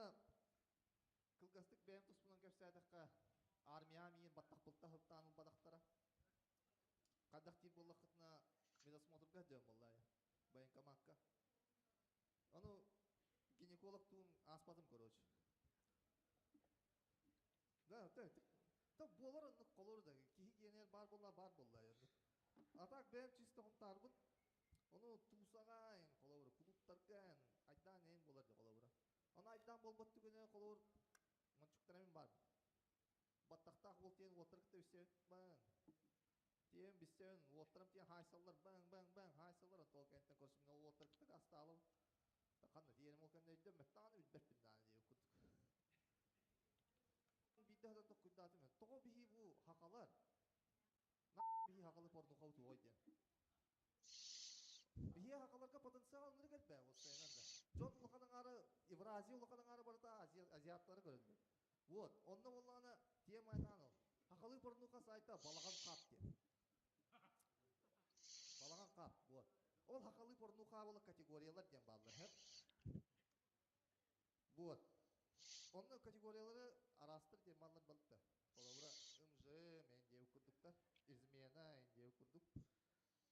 Онно кылгастык бэйэм туспунан кэпсээтэххэ, армияҕа миигин баттахпылта сылтаан ылбатахтара. Хайдах диир буоллаххытына, медосмотрга сылдьан буоллаайа, военкомакка. Ону гинекологтуун ааспатым, короче. Да, да, буолар оннук холур да, киһи киэнигэр баар буолла, баар буолла оннук. А так бэйэм чисто хомтаарбын, ону туусаҕа эн холобура, кулууптарга эн айдаан эн буолар да холобура. Ону айдаан буолбат түгэнэ холобур, мончуктара мин баар. Баттахтаах уол тиэн уоттар кытта билсэбин баҥ. Тиэн билсэбин, уоттарым тиэн хаайсаллар баҥ баҥ баҥ хаайсаллар, онтон ол кэнниттэн көрсүм ол уоттар кытта астаалым. Ханна тиэрим ол кэннэ өйдөммөт даҕаны билбэппин даҕаны диэбит курдук. Биирдэ хатан токкуйдаатым тоҕо биһи бу хахалар на биһи хахалы порнухабыт уой диэн. Биһи хахаларга потенциал оннук элбэх уопсайынан да. Дьон улахан аҥаары Евразия улахан аҥаары барыта Азия, азиаттары көрөллөр. Вот, онно буоллаҕына тема айтаан ол. Хахалыы порнуха сайта балаҕан хап диэн. Балаҕан хап, вот. Ол хахалыы порнуха буола категориялар диэн бааллар, хэп. Вот. Онно категориялары араастар диэн маллар балта. Холобура, МЖ, мен диэбит курдуктар, измена, эн диэбит курдук.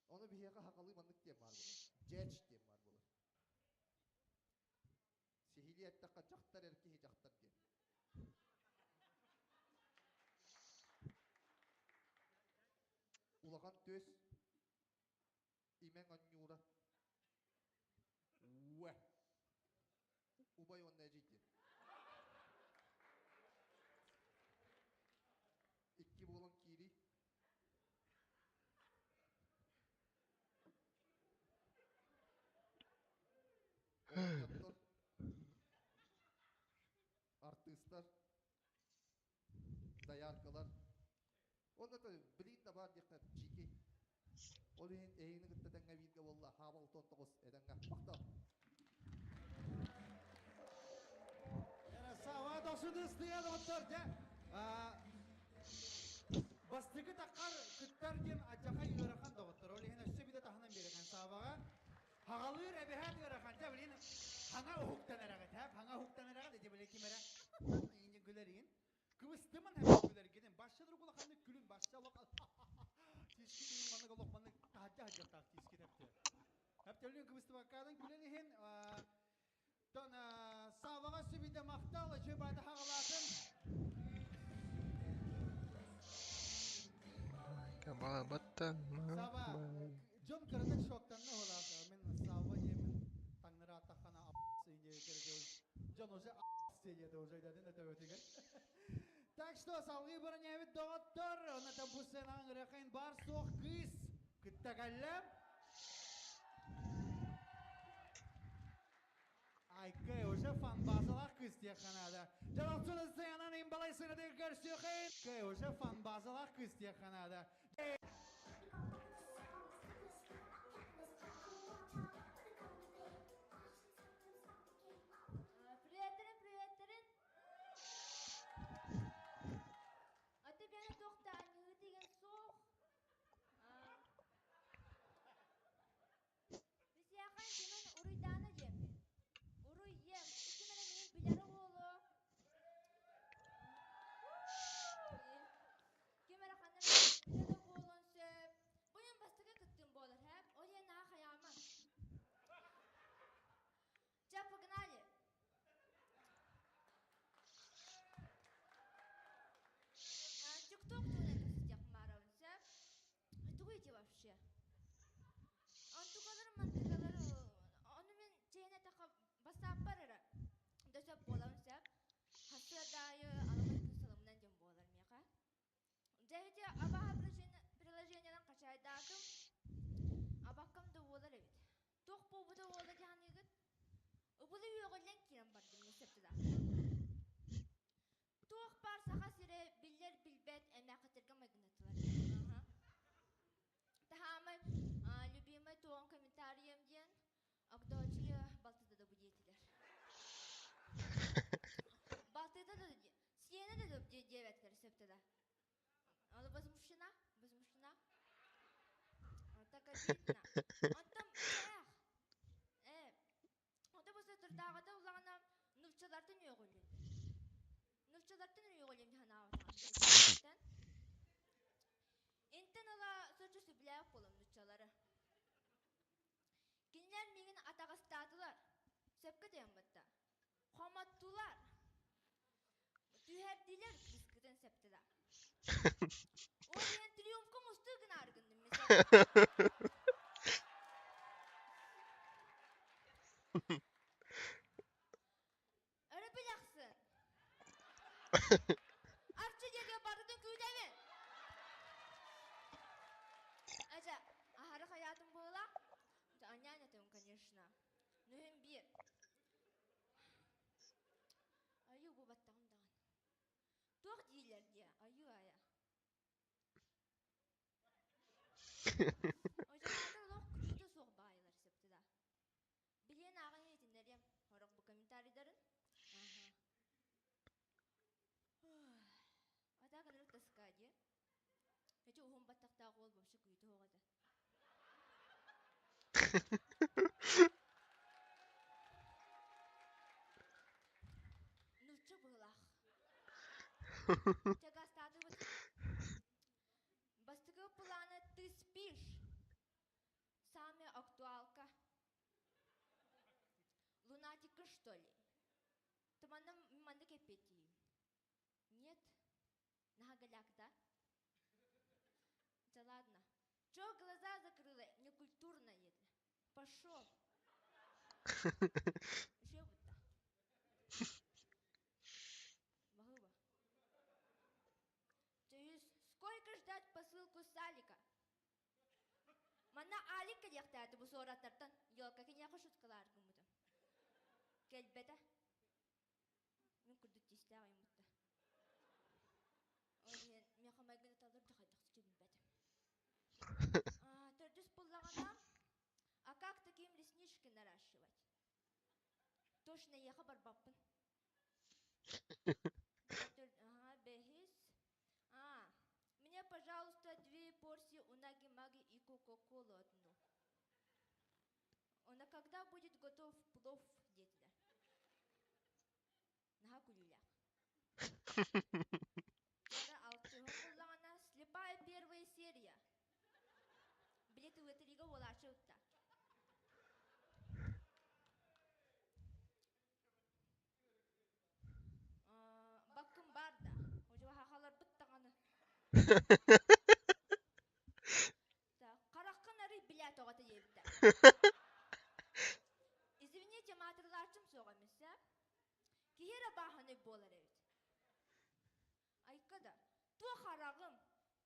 Ону биһиэхэ хахалыы маннык диэн баар буолар. Дьэч диэн баар буолар. Сиһилии эттэххэ дьахтар эр киһи дьахтар диэн. Улахан түөс имэҥ онньуура Уэ. Убай уонна эдьиий диэн. Икки буолан киирии. Оҕонньоттор, артыыстар, дояркалар. Уонна билигин да баар диэххэ чики. Ол иһин эһигини кытта тэҥҥэ бииргэ буолла хаабал 19 этэҥҥэ махтал. Сава досудыстыйа доҕоттор дьэ бастакы таххар кыттар диэн адьаха ыарахан доҕоттор ол иһин өссө биде таһынан биэрэн Саваҕа хаҕалыыр эбэһээт ыарахан дьэ билин хаҥа уһуктан эрэҕит һэ хаҥа уһуктан эрэҕит ити били ким эрэ иинин күлэригин Кыбыстыман һэмэ күлэргинин башча улаханнык күлүн башча олох тиискит иһин маннык олох маннык таһырдьа сылдьыахтаах тиискит эптэ. Эптэлүн кыбыстыбаккадан күлэн иһин тон Саваҕа сүбүдэ махтал үчүгэй баайда хаҕалаатын. Сава дьон кыратык шоктанна уолаах мин Сава диэмин таҥнараатаххана дьон уже диэти уже дадын өтөбөтүгэр. Так что салгыы бронябит доҕоттор, онно бу сценаҕа ырыахайын бар суох кыыс кытта кэллэ. Айкай, уже фан-базалаах кыыс диэххэ наада. Дьалалсыны сценанан имбалай сыратыгар көрсүөхэй. Кай, уже фан-базалаах кыыс диэххэ наада. Приветтерин, приветтерин. Аты бэйэ туохта аньыы деген суох. Бисиэхэн кимин уруйдаана диэммин. Уруй иэм, ким эрэ миин билэрэ буолуо. Ким эрэ ханна билэ да буолуон сөп. Бу иһин бастакы кыттыым буолар, һээп. Ол иһин наһаа хайаама. Чэ, погнали! Тикток туһунан кэпсэтиэхпин баарабын, сөп? Тугу ити вообще? Онтукалары мантыкалары ону мин чэйин этэххэ бассааппар эрэ да сөп буолабын сөп. Хасыарда аайы аламай күн сылымынан диэн буолар миэхэ. Дьэ ити абаһа приложениенан хачайдаатым. Абаккам да буолар эбит. Туох буолбута буолла дии саныыгыт? Ыбылы үөҕүллэн киирэн бардым мин сөптүлээх. Туох баар Саха сирэ биллэр-билбэт эмээххиттэргэ майгыннатылар. Таһаамай любимый туон комментарием диэн Огдоочуйа балтыта да бу диэтилэр. Балтыта да сиэнэ да диэбэттэр сөптө да. Она возмущена, возмущена. Так обидно. Онтон эх, э, онто бу сытырдааҕыта улаҕана нууччалартан үөҕүллэр. Нуччалартан өрүөҕүлүм санаабатаҕым. Интэн ыла соччо сөбүлээх буолам нуччалары. Кинилэр миигин атаҕастаатылар. Сөпкө тыаммытта. Хомоттулар. Түһэрдилэр кыыскытын септилэр. Ол иһин триумфка мустуу гынаары гынным мисэ. Өрө билэхсин. Арчы диэки барытын күүтэбин. Ажа, аһары хайаатын буола. Анян этим, конечно. Нүһүн биир. Айыы бу баттаҕым даҕаны. Туох дииллэр диэ, айыы айа. Ожанаатар олох күлүүтэ суох баайылар сөптүлэ. Билиэн ааҕан иһитиннэриэм, сорох бу комментарийдарын. Аха. А так ынырык тоска дии. Эчи уһун баттахтаах уол вообще күүтэ суох этэ. Нучча быһылаах. Чагастаатыбыт. Бастакы плана ты спишь. Самая актуалка. Лунатика, что ли? Туманна маннык эппиэттиим. Нет. Наһаа голяк, да? Да ладно. Чё глаза закрыла? Некультурно это. Пошел. Еще будто. Баһыыба. То есть сколько ждать посылку с Алика? Манна Алик кэлиэхтээтэ бу суораттартан. Елка киниэхэ шуткалаар гыммытым. Кэлбэтэ. Мин курдук тиистээх айыммытта. Ол иһин миэхэ майгыны талар да хайдах билбэтим. Төрдүс буллаҕына, а как таким реснички наращивать? Точно эйиэхэ барбаппын. Ага, бэһис. А, мне, пожалуйста, две порции унаги-маги и кока-колу одну. Она когда будет готов плов, диэтилэр. Наһаа күлүүлээх. Ара алтыһын буллаҕына, слепая первая серия. Билет ылытырыыга буолааччы ытта. Баккым баар да. Уже хахаларбыт даҕаны. Хараххын арый билээт оҕото диэбитэ. Извините, маатырылааччым суох эмиссэ. Киһи эрэ бааһынай буолар эбит. Айка да, туох хараҕым,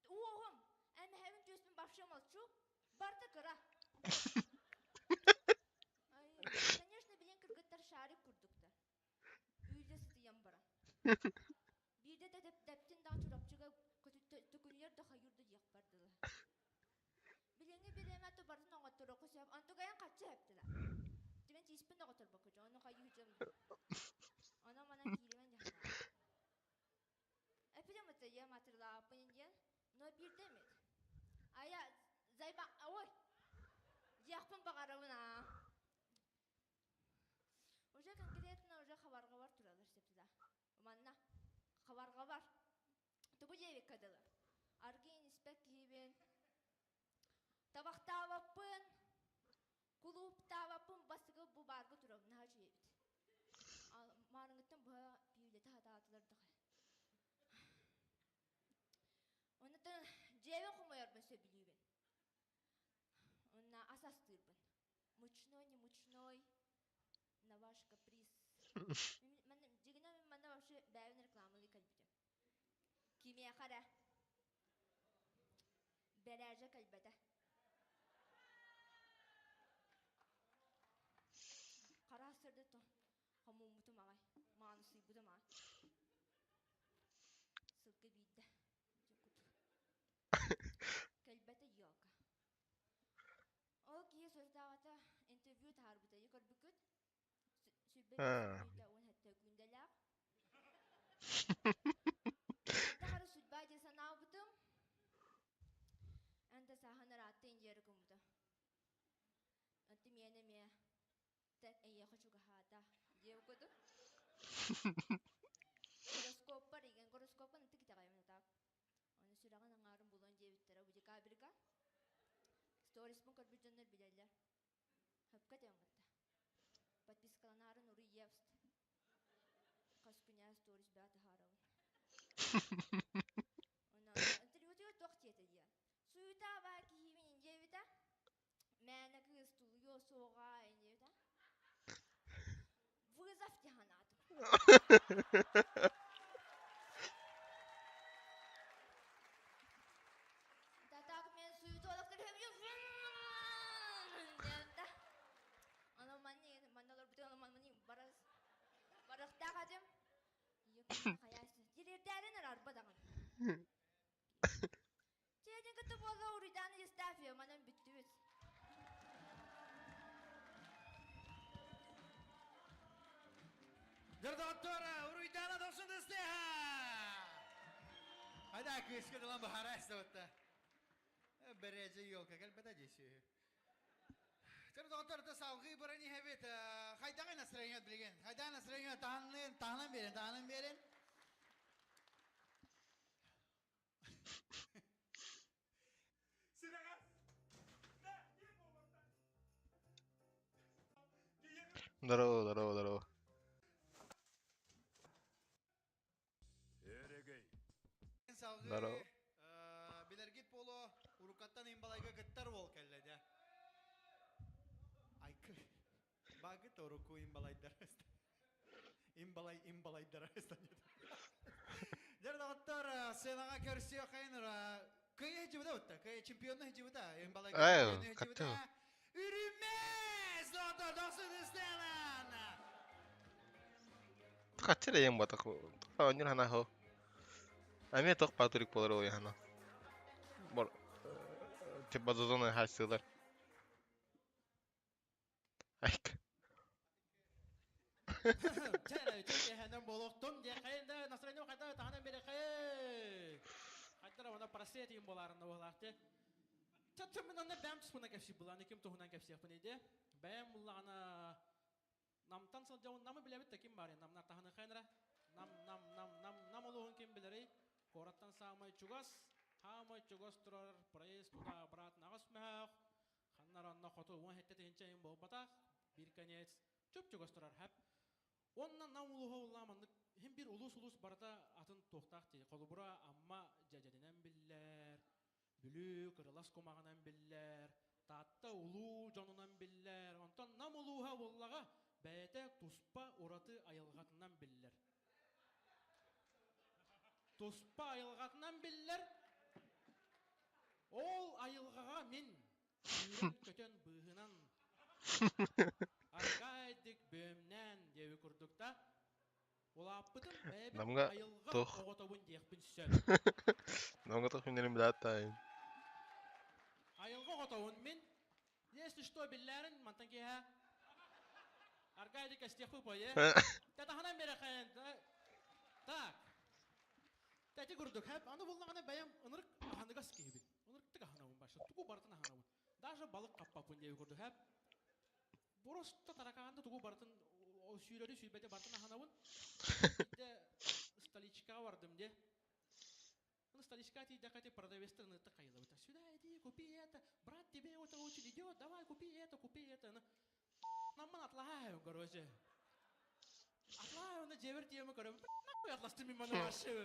уоһум, эмэһэбин түөспүн вообще молчу, барыта кыра. Ай, конечно, билин кыргыттар шарик курдуктар. Үйде сытыйан баран. Биирдэ да тэптин даҕа Чурапчыга төкүнүйэр да хайыыр да диэх бардылар. Билиҥҥи бириэмэ барытын оҥотторуохха сөп. Онтугайан хаччы эптилэр. Тимэн тииспин да оҕоторбокко дьону хайыы Онон манан кииримэн дьаһана. Эпидем я матырылааппын диэн, но биирдэ эмит. Ая, зайба, ой, диэхпин баҕарабын аа. Уже конкретно уже хабарҕабар туралар септида. Манна хабарҕабар. Тугу диэбиккэ дылы. Аргыын испэт киһибин. Табахтаабаппын, кулууптаабаппын бастакы бу баарга турабын наһаа үчүгэй эбит. Маарыҥҥыттан быһа пиибилэтэ сатаатылар да. Оннуттан дьиэбин хомуйарбын сөбүлүүбүн. Онно ас астыырбын. Мучной, не мучной, на ваш каприз. Дьигинэ мин манна вообще бэйэбин рекламалыы кэлбитим. Кимиэхэ эрэ бэрээжэ кэлбэтэ. Хараас сырды хомуммутум аҕай, маанысыйбытым аҕай. Сылгы биирдэ. Кэлбэтэ елка. Ол киһи сорутааҕыта интервью таһаарбыта көрбүккүт? Сүүрбэ биэс Аа. мүнүүтэ уон сэттэ күндэлээх. Хайдах эрэ судьба дии санаабытым. Эн да сааһын ыраатта индиэрэ гыммыта. Онтум миэнэ эмиэ эйиэхэ чугаһаата диэбит курдук. Гороскоппар Сториспын көрбүт дьоннор билэллэр. Хөпкө этэн гытта. Подпискаланаарын уруй евст. Хас күнэ сторис баа таһаарабын. Онно интервьютугар туох диэтэ диэ. Суйута баа киһибин диэбитэ. Мээнэ кыыс тулуйуо суоҕа диэбитэ. Вызов дии санаатым. Так мен суетолог Аны манни манна олорбутун манни барас барахтаах этим. Дирэрдээрин арарба даҕаны. Чээтин кытта буолла уруйдаан Евстафия манан бүттүбүт. Дордоттор уруйдаана дохсун ыстыха! Айда кыыска дылан баһара эстебетте. Бэрээдьэ елка кэлбэтэ дии Доҕоттор, салгыы баран иһэбит. Хайдаҕый настроение билигин? Хайдаҕый настроение таһыннын, таһынан биэрин, таһынан биэрин. Здорово, здорово, здорово. Салгыы Здорово. билэргит буолуо уруккаттан имбалайга кыттар уол кэллэ дьэ. Айкы. Багыт урукку имбалайдар. Имбалай имбалайдара. Дьэр доҕоттор, сценаҕа көрсүөххайын кыйы хижибыта бутта. Кыйы чемпионну хижибыта. Имбалайга Эй, чемпионну каттым. хижибыта. Үрүмэс! Доҕоттор, дохсун сценан! Хаччы да батах. Оонньуур хана хо. Эмиэ тох патрик болар ол яхана. Бор типа зона хайсылар. Айк. Чэ, болуктун диэхэ настроение хайда таһынан берехэ. Хайдара она просветим боларына болаахте. Чаччамын анна бэм туһунан кэпсиир булан ким туһунан кэпсиэхпин иде. Бэм буллаҕына намтан сылдьабын намы билэбит да ким бар намнар таһаны хайнара. Нам нам нам нам нам улуһун ким билэрий? Куораттан саамай чугас, хаамай чугас турар проезд туда обратно аҕыс мөһөөх. Ханнар онно хоту 17 тыһыынча буолбатах. Биир конец чуп-чугас турар хэп. Онно нам улууһа уллаа маннык хим бир улуус-улуус барыта атын туохтаах дии. Холобура Амма дьэдьэнинэн биллэр, Бүлүү кырылас кумаҕынан биллэр, Таатта улуу дьонунан биллэр. Онтон Нам улууһа буоллаҕа бэйэтэ туспа ураты айылҕатынан биллэр. Туспа айылҕатынан биллэр. Ол айылҕаҕа мин сүүрэн-көтөн быыһынан аргаайдык бөөмнээн диэби курдук да улааппытым бэйэбин Намга айылҕа туох оҕотобун диэхпин сөп. Намга туох миннэрин билааттаайын. Айылҕа оҕотобун мин. Если что, биллээрин мантан киэһэ аргаайдык эстиэхпит буойе. Татаханан берэхэн. Так. Тэти курдук хэп аны буллаҕына бэйэм ынырык аһыныгас киһибин. Ынырыктык аһынабын башы. Тугу барытын аһынабын. Даже балык хаппаппын диэби курдук хэп. Просто таракаанда тугу барытын сүүрэрү сүүрбэти барытын аһынабын. Биирдэ столичкаҕа бардым де. Ну, столичка тиийдэххэ продавецтар ынырыктык хайылабыта. Сюда иди, купи это. Брат, тебе это очень идет. Давай, купи это, купи это. Намман атлаһаа, короче. Атлаа, оны дьиэбэр тиэмэ көрөм. Нахуй атластым мин маны вообще.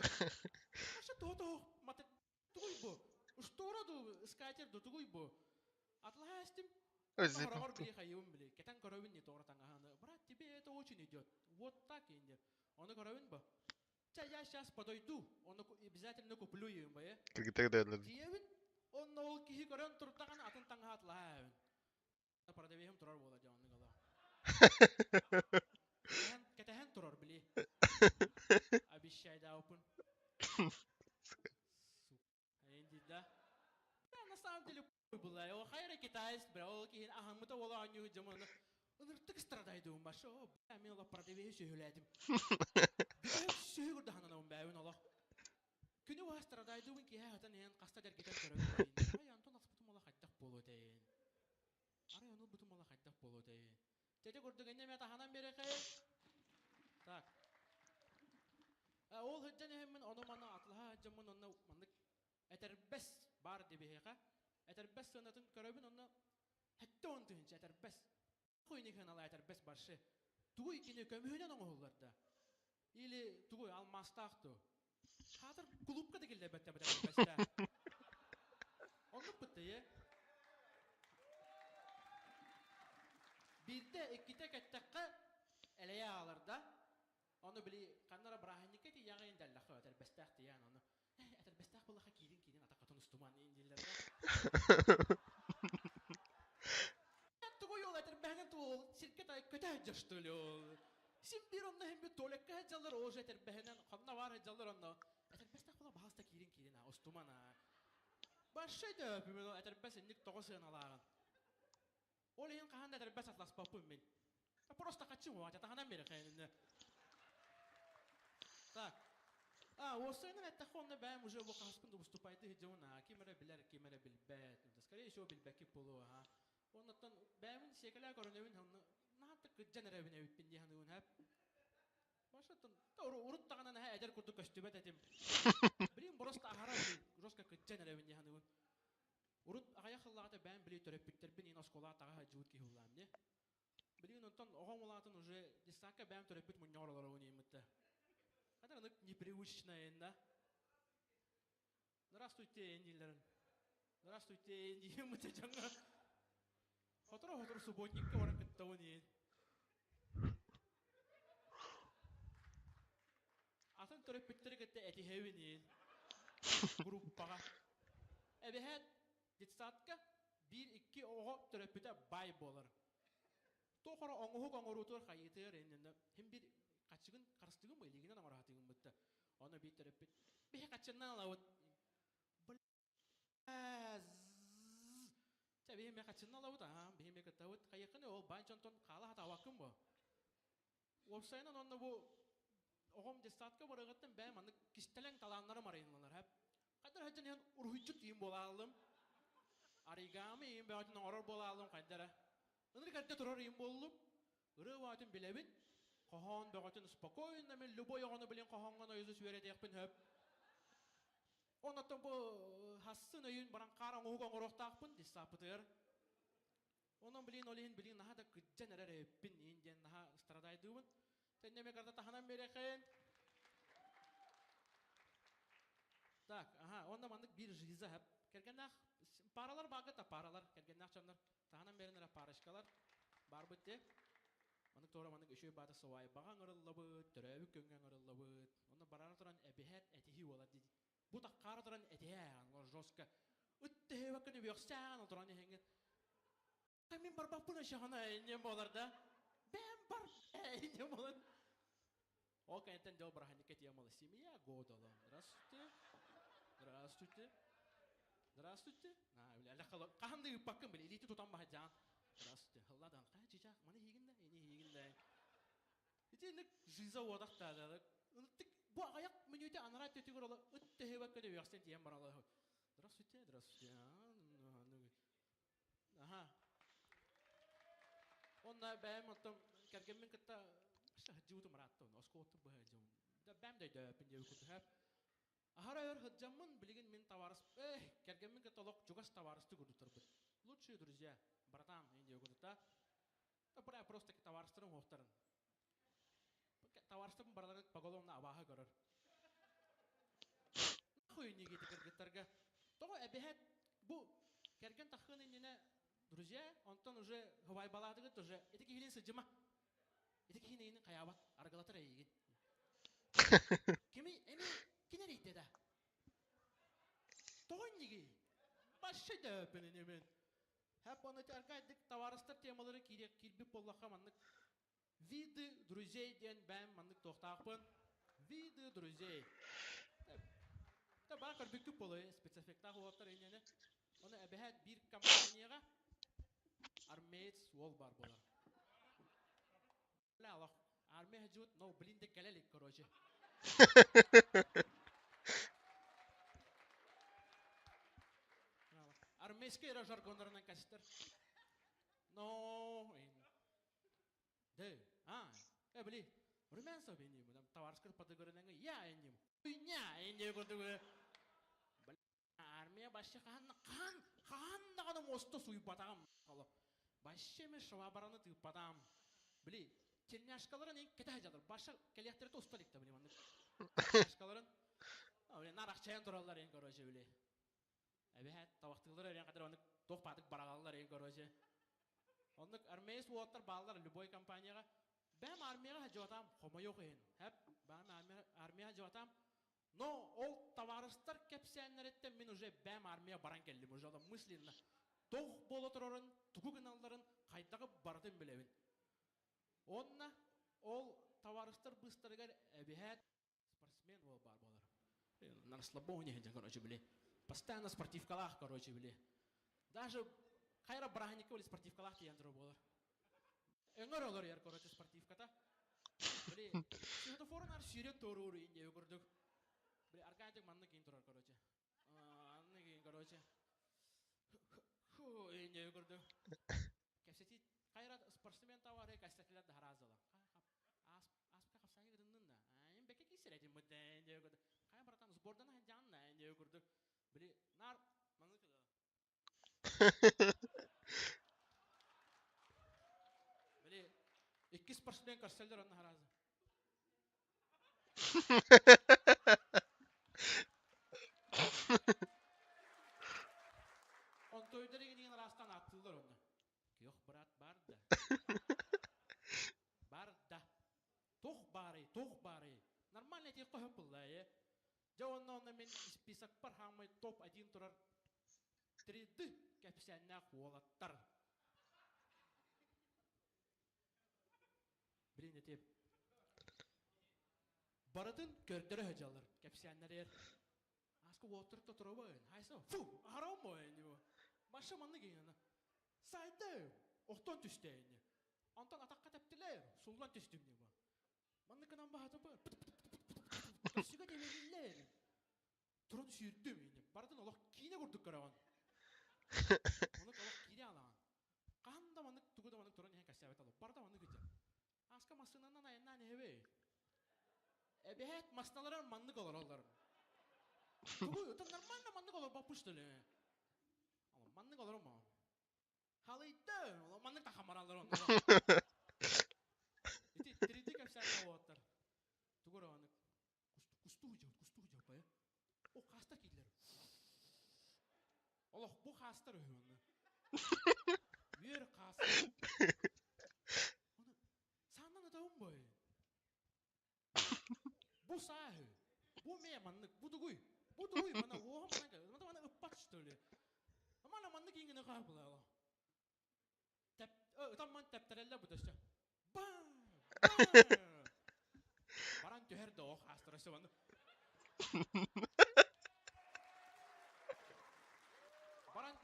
Вообще то-то маты тугуй бу? Штора ду, скатер ду тугуй бу? Атлаһаа истим. Хороҕор били хайыбын били. Кэтэн көрөбүн не тоҕор таҥаһаны. Брат, тебе это очень идет. Вот так инде. Оны көрөбүн бу. Ча, я сейчас подойду. Оны обязательно куплю им бо, э. Кыргыттар дээлэр. Тиэбин, онно ол киһи көрөн турдаҕына атын таҥаһа атлаһаа эбин. Продавеһым турар буола дьэ оннук олох. Кэтэһэн, кэтэһэн турар били. Обещайдаабыппын. Сука. да. Да, на самом деле была. Ол хайра китаец, бля, ол киһин аһаммыта уола оонньуу дьомону. Ыныртык страдайдым башы. Бля, мен олох продавеһи сүһүлээтим. Сүһү курдаһананабын бэйбин олох. Күнү быһа страдайдыбын киһи хатан иһэн хаста дэргитэн көрөбүн. Арай Антон аспытым ола хайдах буолуо тэйин. Арай ону бутум ола хайдах буолуо тэйин. Тете курдук инне мэ таһанан берехе. Так. Ол сылдьан иһэммин ону маны атлаһа сылдьаммын онно маннык этэрбэс баар дибиһиэхэ. Этэрбэс сыанатын көрөбүн онно 70 000 этэрбэс. Хуйни ханала этэрбэс баршы. Тугуй кини көмүһүнэн оҥоһуллар да? Или тугуй алмаастаах дуу? Хаатыр кулуупка да киллэрбэттэр этэрбэстээх. Оннук быттыйы. Биирдэ, иккитэ кэттэххэ элэйэ аалар да. Ону били ханна эрэ бырааһынньыкка тиийэҕин дэллэххэ этэрбэстээх тиийэн ону этэрбэстээх буоллахха киирин киирин атаххытын устуман дииллэр да. Тугуй ол этэрбэһинэн туол сиргэ тай көтө сылдьар что ли ол? Син биир онно иһин бит туалекка сылдьаллар ол же этэрбэһинэн ханна баар сылдьаллар онно. Этэрбэстээх буола баһаста киирин киирин а устуман а. Большой да этэрбэс инник тоҕо сыаналааҕын. Ол иһин хаһан да этэрбэс атласпаппын мин. Просто хочу, а таһынан берехэнинэ. Так. А, уоссайынан эттэххэ онно бэйэм уже бу хаһыспын да выступайды сылдьабын аа, ким эрэ билэр, ким эрэ билбэт. Скорее всего билбэкки буолуо аха. Оннуттан бэйэбин сиэкэлээ көрүнэбин онно наһаа кыдьан эрэбин эбиппин дии саныыбын хэп. Башаттан урут даҕаны наһаа эдэр курдук көстүбэт этим. Билин просто аһара жестко кыдьан эрэбин дии саныыбын. Урут аҕыйах сыллааҕыта бэйэм били төрөппүттэрбин иин оскуолаҕа таҕа сылдьыбыт киһи буоллаҕым дии. Билигин онтон оҕом улаатан уже детсадка бэйэм төрөппүт мунньаҕар олоробун ииммитте. Хата ынык непривычная да. Здравствуйте дииллэрин. Здравствуйте дииммитте дьоҥҥо. Сотору-сотору субботникка баран кыттабын иин. Атын төрөппүттэри кытта этиһэбин иин. Группаҕа. Эбэһээт детсадка биир-икки оҕо төрөппүтэ баай буолар. Туох эрэ оҥоһук оҥоруутугар хайыытыгар иннинэ хим биир хаччыгын харыстыгын илиигинэн оҥоро сатыыгын бытта. Ону биир төрөппүт биһи хаччыннан ылабыт. Чэ биһи эмиэ хаччыннан ылабыт, аһаа, биһи эмиэ кыттабыт. Хайыаххыный ол баай дьонтон хаала сатаабаккын бо. Уопсайынан онно бу оҕом детсадка барыаҕыттан бэйэм маннык кистэлэҥ талааннарым арыйыллалар хэп. Хайдах сылдьан иһэн уруһуйдьут иим буолааллым. Оригами иим бөҕөтүн оҥорор буолааллым хайдара. Ынырык эрдэ турар иим буоллум. Ырыа бөҕөтүн билэбин. Хоһоон бөҕөтүн спокойно мин любой оҕону билин хоһооҥҥо наизусть үөрэтиэхпин сөп. Оннуттан бу хассын өйүн баран хаар оҥоһук оҥоруохтаахпын детсадпытыгар. Онон билин ол иһин билин наһаа да кыдьан эрэр эбиппин иин диэн наһаа страдайдыыбын. Тэннэ эмэ карта таһынан биэрэхин. Так, аха, онно маннык биир жиза хэп. Кэргэннээх паралар баага та паралар, кэргэннээх дьоннор таһынан берен эрэ парочкалар барбыт де. Маннык туора маннык үчүгэй баата сыбаайбаҕа ыҥырыллабыт, төрөөбүт күҥҥэ ыҥырыллабыт. Онно барара туран эбиһээт этиһии буолар дии. Бу таккаара туран этиһээ, жестко. Ыт тэһиэбэккэ үөхсээн олорон иһэҥҥин. Мин барбаппын ышаҕына иннем буолар да. Бэм бар иннем буолар. Ол кэнниттэн дьол бырааһынньыкка тиэмалы семья года. Здравствуйте. Здравствуйте. Здравствуйте. Хаһан да ыыппаккын били илиити тутан баһадьаан. Здравствуйте. Хылладан. Хаа чичаах маны иһигин да, ини иһигин да. Итинник жиза уодахтаадалык. Ынтык бу аҕыйах мүнүүтэ анараа өттүгэр ола ыт төһөбөккө да үөхсэн тиийэн баралар. Здравствуйте, здравствуйте. Аха. Онно бэйэм оттон кэргэммин кытта сылдьыбытым ыраатта онно оскуолаттан быһа сылдьабын. Да бэйэм да өйдөөбөппүн диэбит курдук һээп. Аһара өр сылдьаммын билигин мин табаарыс эх кэргэммин кытта олох чугас табаарыстыы курдуктарбыт. Лучшие друзья, братан диэн курдук да. Бра просто табаарыстарым уохтарын. Табаарыстарым барыларын поголовно абааһы көрөр. Нахуй иннигити кыргыттарга. Тоҕо эбэһээт бу кэргэн таххыан иннинэ друзья, онтон уже хыбайбалаатыгыт уже ити киһилиин сылдьыма. Ити киһини эйигин хайаабат, арыгылатар эйигин. Кими эми кин эрийдэ да? Тоҕо иннигий? Вообще дөппүн инибин. Хэп оны аргайдык товарыстар темалары киирбит буоллахха маннык виды друзей диэн бэйэм маннык туохтаахпын. Виды друзей. Та баа көрбүккүт буолуо спецэффектаах уолаттар инньэни. Оны эбэһээт биир компанияҕа армеец уол бар буолар. Бля, олох армия сылдьыбыт, но блин да кэлэ илик, короче. Армейскай эрэ жаргоннарынан кэстэр. Но, Ды, а, били, Румянцев иним, там товарскар подыгырынаңы, я иним. Хуйня, иним курдук. Армия башы хаан, хаан, Хаһан даҕаны муоста сууйбатаҕым. Вообще мен швабраны тыыппатаҕым. Били, тельняшкаларын эн кэтэ сылдьаллар. Баша кэлиэхтэрэ уста иликтэ били маннык. Тельняшкаларын били нар ахчайан тураллар эн короче били. Эбэһээт табахтыыллар эрэн хатыр оннук туох баатык бараҕаллар эн короче. Оннук армеец уолаттар бааллар любой компанияҕа. Бэм армияҕа сылдьыбатаам хомойуох иһин. Хэп, бэм армияҕа сылдьыбатаам. Но ол табаарыстар кэпсээннэриттэн мин уже бэм армия баран кэллим уже мысленно. Туох буола турарын, тугу гыналларын, хайдаҕы барытын билэбин. Онно ол табаарыстар быыстарыгар эбиһээт спортсмен уол баар буолар. На расслабоне сылдьан, короче, били. Постоянно спортивкалаах, короче, били. Даже хайра бырааһынньыкка били спортивкалаах тиийэн турар буолар. Өҥөр олоруйар, короче, спортивката. Били, светофорун ар сүүрэн туоруур инде курдук. Били, Аркадий маннык киин турар, короче. Анны киин, короче. Ху, инде курдук. Кэпсэтии хайра спортсмен товары кэпсэтилер да хараазала. Ас аспка хапсайы гыннын да. Айн бэкэ кисер этим мыдэн диye курдук. Хайа братан сбордан ханжан диye курдук. Били нар маннык Били икки спортсмен көрсөллөр онно харааза. Онтойдар игинигин араастан ааттыыллар онно. Күөх брат бар да. Бар да. Туох баарый, туох баарый. Нормально этиэххэ сөп буолла ээ. Дьэ онно онно мин списокпар хаамай топ-1 турар 3D кэпсээннээх уолаттар. Блин, ити барытын көрдөрө сылдьаллар кэпсээннэригэр. Аска уолаттар тоторобун. Хайса, фу, аһарабын бо. Баша маннык иһинэ. Сайды, охтон түстэ ини. Онтон атахха тэптилэр, суллан түстүм диye. Маннык гынан баһатыбын. Көрсүгэ тэбэлиллэр. Туран сүүрдүм ини. Барытын олох киинэ курдук көрөҕүн. Онук олох киинэ алаҕын. Хаһан да маннык тугу да маннык туран иһэн кэпсээбэт олох. Барыта маннык ыдьа. Аска массыынанан айаннаан иһэбэй. Эбэһээт массыыналарар маннык олороллор. Тугу это нормально маннык олорбоппун что ли? Маннык олоромо. Халыйда, маннык да хамараллар онно. Ити 3D кэпсээн уолаттар. Тугу эрэ маннык кустуу сылдьабыт, кустуу сылдьабыт бай. О, хаастар киирдилэр. Олох бу хаастар үһү онно. Үөр хаастар. Оны сааннан ытабын бой. Бу саа үһү. Бу мэ маннык, бу тугуй? Бу тугуй? Мана уоһум манна, мана ыппат что ли? Мана маннык иҥгини хаапылаала. Тэп, ытамман тэптэрэллэр бу өссө. Бам! Бам! Баран түһэр да ох астара өссө маннык. Баран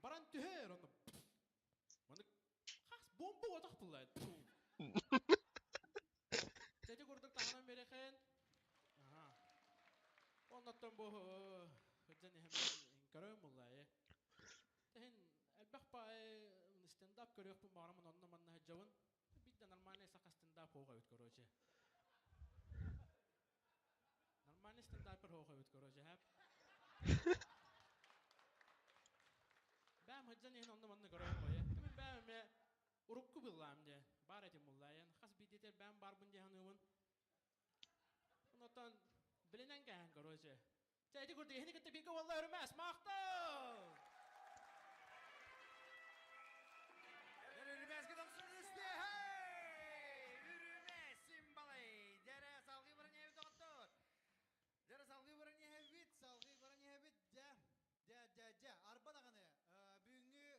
баран түһэр онно. Маннык хас бомба отах буллайт. Чэти курдук таһынан берехен. Аха. Онноттон бу хыджан иһэмин көрөм буллай. Тэһин элбэх баай стендап көрүөхпүн баҕараммын онно манна сылдьабын. Биир да нормальный саха стендап суох эбит короче. Нормальный стендапер суох эбит короче хэп. Бэм сылдьан иһин онно манна көрөм бойа. Мин бэм эмиэ урукку быллаам дьэ. Баар этим буллаайан. Хас биирдиитэр бэм баарбын дии саныыбын. Онотон билинэн кээһэн короче. Чэ ити курдук эһини кытта бииргэ буолла өрүмэс махтал! Үрүмэскэ тохсун үстэ! Hey! Үрүмэс симбалай! Дьэрэ салгыы баран иһэбит доҕоттор! Дьэрэ салгыы баран иһэбит, салгыы баран иһэбит. Дьэ, дьэ, дьэ, дьэ. Арба даҕаны бүгүҥҥү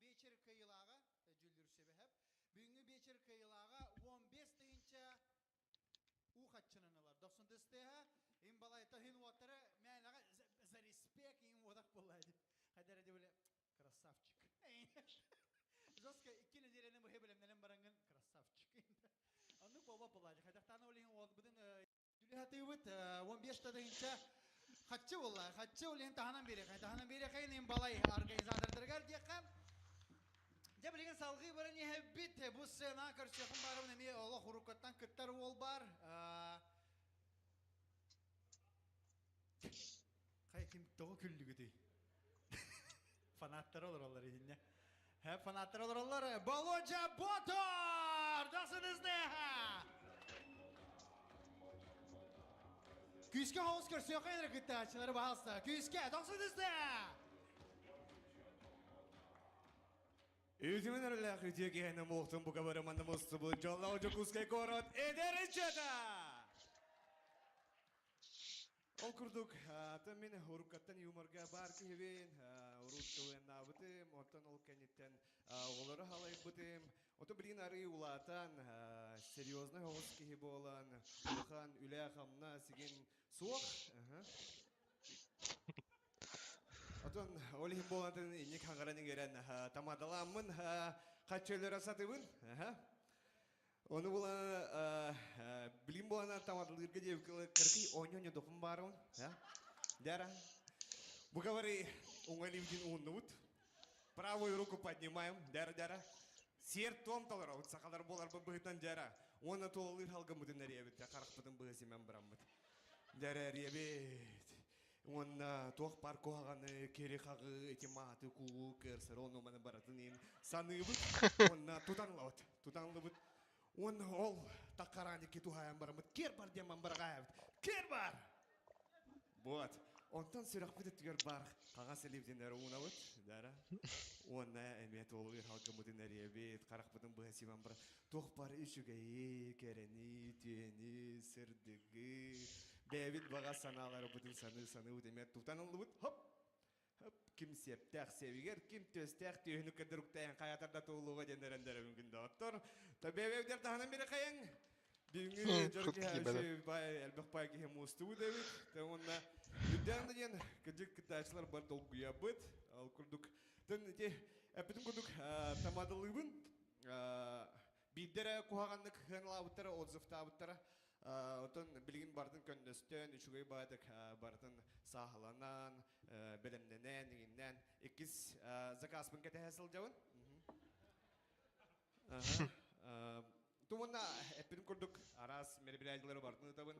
биэчэр кыайыылааҕа дьүүллүүр сүбэһэп. Бүгүҥҥү биэчэр кыайыылааҕа 15 тыһыынча уу хаччынан ылар. Дохсун тыстыаһа, им балайта хин уоттары мээнэҕэ за респект им уотах буолла хайдара дебиле красавчик. Жестко икки неделяны быһы билемнелен барангын красавчик. Оннук буолба буолла. Хайдахтаана ол иһин уолбутун Түлэхатыыбыт 15 тыһыынча хаччы буолла. Хаччы ол иһин таһынан биэриэхэ. Таһынан биэриэхэ им балай организатордарыгар диэххэ. Дьэ билигин салгыы баран иһэбит. Бу сцена көрсүөхүн баарыбын эмиэ олох уруккаттан кыттар уол бар. Хай ким тоҕо күллүгүтүй? Фанаттар олороллор иһинне. Фанаттар олороллор. Болодьа Ботор! Досынызныха! Күүскэ хоус көрсүөххэ эрэ кыттааччылары баһалста. Күүскэ, дохсунызды! Үтүмэн эрэлээх үтүө киһини муохтун бука бары манна мустубут дьоллоох Дьокуускай куорат эдэр ыччата! Ол курдук, атын мин уруккаттан юморга баар киһибин, урут КВН-наабытым, оттон ол кэнниттэн оҕолору халайбытым. Ото билигин арыы улаатан, серьезный оҕус киһи буолан, улахан үлэ-хамнас игин суох. Отон ол иһин буолан инник хаҥаран иҥэрэн тамадаламмын хаччылара сатыбын. Ону була билим буолан тамадалыырга диэбиккэ кыракый оонньуу дохун баарын. Дара. Бу говори уҥа илиибитин ууннубут. Правую руку поднимаем. Дара, дара. Сиэр туом толоробут сахалар буоларбыт быһыытынан дьара. Уонна туолалыыр халгыммытын эриэбит, харахпытын быһа симэн бараммыт. Дьара эриэбит. Уонна туох баар куһаҕаны, кири-хаҕы, ити мааты, куу, кырсары ону маны барытын иһин саныыбыт уонна тутан ылабыт. Тутан ылыбыт. Уонна ол таккараан икки туһаайан бараммыт киэр бар диэн бамбараҕаайабыт. Киэр бар! Вот. Онтон сүрэхпит өттүгэр баар хаҥас илиибитин эрэ уунабыт. Дара. Уонна эмиэ туолугар халгыммытын эриэбит, харахпытын быһа симэн баран туох бар үчүгэйи, кэрэни, үтүөнү, сырдыгы, бэйэбит баҕа санааларбытын саныы-саныы эмиэ тутан ыллыбыт. Хоп! Хоп! Ким сиэптээх сиэбигэр, ким түөстээх түөһүнү кырдыруктайан хайатар да туолуга диэн эрэндэрэбин күндэ оттор. Та бэйэбэбдэр таһынан бири хайаҥ. Бүгүҥҥү дьон киһи бай элбэх бай киһи мустубут эбит. Тэ уонна үрдээн да диэн кырдьык кыттааччылар бар долгуйабыт. Ол курдук тын ити эппитим курдук тамадалыыбын. Биирдэ эрэ куһаҕаннык сыаналаабыттара, отзывтаабыттара. Оттон билигин барытын көннөстөн, үчүгэй баайдык барытын сааһыланан, бэлэмнэнэн, иҥиннээн иккис заказпын кэтэһэ сылдьабын. Тумунна эппитим курдук араас мероприятиялары барытын ыытабын.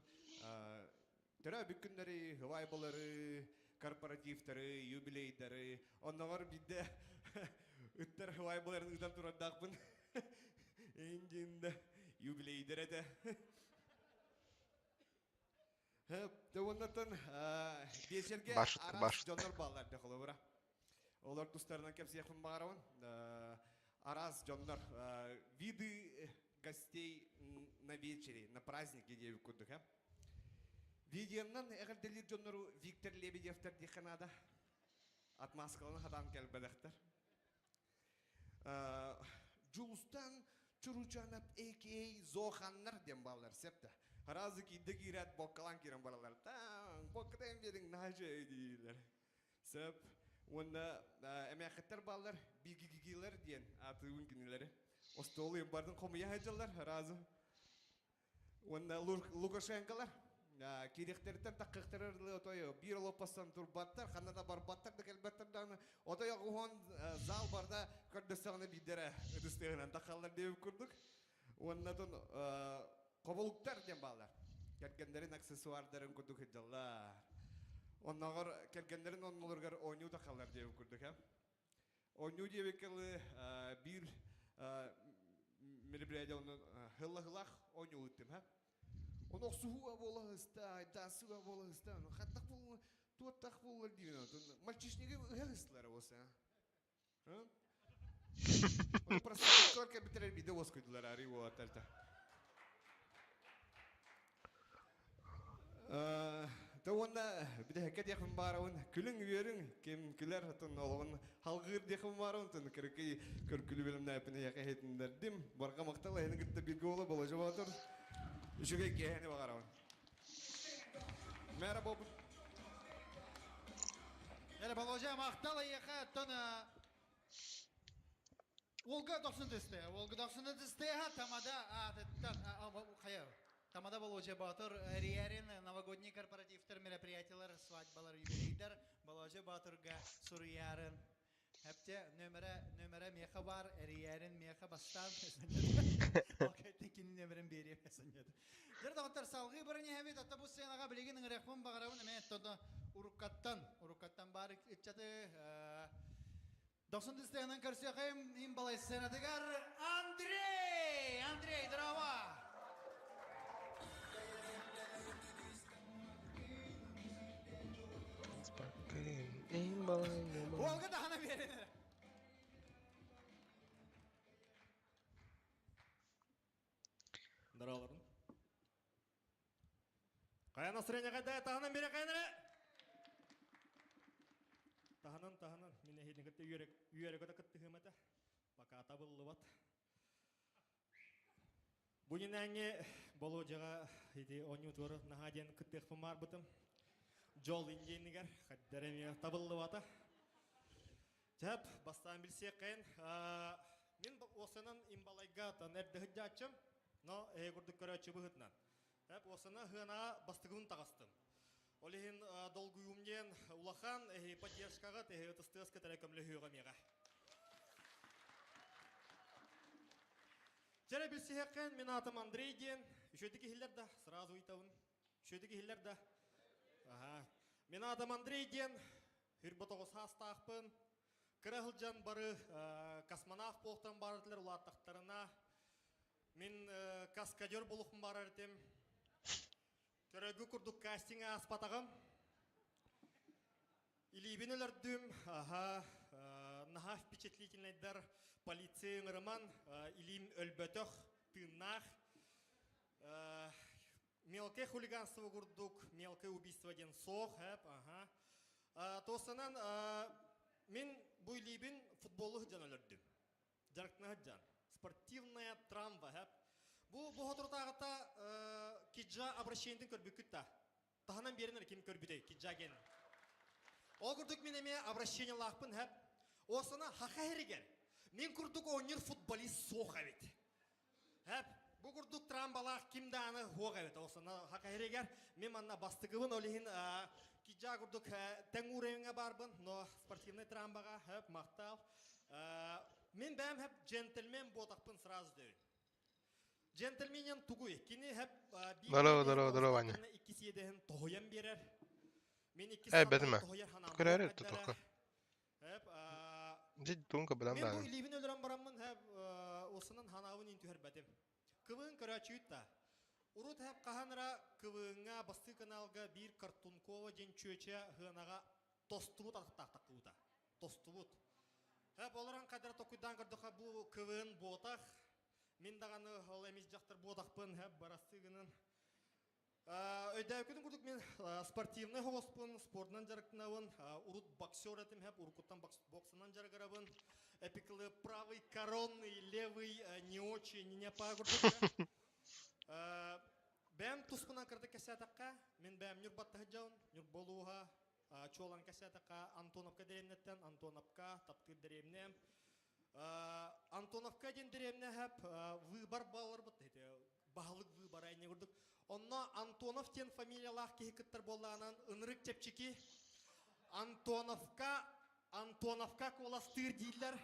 Төрөөбүт күннэри, һыбаайбалары, корпоративтары, юбилейдары, онноҕор биирдэ ыттар һыбаайбаларын ыытан турардаахпын. Индинда юбилейдер этэ. Дэ уоннаттан биэчэргэ Башутка, араас башутка. дьоннор бааллар дэ холобура. Олор тустарынан кэпсиэхпин баҕарабын. Араас дьоннор виды гостей на вечере, на празднике диэбит курдук, э? Видеонан эҕэрдэлиир дьоннору Виктор Лебедевтэр диэххэ наада. Отмазкаланы хатаан кэлбэтэхтэр. Дьулустан Чуручанап а.к.а. Зоханнар диэн бааллар септе. Разы киирдэ киирээт боккалаан киирэн бараллар. Таң, боккатайын биэриҥ наһаа дииллэр. Сөп. Уонна эмээхиттэр бааллар бигигигилэр диэн аатыыбын кинилэри. Остуолу бардын хомуйа сылдьаллар разы. Уонна Лукашенколар киириэхтэриттэн таххыахтарар отой биир олоппостон турбаттар, ханна да барбаттар да кэлбэттэр даҕаны отой оҕуһуон зал барда көрдөстөҕүнэ биирдэрэ ытыстыаһынан таххаллар диэбит курдук. Уонна тон хобулуктар диэн бааллар. Кэргэннэрин аксессуардарын курдук сылдьаллар. Онноҕор кэргэннэрин оннуларыгар оонньуу тахаллар диэбит курдук э. Оонньуу диэбиккэ биир мероприятие онон хылла-хылах оонньуу ыыттым ха. Оны охсуһууга буола ыста, айдаасыга буола ыста, хаттах буолла, туоттах буолла диибин отун мальчишниги ыһа ыстылар болса. Оны проституткалар кэлбиттэр биирдэ уоскуйдулар арый уолаттар. Тэ уонна бүтэһиккэ диэхпин баарабын күлүҥ-үөрүҥ ким күлэр отон олоҕун халҕыыр диэхпин баарабын отон кыракый көргүлү бэлэмнээппин эһиэхэ иһитиннэрдим барҕа махтал эһини кытта бииргэ буола Болодьа Боотур үчүгэй киэһэни баҕарабын Мэра буолбут Эрэ Болодьа махтал эйиэхэ оттон Уолга дохсун түстэ. Уолга дохсун түстэ. Тамада аатыттан хайа Тамада Болоча Батыр эрийэрин новогодний корпоративтар мероприятиялар, свадьбалар, юбилейдар Болоча Батырга суруйарын Хәпте нөмірі нөмірі меха бар, эрийэрин меха бастаан кини нөмірін бериэ санньыт. Дьэр доҕоттор салгыы баран иһэбит, атта бу сценаҕа билигин ыҥырыахпын баҕарабын эмиэ тоно уруккаттан, уруккаттан баар ыччаты. Дохсун Дыстыганан көрсүөххайым им балай сценатыгар Андрей! Андрей, здорово! Уолга даһана биэрин эрэ. Здороваларын. Хайа настроение хайда таһынан бере хайанара. Таһынан таһынан мин эһиини кытта үөрэ үөрэ көтө кыттыһыам этэ. Пока табыллыбат. Бу нинээҥҥи Болуодьаҕа ити оонньуутугар наһаа диэн кыттыахпын баарбытым. Дьол индиэнигэр хайдара эмиэ табыллыбата. Чап, бастаан билсиэххэйин. Мин уосанан имбалайга тан эрдэ сылдьааччым, но эһи курдук көрөөччү быһыытынан. Эп уосана хыанаҕа бастыгыбын таҕыстым. Ол иһин долгуйуум диэн улахан эһи поддержкаҕыт, эһи ытыстыаскыт эрэ көмөлөһүөҕэ миэхэ. Дьэрэ билсиһэххин, мин аатым Андрей диэн. Үчүгэйдик иһиллэр да, сразу ыйтабын. Үчүгэйдик иһиллэр да. Аха. Мин аатым Андрей диэн. Хүрбэ тоҕус саастаахпын. Кыра сылдьан бары космонавт буолтан барытылар улааттахтарына мин каскадер буолуохпун барар этим. Көрөргү курдук кастинг ааспатаҕым. Илиибин өлөрдүм, аха, наһаа впечатлительнайдар полиция ыҥырыман, илиим өлбөтөх, тыыннаах. Мелкое хулиганство курдук, мелкое убийство диэн суох, эп, аха. Туостанан мин бу илиибин футболу сылдьан өлөрдүм. Дьарыктана сылдьан. Спортивная травма, эп. Бу бу соторутааҕыта Киджа обращениетын көрбүккүт да? Таһынан биэрэн ким көрбүтэй Киджаген. Ол курдук мин эмиэ обращениелаахпын хэп. Осана хаха хэригэр. Мин курдук оонньуур футболист суох эбит. Хэп. Бу курдук трамбалаах ким дааны хуох эбит. Осана хаха хэригэр мин манна бастыгыбын ол иһин Киджа курдук тэҥ уровеньҥа барбын, но спортивный трамбаҕа хэп махтал. Мин бэйэм хэп джентльмен буотахпын сразу дөйүн. Джентльменен тугуй? Кини хэп биир Здорово, здорово, здорово, Ваня. икки сиэдэһин тоһуйан биэрэр. Мин икки Э, бэтимэ. тоһуйар ханаам Көрөөрү тутукка. Хэп Дьи туунка быдан Мен бу даҕаны. илиибин өлөрөн бараммын хэп осынан ханаабын ин түһэрбэтим. Кыбыын көрөөччүгүт да. Урут хэп хаһан эрэ кыбыыҥҥа бастыы каналга биир Картункова диэн чүөчэ хыанаҕа тостубут атахтаахтаккыбыта. Тостубут. Хэп олорон хайдара токуйдаан көрдөхө бу кыбыын буотах Мин даҕаны ол эмис дьахтар буотахпын барастыы гынан өйдөөкүтүн курдук мин спортивный хоҕоспун, спордунан дьарыктанабын, урут боксер этим, хэп уруккуттан боксанан дьарыгырабын. Эпиклы правый коронный, левый не очень, не по курдук. Бэм туспунан кырдык кэсээтэххэ, мин бэм Ньурбатта сылдьабын, Ньурболууһа, чуолан кэсээтэххэ Антоновка дэриэбинэттэн Антоновка таптыыр дэриэбинэм. Антоновка диэн дэриэбинэ хэп выбор буоларбыт баһылык выбора инне курдук. Онно Антонов диэн фамилиялаах киһи кыттар буоллаҕынан ынырык чэпчэки Антоновка Антоновка куоластыыр дииллэр.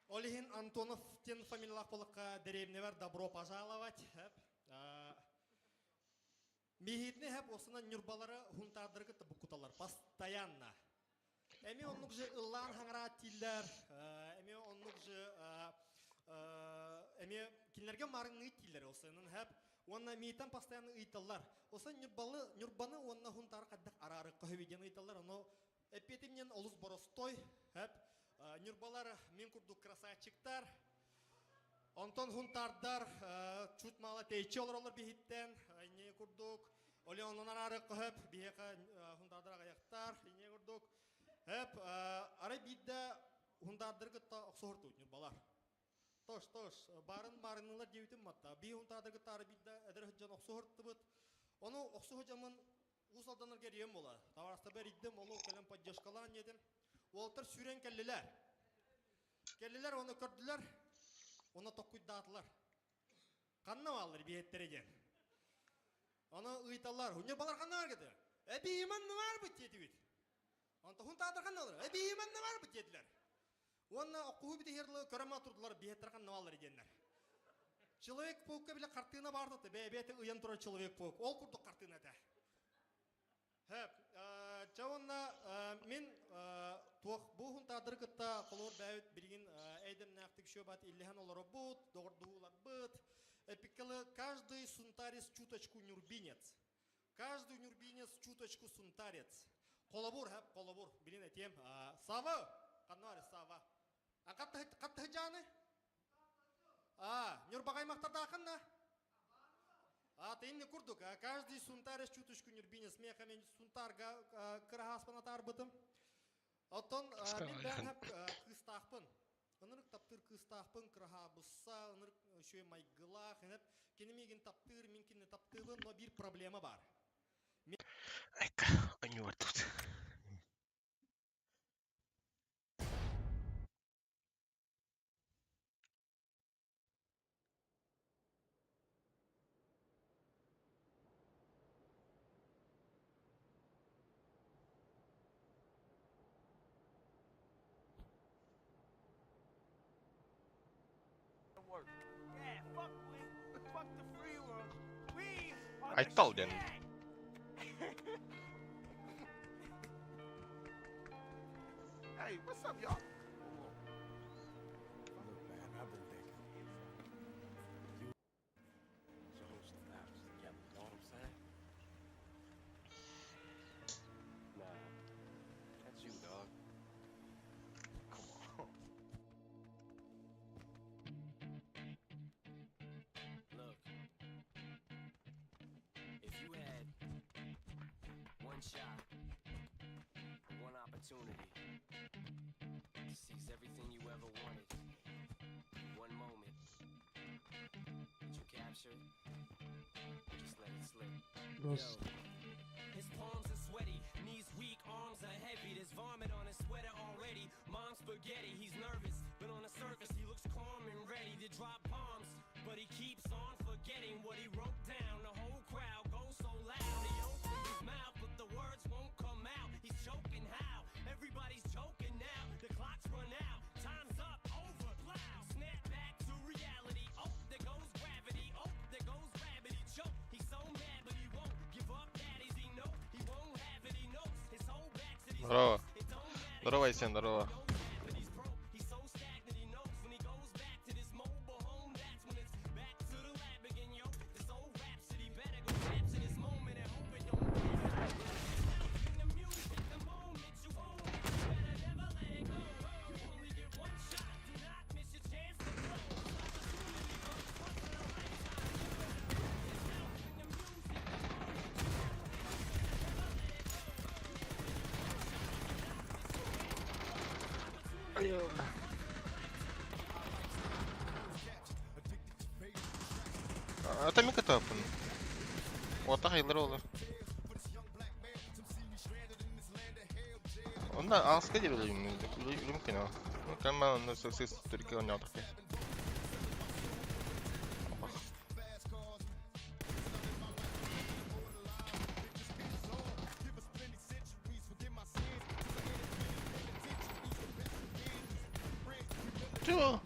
Ол иһин Антонов диэн фамилиялаах буоллахха дэриэбинэбэр добро пожаловать. Миһитини хэп осынан Ньурбалары хунтаардары кытта буккуталар постоянно. Эми оннук же ыллаан хаҥараат дииллэр, эми оннук же эми кинилэргэ марыҥныы дииллэр осынан хэп уонна миитэн постоянно ыйталлар. Осан Ньурбалы Ньурбаны уонна хунтаары хайдах араарыкка хөбү диэн ыйталлар, ону эппиэтим олус боростой хэп Ньурбалар мин курдук красавчиктар, Онтон хунтаардар чуть мало тэйчи олороллор биһиттэн, инньэ курдук. Оле онон араары көһөп, биһиэхэ хунтаардар аҕыйахтар, инньэ курдук. Хөп, арай биирдэ хунтаардары кытта охсуһуртубут ньурбалар. Тош, тош, баарын баарынылар диэбитим матта. Бии хунтаардары кытта ары биирдэ эдэр сылдьан охсуһуртубут. Ону охсуһу дьамын Уус Алданарга эрийэн буола. Табаарыстарбар эрийдим, олу кэлэн поддержкалаан диэтим. Уолаттар сүүрэн кэллилэр. Кэллилэр уонна көрдүлэр, уонна токкуйдаатылар. Ханна бааллар биһиэттэрэ диэн. Ону ыйыталлар, Унньа балар ханна бар кете? Эбии манна барбыт диэтибит. Онто хунтаатар ханна олор? Эбии манна барбыт диэтилэр. Уонна оккуһу бүтүһэр дылы көрө турдулар биһиэттэр ханна бааллар диэннэр. Человек-паукка бile хартыына баартаты, бэйэ-бэйэтэ ыйан турар Человек-паук. Ол курдук хартыына этэ. Хэп, Чэ уонна мин туох бу хунтаадыры кытта холуур бэйэбит билигин эйдэмнээхтик шөбат иллэһэн олоробут, доҕордуһууларбыт. Эпиккалы каждый сунтарец чуточку нюрбинец. Каждый нюрбинец чуточку сунтарец. Холобур, хэп, холобур, билин этиэм. Сава, ханна Сава. А хаттыһыдьааны? А, Нюрбаҕаймахтардаахын на? А, ты инни курдук, каждый сунтарец чуточку нюрбинец. Меха мен сунтарга кыраһааспын атаарбытым. Оттон мин бэйэм кыыстаахпын. Ынырык таптыыр кыыстаахпын, кыраһаабысса, ынырык үчүгэй майгылаах, инеп кини миигин таптыыр, мин кинини таптыыбын, но биир проблема бар. Айка, онньугар тут. Айтал диэн. Hey, what's up, y'all? Look, man, I've been thinking. You supposed to laugh together, you know what I'm saying? Nah, that's you, dog. Come on. Look, if you had one shot, one opportunity to seize everything you ever wanted in one moment, did you capture it? Or just let it slip? Yo. His palms are sweaty, knees weak, arms are heavy. There's vomit on his sweater already. Mom's spaghetti, he's nervous, but on the surface he looks calm and ready to drop bombs. But he keeps on forgetting what he wrote down. The whole crowd goes so loud. He opens his mouth, but the words won't come out. He's choking how? Everybody's choking now. The clock's run out. Time's up, over. Plow. Snap back to reality. Oh, there goes gravity. Oh, there goes rabbit. He choke. He's so mad, but he won't give up. Daddies, he know he won't have it. He knows his whole back to these Здорово. ropes. It don't matter. Здорово, He's Айсен, broke. здорово. He knows that, but he's broke. He's so stagnant. He knows when he goes back to this mobile home. That's when it's back to the lab again, yo. This old rhapsody better go capture this moment and hope it don't pass. Yourself in the music, the moment you own it. You better never let it go. You only get one shot. Do not miss your chance to blow. This opportunity comes once in a lifetime. You better lose yourself in the music, the moment you own it. You better never let it go. You only get one shot. Do not miss your chance to blow. This opportunity comes once in a lifetime. Ата мин кытааппын. Уота хайылар олар. Онда ааска диэбил үлүм кино. Кама онно сыс түркө онньоотох Чего?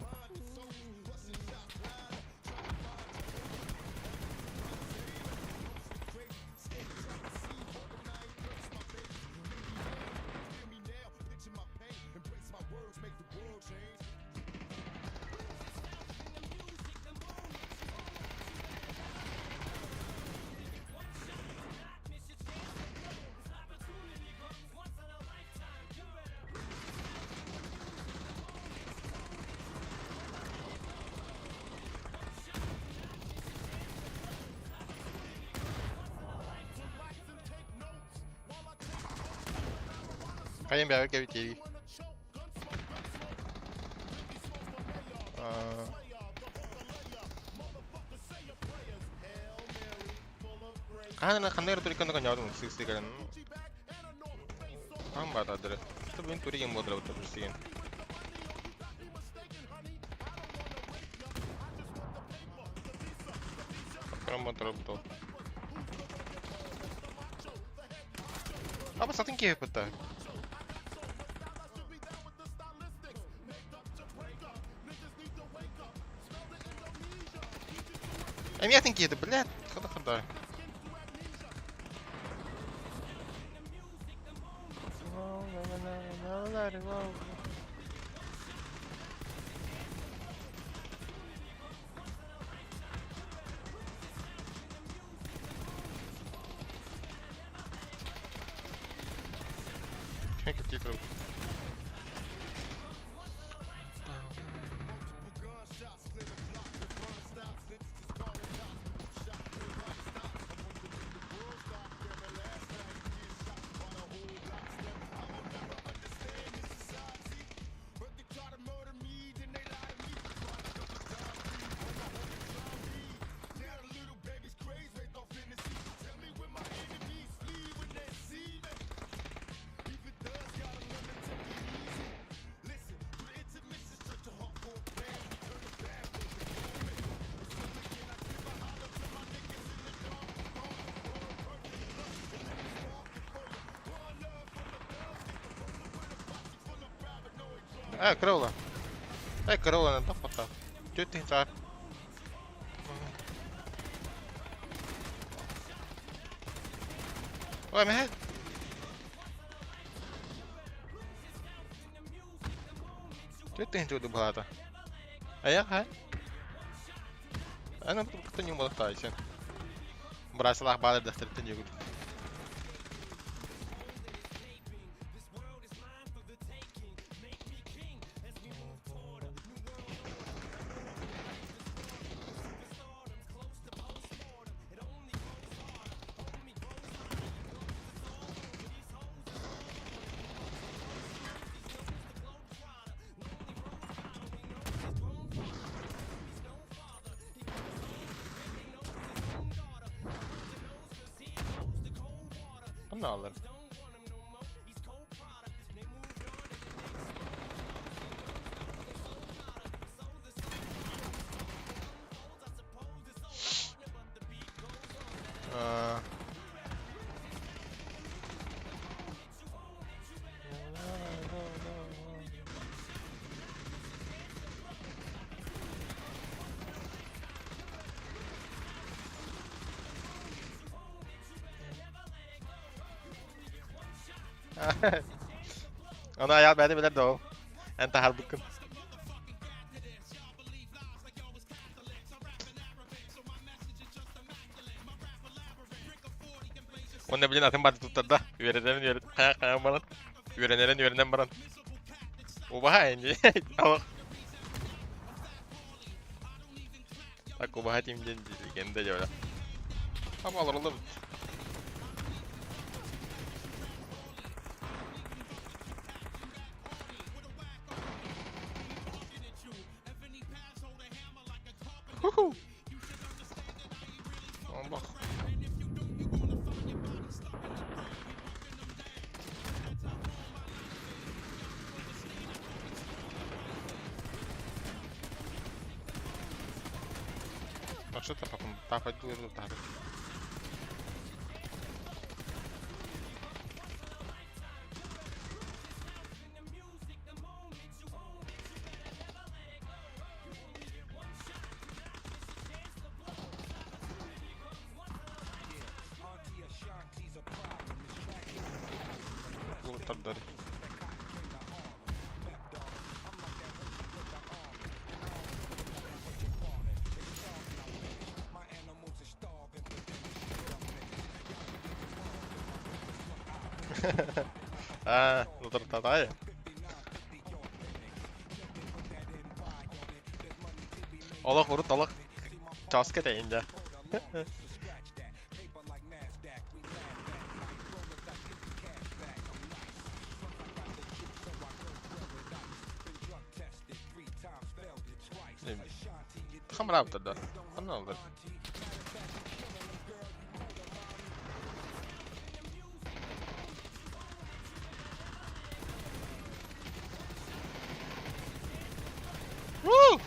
Хайын бэйэ кэбитиэй. Хаһан ханна эрэ турикканы коньоодум сыыстыгарын. Хаһан баатаадыры. Тубин туригин буолар бутта Прям буолар Аба сатын киһи бутта. Эмиэ атын киһи блядь, хада хада. Кэптии турабыт. Ээ, кыра ула. Ээ, кыра уланан тохпоттоо. Түөрт тыһыынчаҕар. Ой, мэһэ. Түөрт тыһыынча курдук баһаата. Айах, хай. Аны кытта ньуумалахтаа сен. Бырасылаах баалар дастарыттан дьөгүт. Ханна алар? Аны айаал бэйэтэ билэр да ол. Эн таһаарбыккын. Уонна билин атын барды туттарда. Үөрэнэрин үөрэн хайа хайан баран. Үөрэнэрин үөрэнэн баран. Убаһа инди. Так убаһа тим диэн легенда дьэ Ама олороллор. Ху-ху. Бах. А что ты потом тапать будешь, тапать? Тардар. Аа, утартатай. Олох урут олох чааска тэйин дьэ. Хамраабыттар да. Ханна алдар? Woo!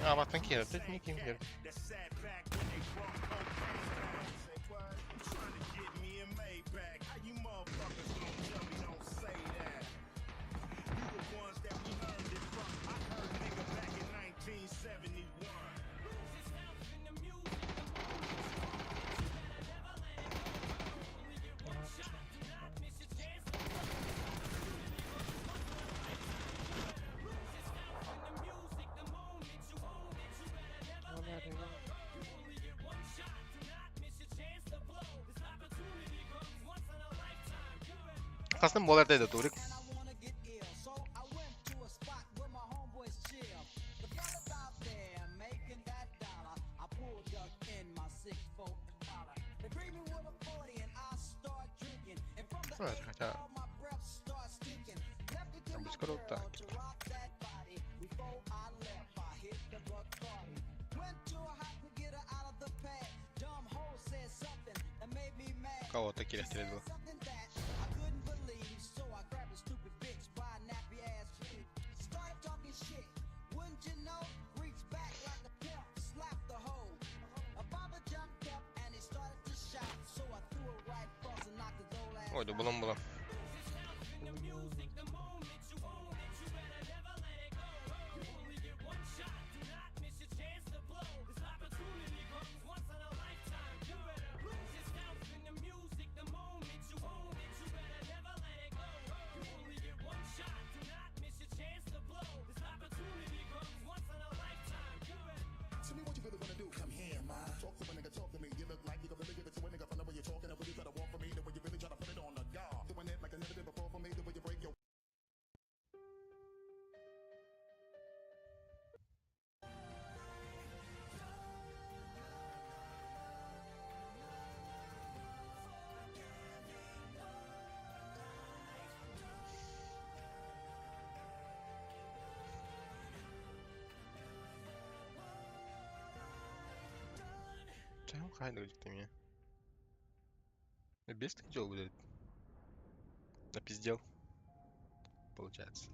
Абаттан киирэр, не ким киирэр. Хасным буолар да турик. Хотя... Обыскору так. Кого-то кирэхтэрэ дуо? Ой, да булан булан. Чем хайда ты меня? Без ты дел будет? Напиздел. Получается.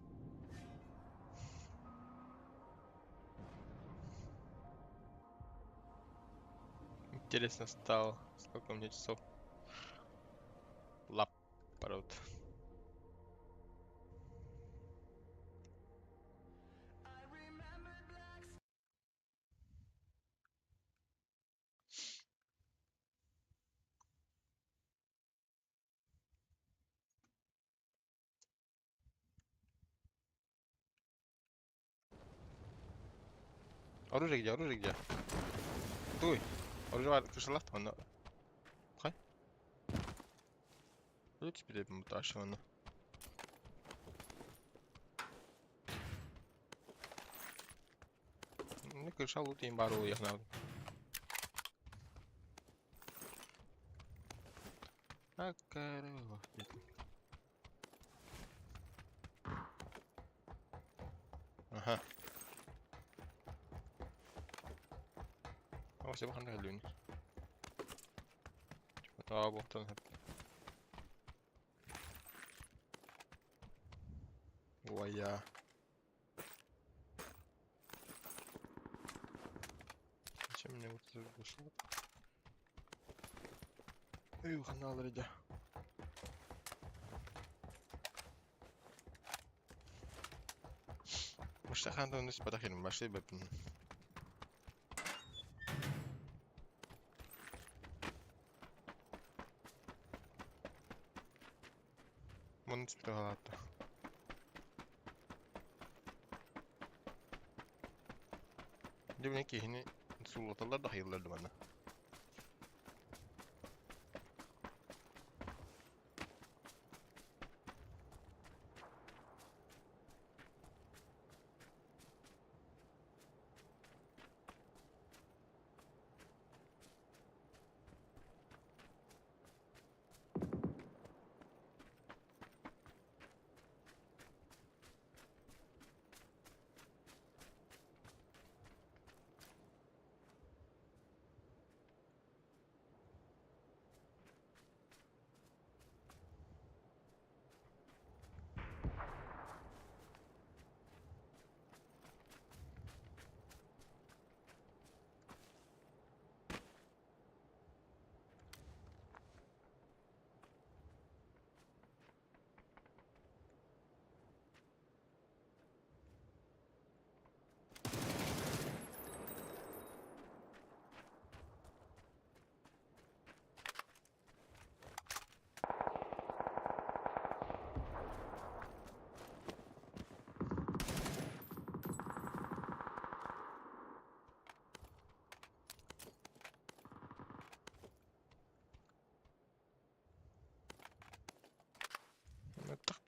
Интересно стало, сколько у меня часов. Лап, пород. Оружие где? Оружие где? Туй. Оружие var. Kırşalat onu. Хай. Ну теперь муташивано. Ну кыршал ут им бару я знал. А корова. Ага. О, все бахан хәлүн. Таа бохтан хэп. Уая. Зачем мне вот это вышло? Эй, ханал рядя. Мышта хандан үс падахин башли бэпин. Мұны түспіті қалады. Дебіне кейіні сулаталар да хайылларды бана.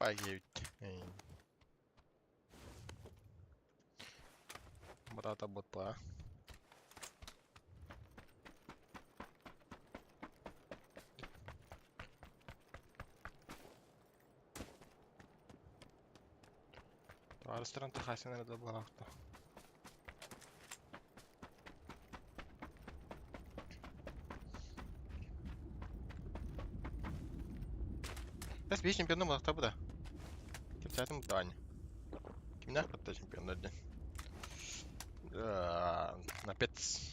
Бай киһибит. Брата бутла. Арыстыран тахасин эрэ буолаахта. Бэс биир чемпионы булахта бу да. Кэпсээтим бу Кимнээх кытта чемпионнар диэн. Напец.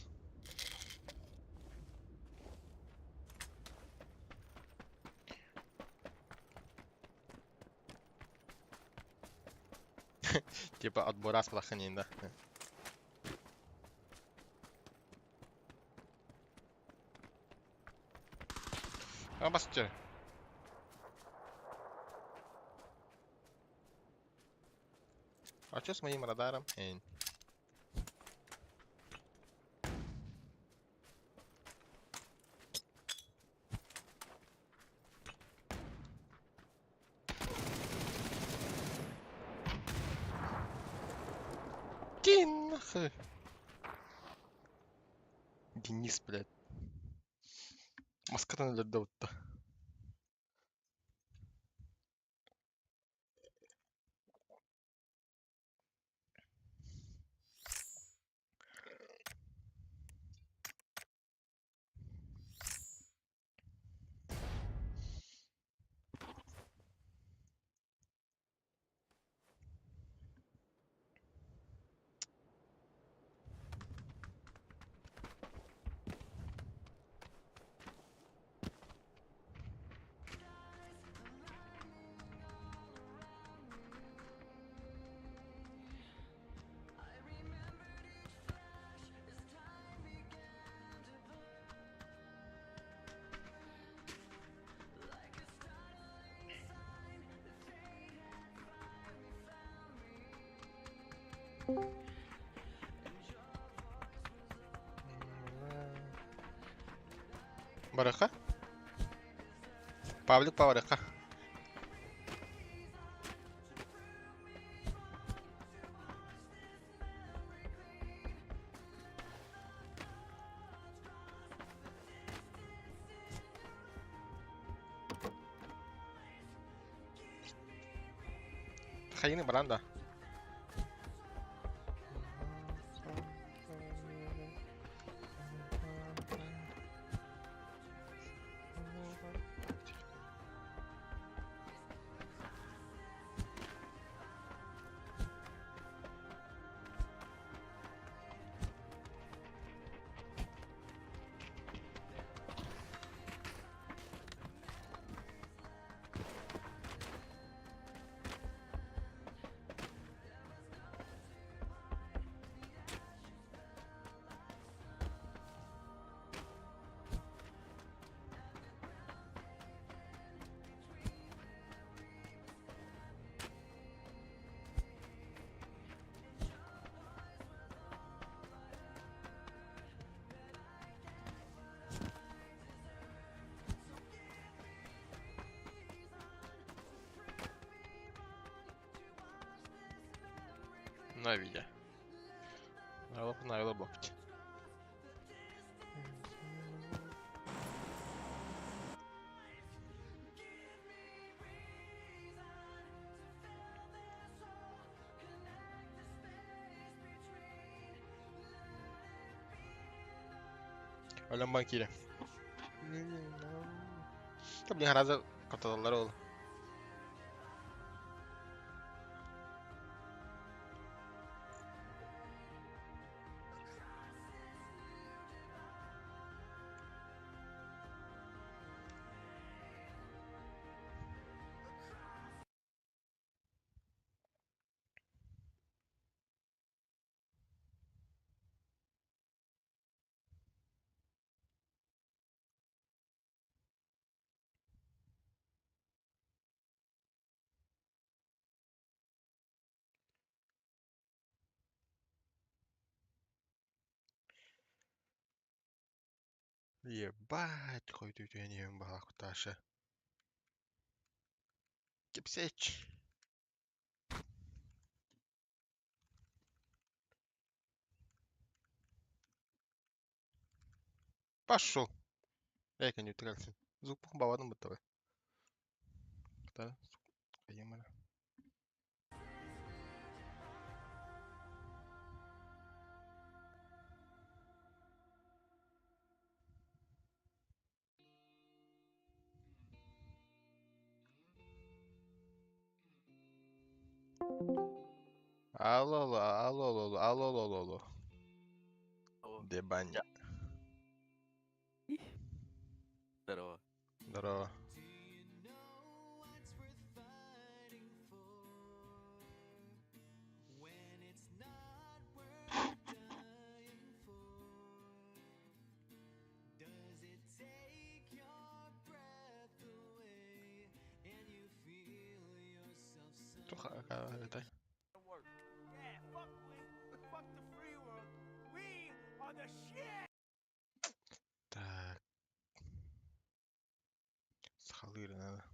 Типа отбора спалаханин, да. А бастер. А что с моим радаром? Эй. Иди нахуй. Денис, блядь. Маскатан өлөрдө. Барыха? Павлик Павлика. Хайыны баран да. На видео. Навела бокти. Өлөн банкире. Блин, гораздо каталар ол. Ебать, хоть у тебя не бахташа. Кэпсээч. Пошел. Эка нейтральный. Звук бабадым баттабай. Алло, алло, алло, алло, алло, алло, алло. Дебаня. Здорово. Здорово. Так. Сахалыыр надо.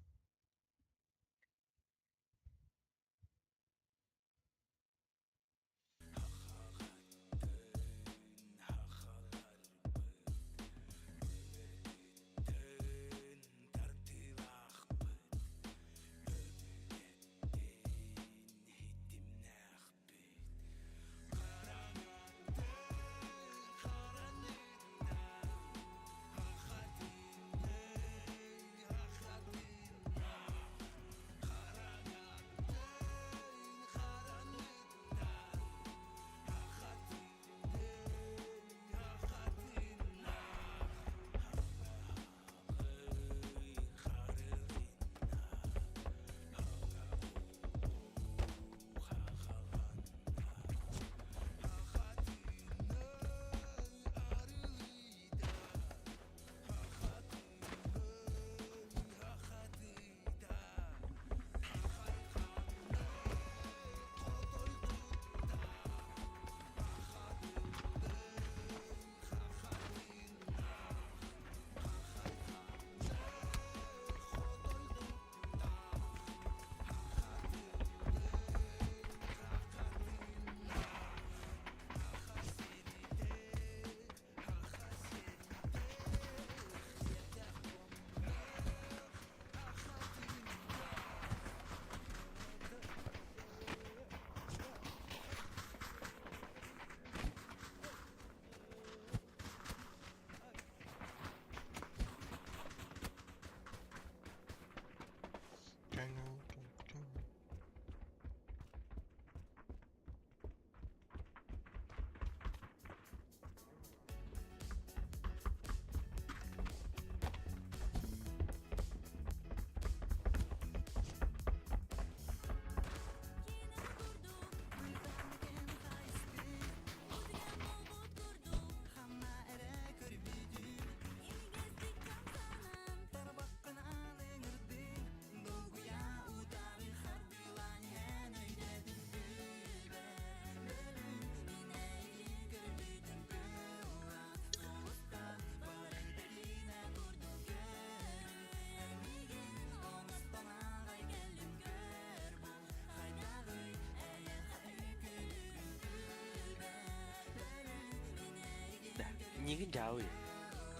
Нигин жауи.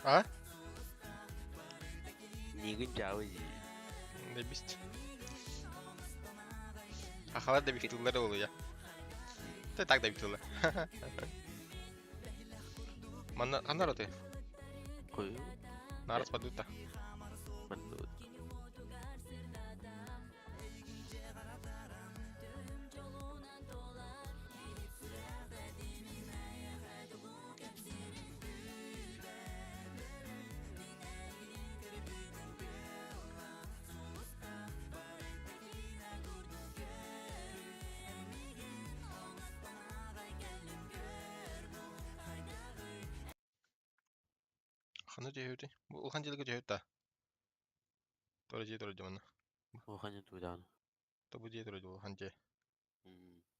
А? Нигин жауи. Дебист. Ахалар да бихтуллар ол я. Ты так да бихтуллар. Манна ханна роты? Кой. Нарас падута. Мандут. Ханна жehүти. Бу улхан жылга жehүт та. Тора же тора жамана. Улхан тудан. То бу же тора улхан же.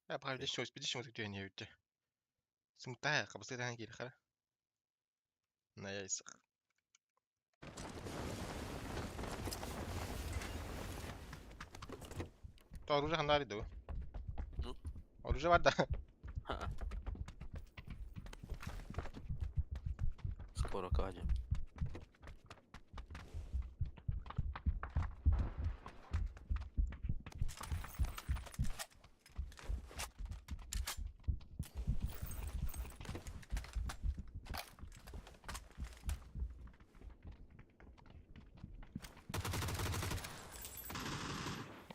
Я пахал деш шоус бидиш музык жehүн жehүт. Сымта кабысы тахан кири хара. На я исак. Оружие ханна баар дуу? Ну? Оружие бар да. Ха. Скоро кладем.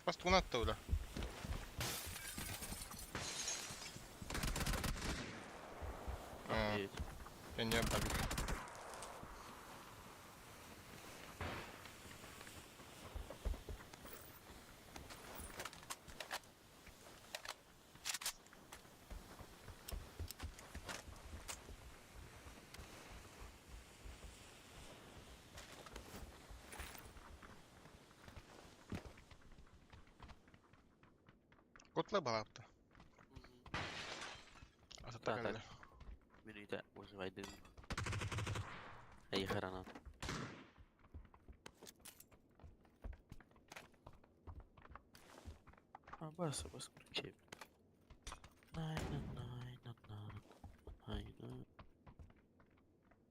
Бас тугун атта бля. Охуеть. Я не обдавил. Котла балапты. Ата Да, так. Минута, вызывай дым. Эй, гранат. А, бас, бас, включи. Най, на, най, на, на, най, на.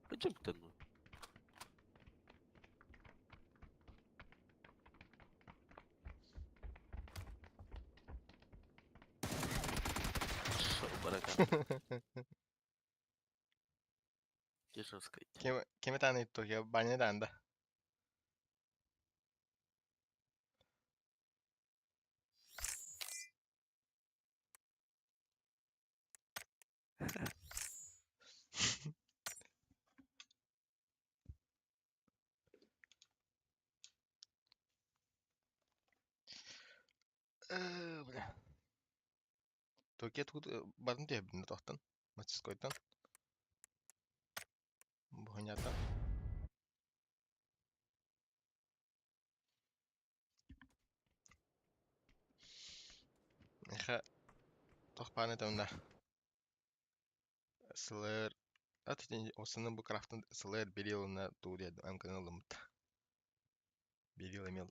Пойдем к ну. Шо, баракан. Держу сказать. Кем кем это итоге баня да. Бля. Токет тут барын диэбин тохтон. Мастерскойтан. Буханята. Эха тохпаны тамда. Сылыр Ат осыны бу крафтын сылыр берилына туу диэд амкын ылымыт. Берил эмел.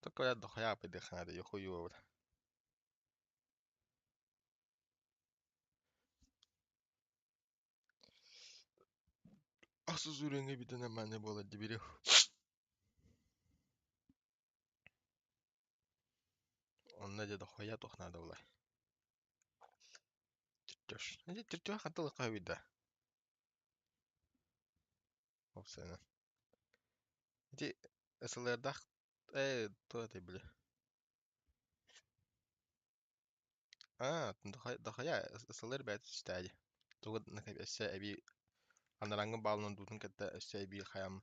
Только я дохуя пойдыханады, ёхую. Асызурыңы битен мәне бола дибире. Онна деді хоя тохнады олай. Чертеж. Эти чертеж хатылы кайбида. Опсена. Эти СЛРдах то это бля. А, дохая СЛР бәт стади. Тугы накап эссе әби анараңгы балынан дутун кәтті эссе әби хаям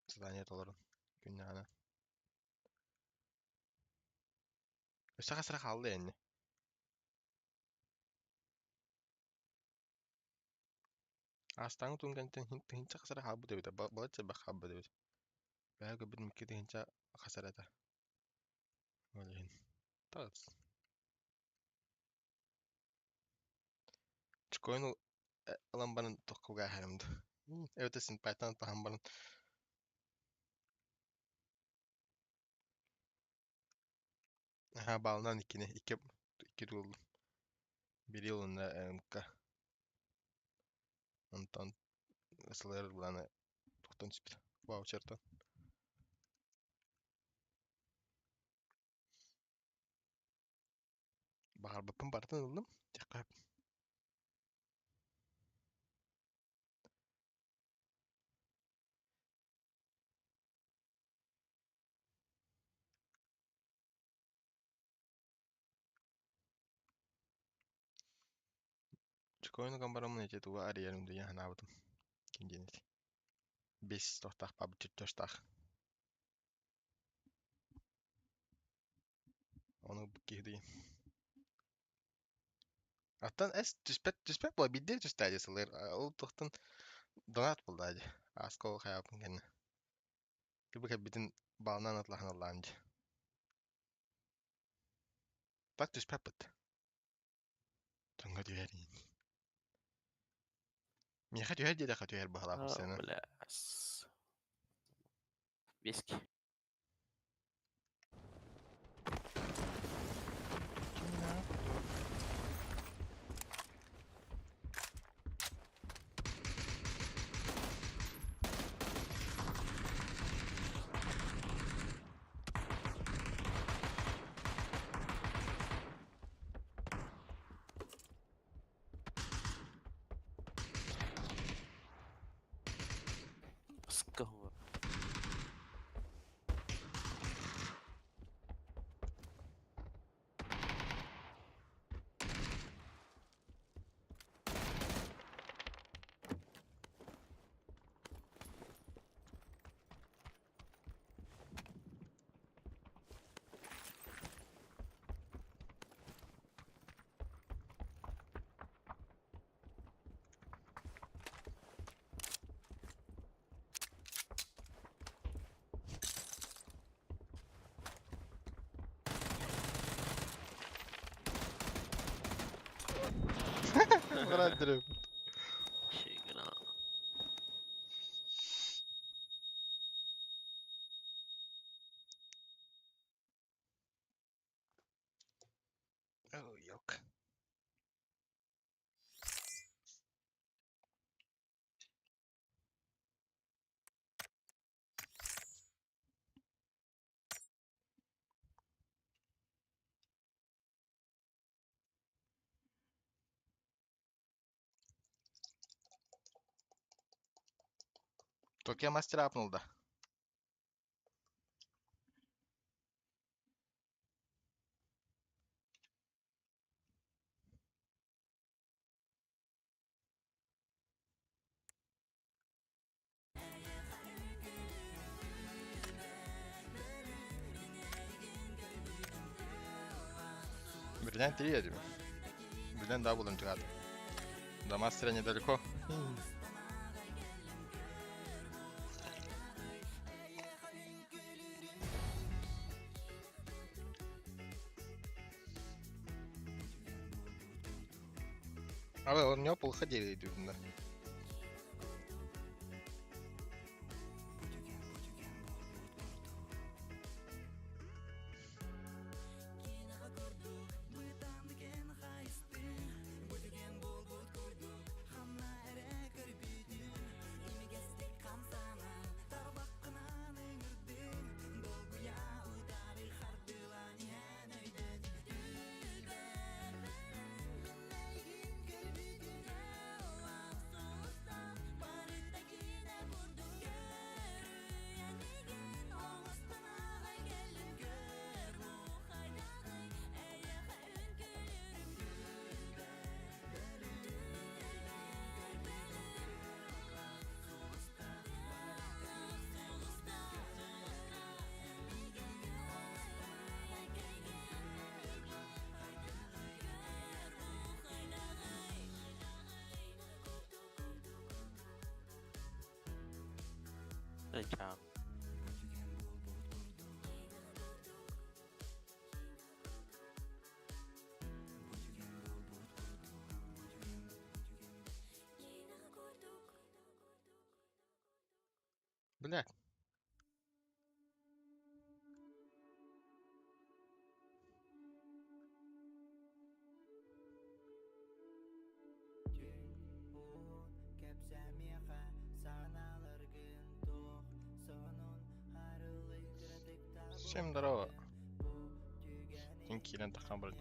задание толорун күннәгәнә. Өссө хасыра халды энни. Астаңы тун кэнтен хинча хасыра халбы дебит. Балача бак халбы дебит. Бәгө бит микки хинча хасарата. Олин. Тац. Чкойну ламбанын токкуга харамды. Эвтесин пайтан тахамбанын. Аха балынан иккини икки икки тул бирил онна МК. Онтон СЛР буланы тохтон түспүт. Ваучертан. Баҕарбыппын барытын ыллым. Тиэххэ Чкойну камбарамын эти туга арыйарым дыйан ханаабытым. Ким диэн эти. Бес тохтаах бабыт чертежтаах. Ону киһи дыйын. Аттан эс түспэт түспэт була биирдэ түстээди сылыр. Ол тохтон донат буллаа дии. Ааска ол хайаабытын кэннэ. Кибы кэлбитин баалынан атлаһан ыллаан дии. Так түспэппит. Тоҥҥо түһэр Миэхэ түһэр диэтэххэ түһэр быһалаах А, сцена. бля. Виски. Хара Чигра. Oh, ёлка. Токио мастера апнул да. Birden 3 я тебе. Birden daha buldum çıkardı. До мастера недалеко. А вы, он не плохо делает, да. Ciao. Блядь. Всем здорово. Кирен тахан бар.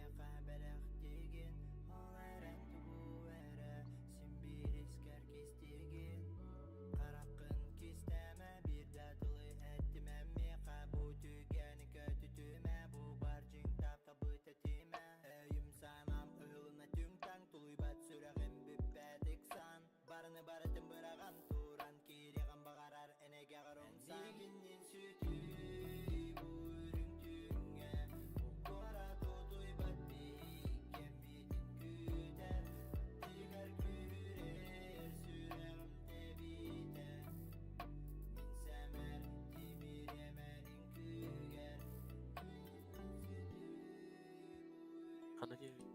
Хана диэбит?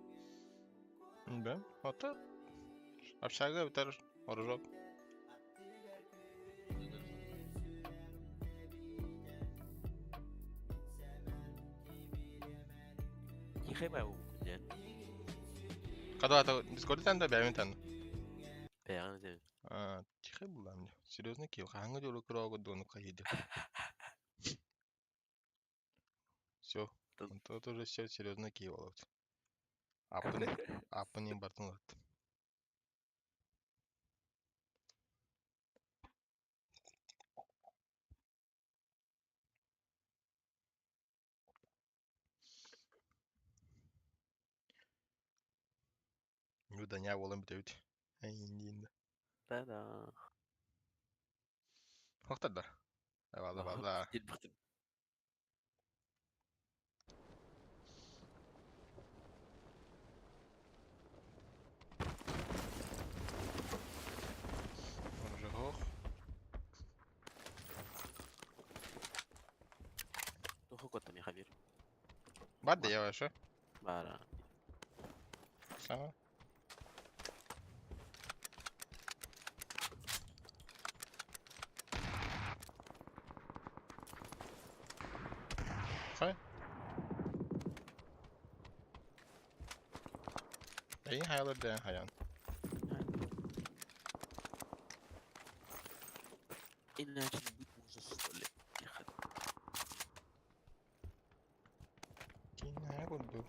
Да, вот Общага битер оружок. Тихай бай диэн. Когда это Дискорд танда бәмин танда. Бэйэҕин этим. А, тихай булам. Серьезно киев. Хаңы жолу кырого дону кайды. Все. Тут уже все серьезно киев алат. Апын апын бартын алат. Нюда болан битебит. Эйндин. Да-да. Хохтар да. Бада бада. Дил бахтым. Оружок. Туху коттами Хабир. Бад я вообще. Бара. Сама. Хай. Эйин хайалар дээн хайан. Иначе не будет мужа, что ли? Тихо. Кинээ курдук.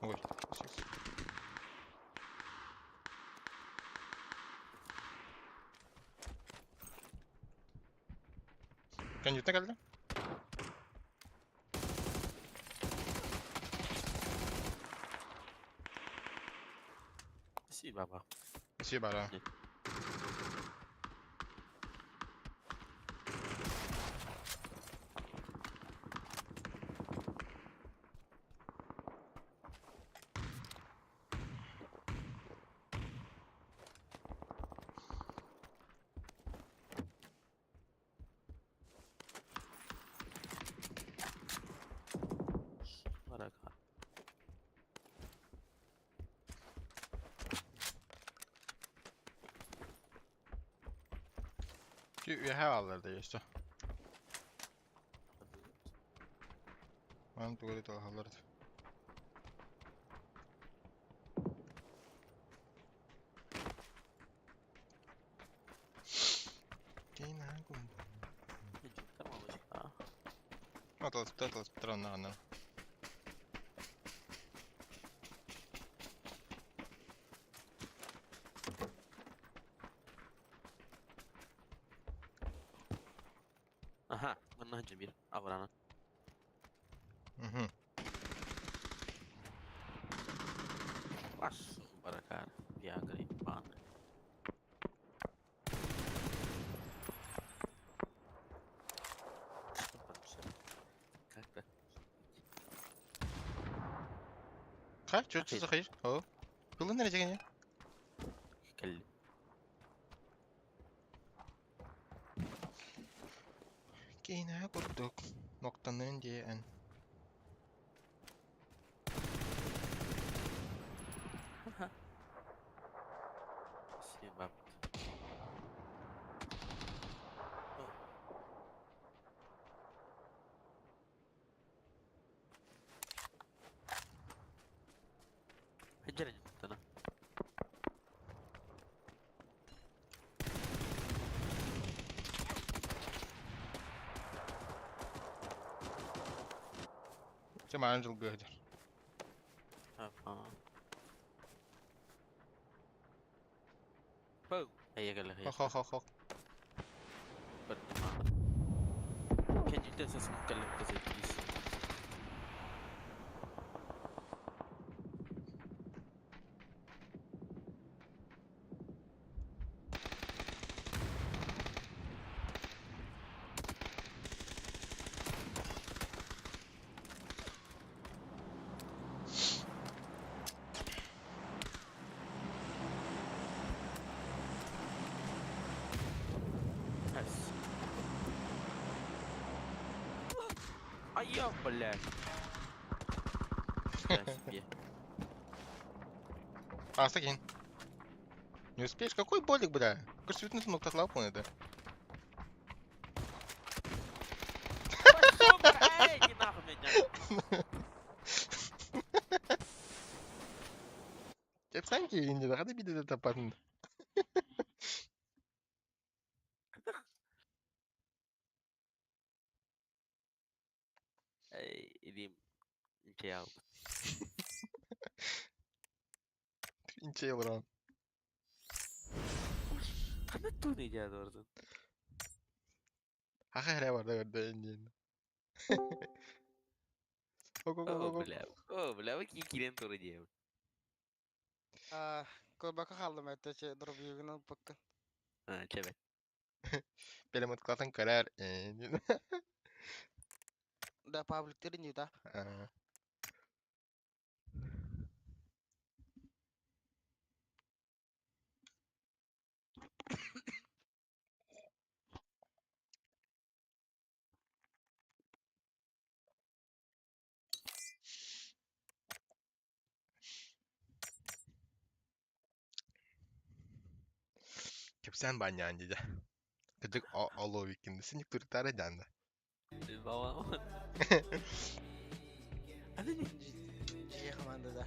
Ой, сис. Кэннитэ кэллэ? Спасибо, баба. Спасибо, да. Барака. Үөһэ бааллар да өссө. Манан тугу эрэ талаһаллар да. Аталаспыттар онно онно. Аха, манна Джамир, Аврана. Угу. Пошел, баракар, Виагра и баны. Что вообще? Как так может быть? Ха, чё чё захайыр? О. Кылын нэрэ Кэлли. Киинэ курдук нуктаныын диэн Спасибо. Дьэрэ Чэ маан дьылгыа сылдьар. Пау. Эйэ кэлэ Хо-хо-хо-хо. Кэнниттэн сасмыт кэллэ please. Yes. Айа, блядь. Я себе. А, сакин. Не успеешь? Какой болик, бля? Кажется, цветный нуктатлап он это. Пошел, эй, иди нахуй меня. Кэпсээн киһиҥ диэн хата биирдэ да таппатын. Эй, илиим инчэй аҕалбыт. Инчэй олорон. Ханна тууну идея барытын? Хаха эрэ барда көрдөйүн диэн. О, бля, о, бля, вы киирэн тура диэбит. Кылбака хааллым этэ дробьюгун ылбыккын. А, чэбэт. Перемоткатын көрөр. Да, пабликтер не да. Кэпсээн баанньаан дии. Кырдьык олуо иккинди синник туруктаара дьаанда. Баҕа. Дьиэ командада.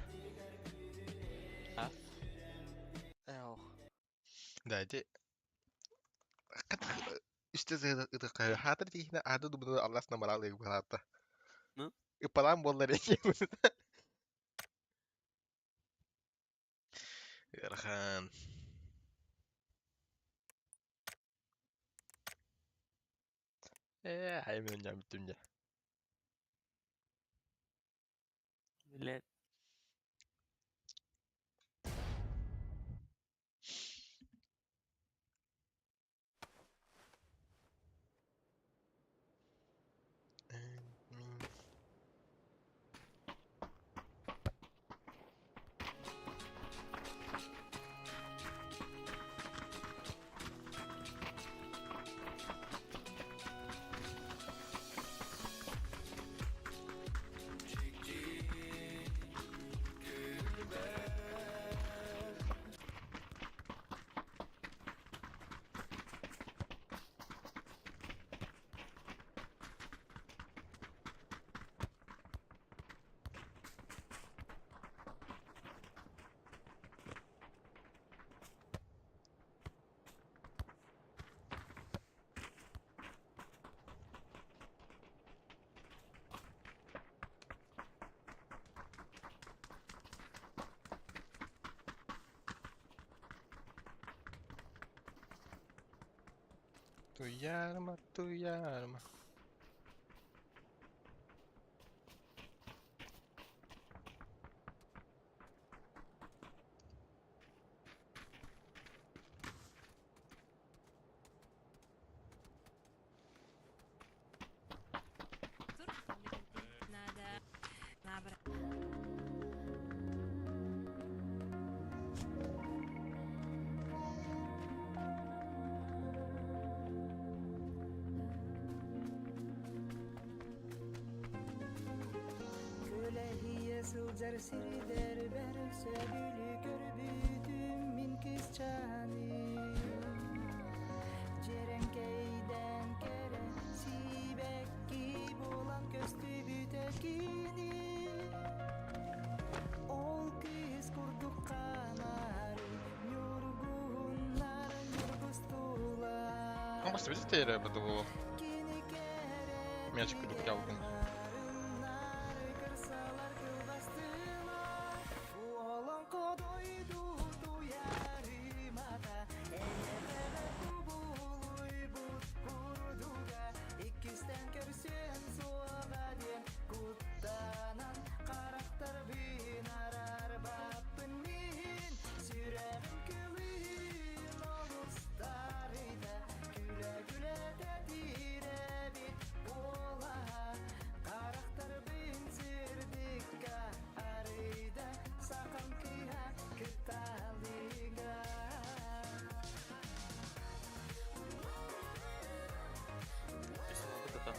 А? Э, ох. Да, ити үстэ ытыкка хаатыр тиихинэ аады дубуну алласна бараал ыйбалаатта. Ну? Ыппалаан буоллар Ыарахан. Ээ, хайа мен онньоон бүттүм дьэ. Блядь. Туйаарыма, туйаарыма. Күлэһийэ сылдьар сирдэрбэр сөбүлүү көрбүтүм мин кыысчааны Дьэрэҥкэйдэн кэрэ сибэкки буолан көстүбүтэ кини Ол кыыс курдук хаамары ньургуһуннар Он ньургустулар просто видите, буду Кини мячик кэрэтигэр кыдыкталгын. нарыннар кырсалар кылбастылар Олоҥхо дойду туйаарымата эйэҕэ кубулуйбут курдуга иккистээн көрсүөн суоҕа диэн куттанан харахтарбын араарбаппын мин сүрэҕим күлүн олус тарыйда күлэ-күлэ тэтирэбит буолаһа харахтарбын сырдыкка арыйда сахам кыыһа кыталыга. Вот это.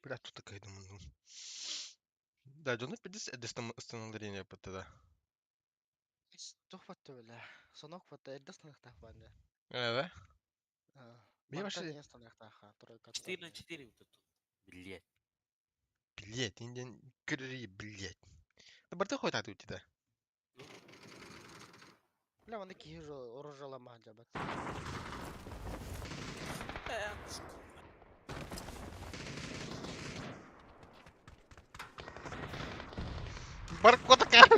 Бля, тут такая думаю, ну. Да, дьону пидис эдестан да. Туох батта бile. Сонок батта эрдэ станыктаах баанда. Да? Мне Мантан вообще не станыктаах тройка. 4 на 4 вот это. Блядь. Блять, индиан көрри, блять. Да барты хоть ату тебя. Бля, маны киһи оружаламаан жабат. Бар кота кар.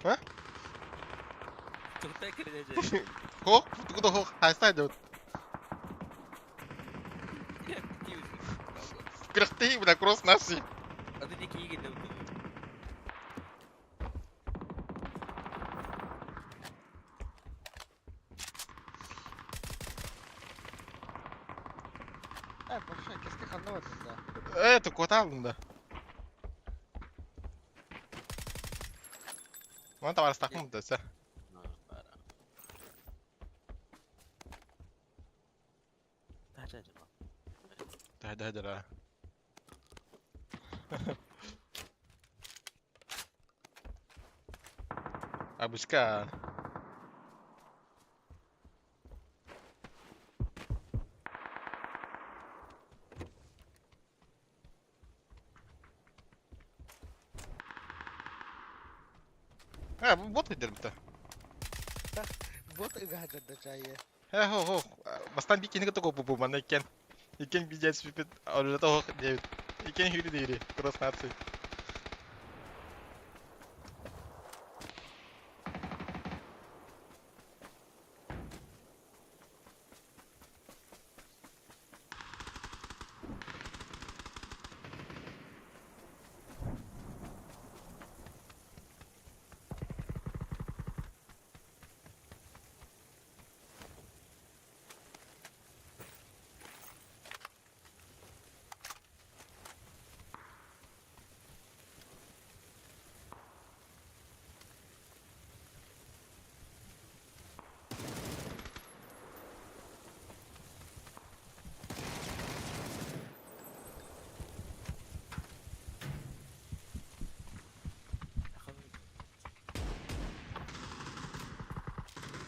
А? Тугта кирдеже. Хох, тугуда хох, хайстай дот. Крахты, бля, кросс наши. А ты не киги да. Э, вообще, кеске ханна бардын да. Это кота алдым да. Ман табарыс тақмын да, сә. acaba? Hadi hadi la. Абыска. А, бот кыдырбыта. Бот ыгаһдырда чайы. Хэ хо хо. Бастан бикини кытта коппупу манна иккен. Иккен бидет сүппүт орулата хох диэбит. Иккен хүри диири. Кросс нации.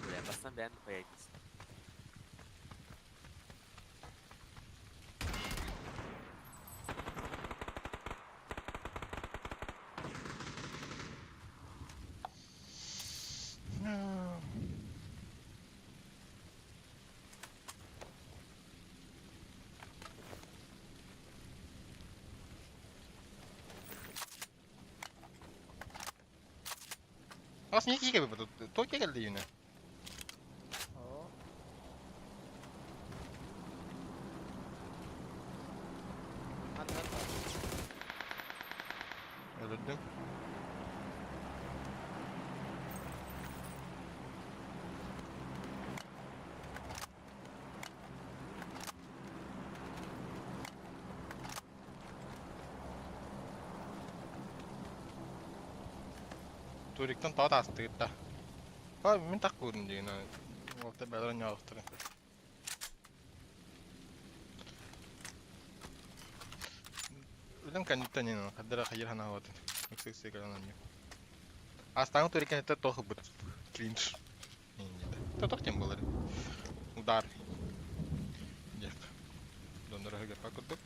Buraya bassan beğendim bayağı. Aslında iyi gibi bu. Tokyo geldi yine. Öldürdüm. Туриктан таа таастыгытта. Ха мин так көрдүм деген. Уолта бәлер нялыктыры. Үлем кәнниттен нен кадара хайыр хана вот. Үксек калан не. Астаңы турикен это тохы бут. Кринж. Тотох тем болар. Удар. Дек. Дондора хыгар пакырдык.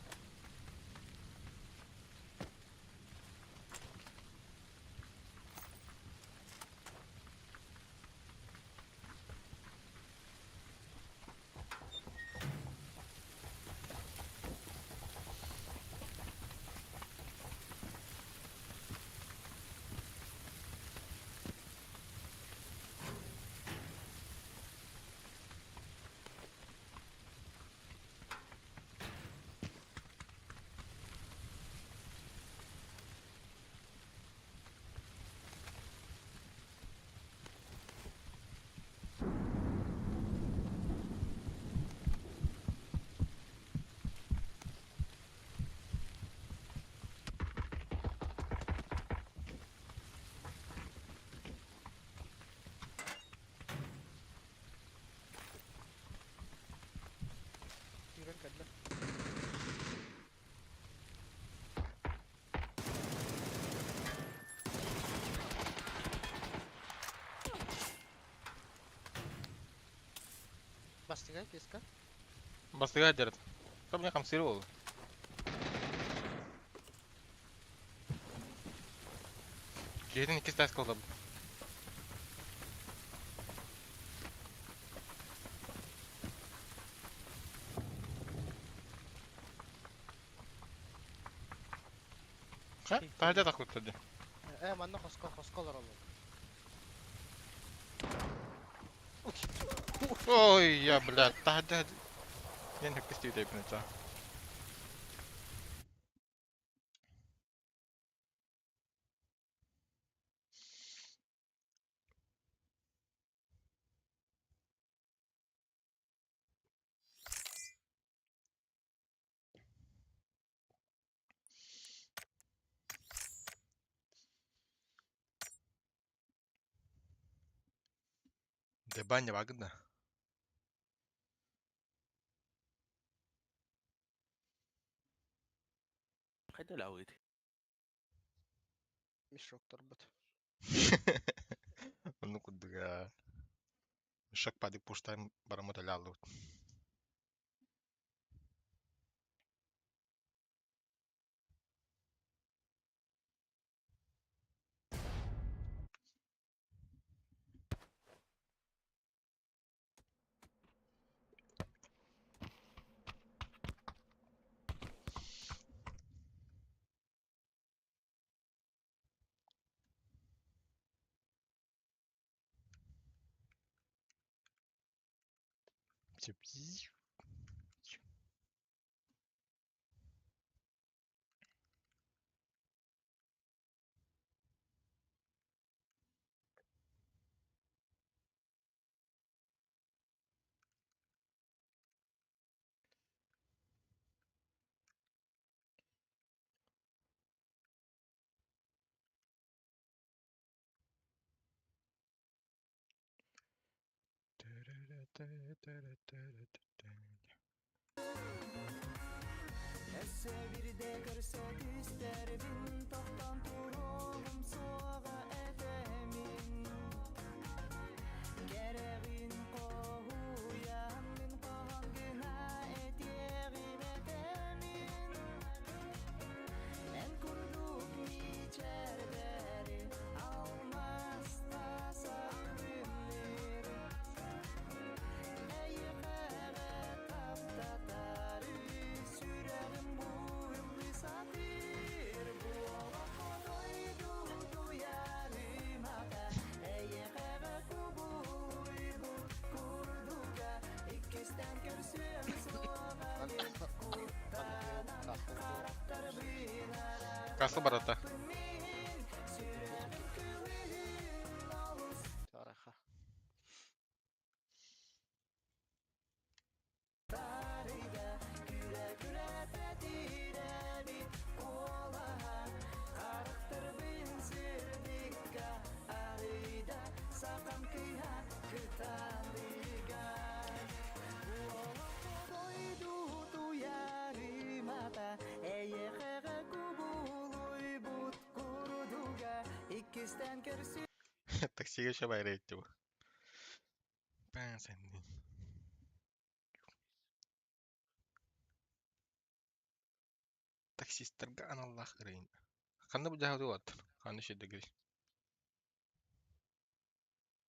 Киирэн кэллэ. Бастыга киска. Бастыга дерет. Там не хамсыр ол. Жерден iki ters kaldı. Ха? Тахда такут тады. Э, манна хоско хоско олороллор. Ой, я, блядь, тахда. Мен хөккөстүү деп нэ. Дебаня вагна. Хайда лауит. Мешоктарбыт. Оннук курдук аа. Мешок падик пуштайм бараммыт өлө Өссө бирде көрсө түстэрбин тохтон туруом суоҕа этэмин Кэрэҕин хоһуйан мин хоһон гына этиэҕим этэмин Эн курдук мичээрдэри алмаста сайылынныр Эйиэхэҕэ таптатары сүрэҕим бу ыллыы сатыыр Буолахха дойду туйаарымата Эйиэхэҕэ кубулуйбут курдуга Иккистээн көрсүөм суоҕа диэн куттанан Харахтарбын Касса барата. араарбаппын мин Сүрэҕим кылыһын олус Тараха. Тарыйда күлэ-күлэ тэтирэбит куолаһа Харахтарбын сырдыкка арыйда Сахам кыыһа кыталыга Олоххо дойду туйаарымата Эйиэхэҕэ кубулуйбут курдуга Иккистээн көрсү Таксига еще байрайт бу. Пан сенни. Таксисттарга аналлаах ырыын. Ханна бу дьаһалыы олаттар? Ханна шедегри?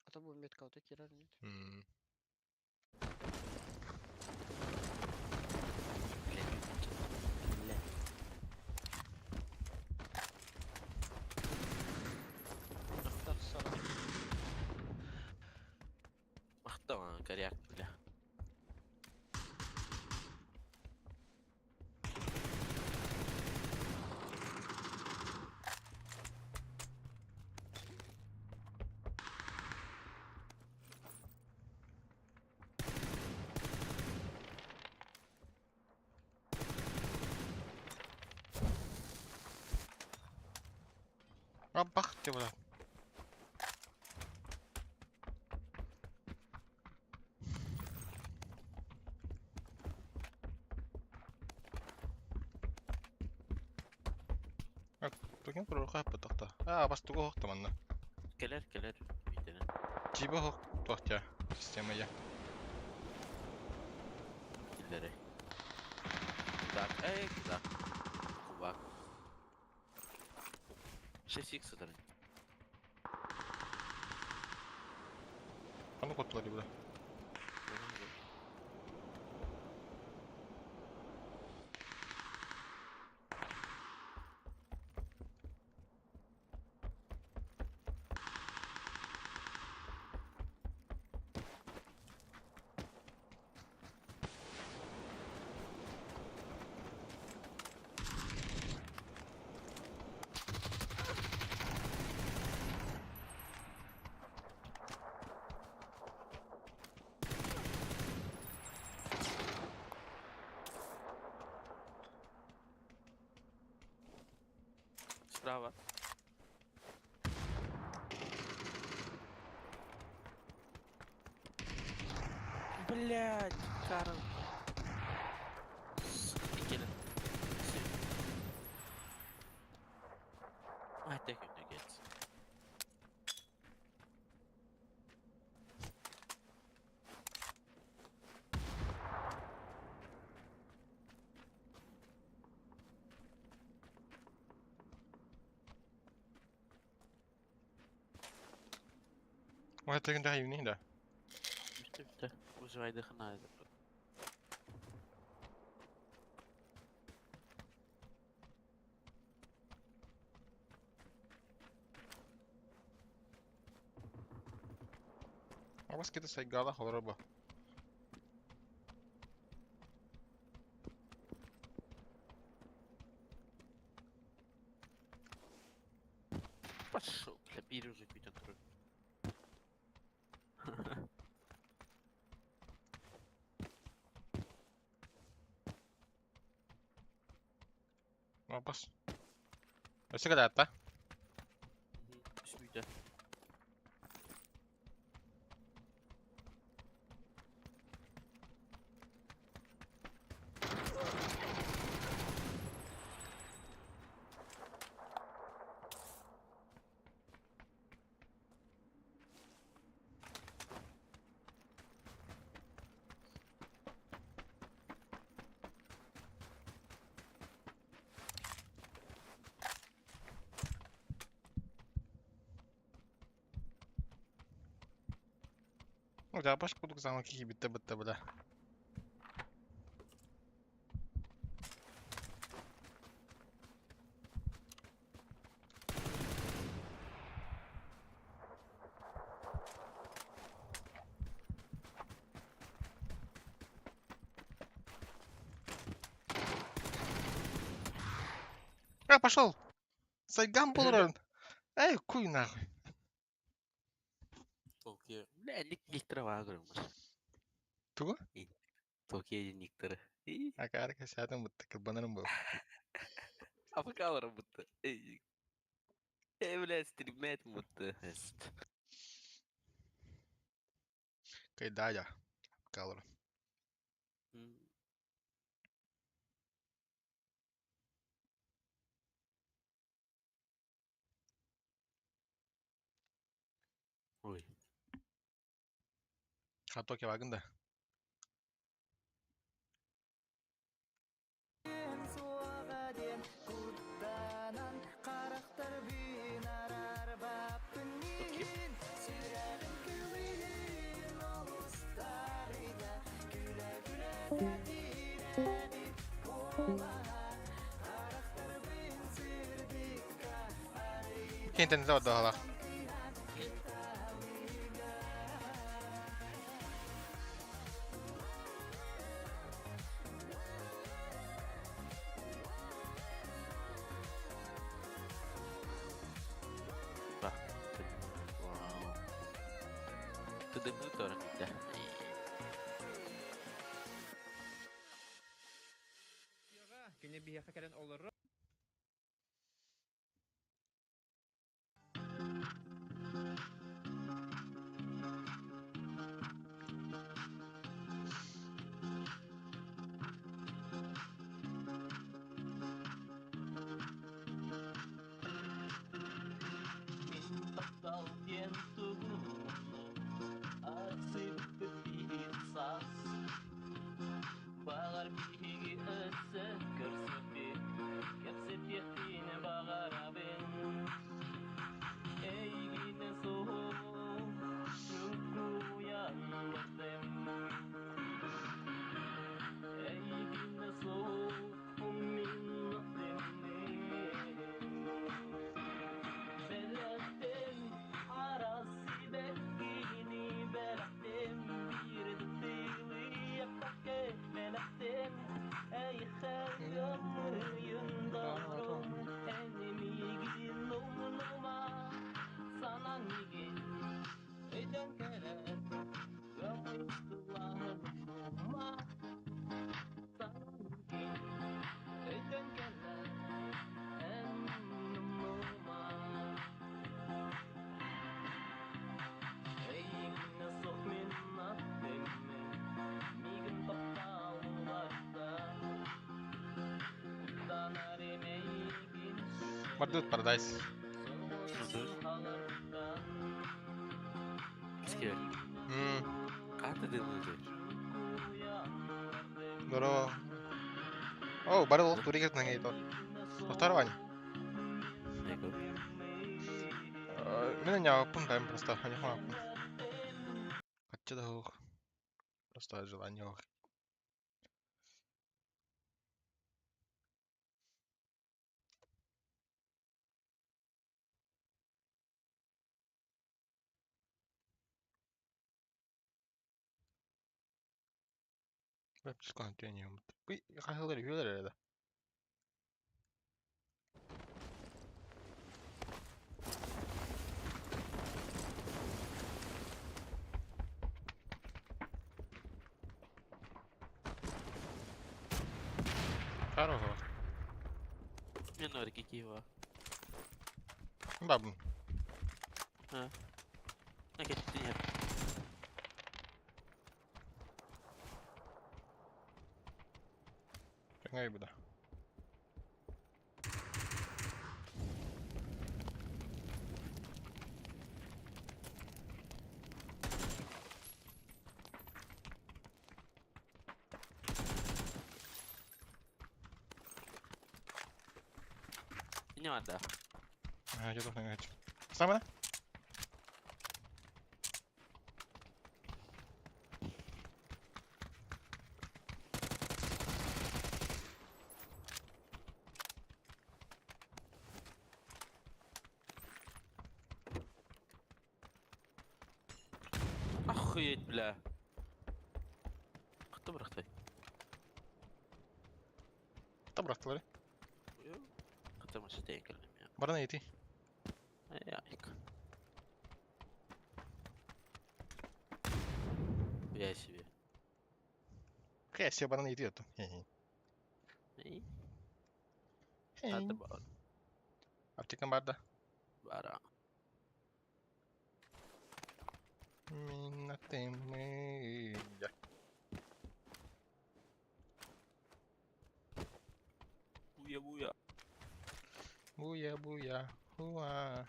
А то бу метка вот кирар нет. Бля. Тахсара. Махтал, коряк, бля. А бах ты бля. Тугин kuruqa pataqta. Аа бас тугу хохта манна. Кэлэр, кэлэр. Миитэнэ. Жиба хох туохтя система я. Киллэри. Так, эй, куда? Кубак. 6х сытарын. Аны коттулар бля. Справа. Блять, Карл. Сука, Келин. Уһа тегин да юни да. Бүтэ бүтэ. Уживайдыхын аайы. Абас кете сайгала холоро. Пошел, бля, бир уже күтен турар. Абас. Өсө кадатта. Үс бүтэ. Ну, да, баш кудук замок битте битте бля. А, пошел! Сайгам болран. Эй, куй нахуй. Токио. Бля, ник никтера баа көрөм. Тугу? Токио никтера. Акар касатым бутты кылбанарым бу. Африкалар бутты. Эй. Эй, бля, стримет бутты. Кайдая. Калор. Ой. Хатоки вагында. Интернет отдала. Ба. Вау. Тыдымны торын битте. Кини биһиэхэ кэлэн олорор. Мардут Paradise. Скер. Карта дымы Здорово. О, бары ол туригер наңай то. Тоқтар Ваня. Мен не апын бәм просто, не хма апын. Хачча да суох. Просто желание суох. Б хаһылар үһүөлэр эрэ да. Хорошо. Мен орги киһи. Бабын. Ha. Кеттин. Тэҥэй буда. Не надо. А, я тут не Саме? Охуеть, бля. Кто бырахтай? Кто бырахтылар? Кто машина кэллим я. Баран ити. Яйк. Я себе. Хэ, баран ити это. И? Надо было. Аптекам барда. Бара. Минна теммия. Буя буя. Буя буя. Хуа.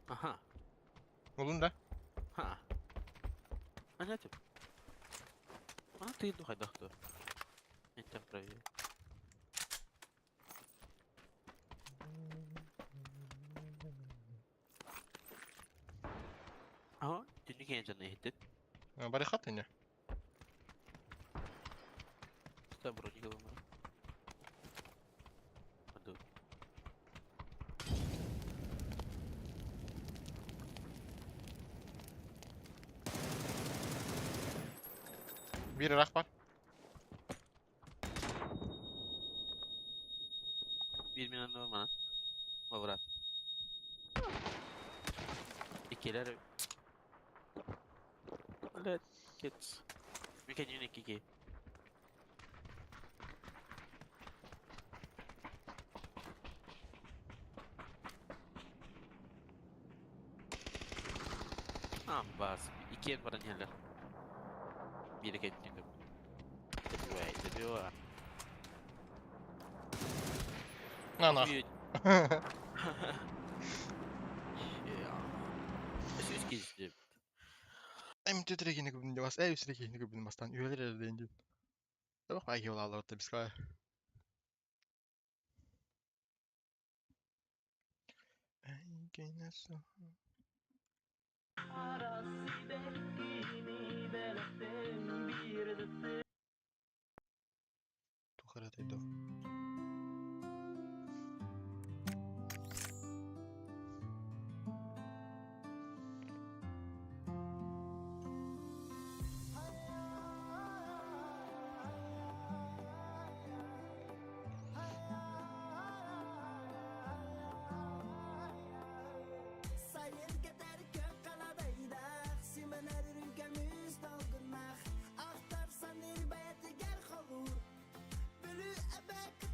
Аха. Булун да? Ха. Анятым. А ты иду хайдахту. Это проверь. Ага, түнү кеен жана иһиттит. Бары хат ине. Что броник ылымыр. Аду. Бир рах бар. Bir minute normal. Маврат. Икилер. Let kids. We can unique kiki. Амбас. Икиэн баран иһэллэр. Биир кэнники. Тэбүэ, тэбүэ. На на. Өс кезди. М4 кини күбүн бас, э үсре кини күбүн бастан үөлер эрден дин. Тох ай хол алар бискай. Ай кенесо. Тухарат айдо. Сайын кетер кök канадайдах, Сименер үрүнкемүс долгунах, Ахтарсан илбетигер холур, Бүлүү эбэ.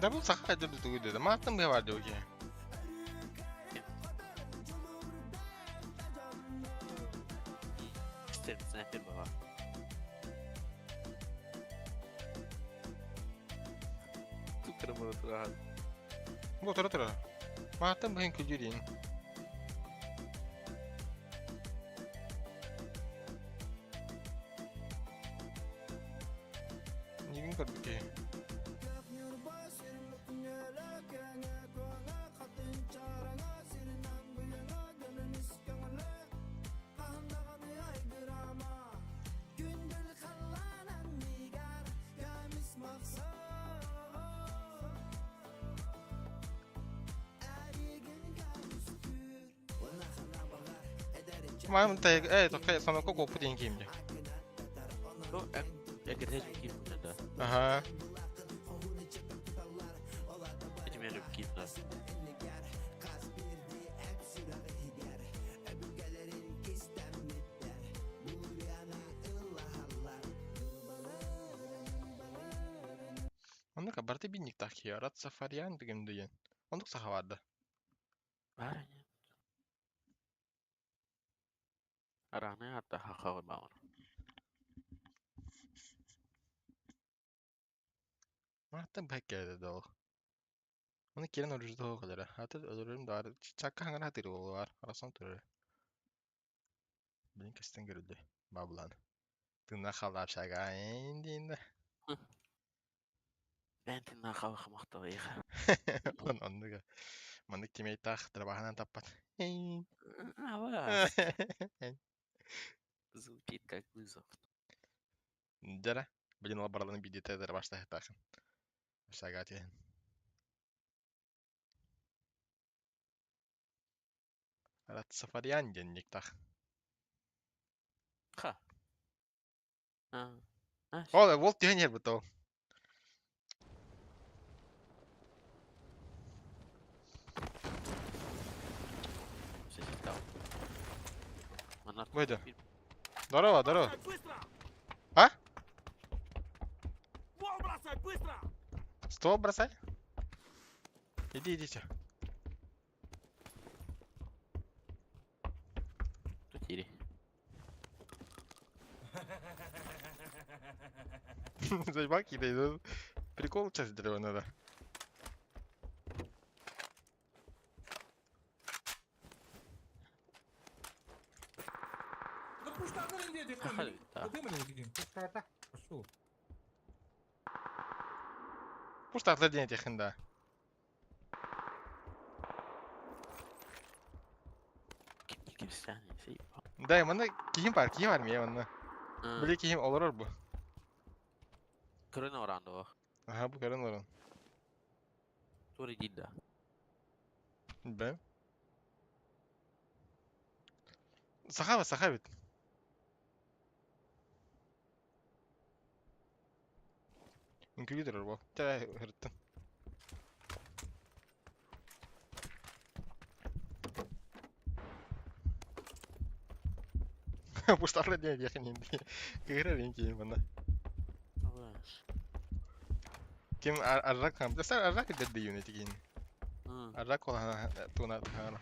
Да бұл саха хайда тугу деді. Маттан быһа бар диоки. Снайпер баҕа. Тутара турахан. Бу тура тура. Маттан быһын күлдүрин. Нигин көрбүкке. Мам та тоқай санако копу деген киімде. Ага. Оннук барты бинник так ярат сафариян деген деген. Ондук саха барды. Бар. Араны атта хақағы бауыр. Мартын бәккәде дол. Оны керен оружды хоғылары. Аты өлөрүм дары. Чакка хаңара хатыры болар. Арасан туры. Билин кестен көрүлдү. Бабылан. Тына халап шага эндинде. Мен тына халах мақталайға. Он оннуга. Мандык кимей тах трабаханан таппат. А, Звучит как вызов. Жара. Билин ол бараланы бидете башта тахын. Шага тиен. Рат сафариян денник тах. Ха. А. Ол бол тиен ер бутол. Выйду. Здорово, здорово. А? Ствол бросай, быстро! Ствол бросай? Иди, идите. Тут Заебал какие-то. Прикол сейчас дерево надо. Пуштарлар диэн этиэххин да. Да, манна киһим бар, киһи бар мие манна. Били киһим олорор бу. Көрөн оран дуо. Аха, бу көрөн олорон. Тури дидда. Бэ. Саха саха бит. Үҥкүүлүү турар бу. Чэ, ырыттын. Пуштарлар диэн этиэххин инди. Кыырар ин киһим манна. Ким аррак хам. Десер аррак дедди юнити кин. Аррак ола туна хана.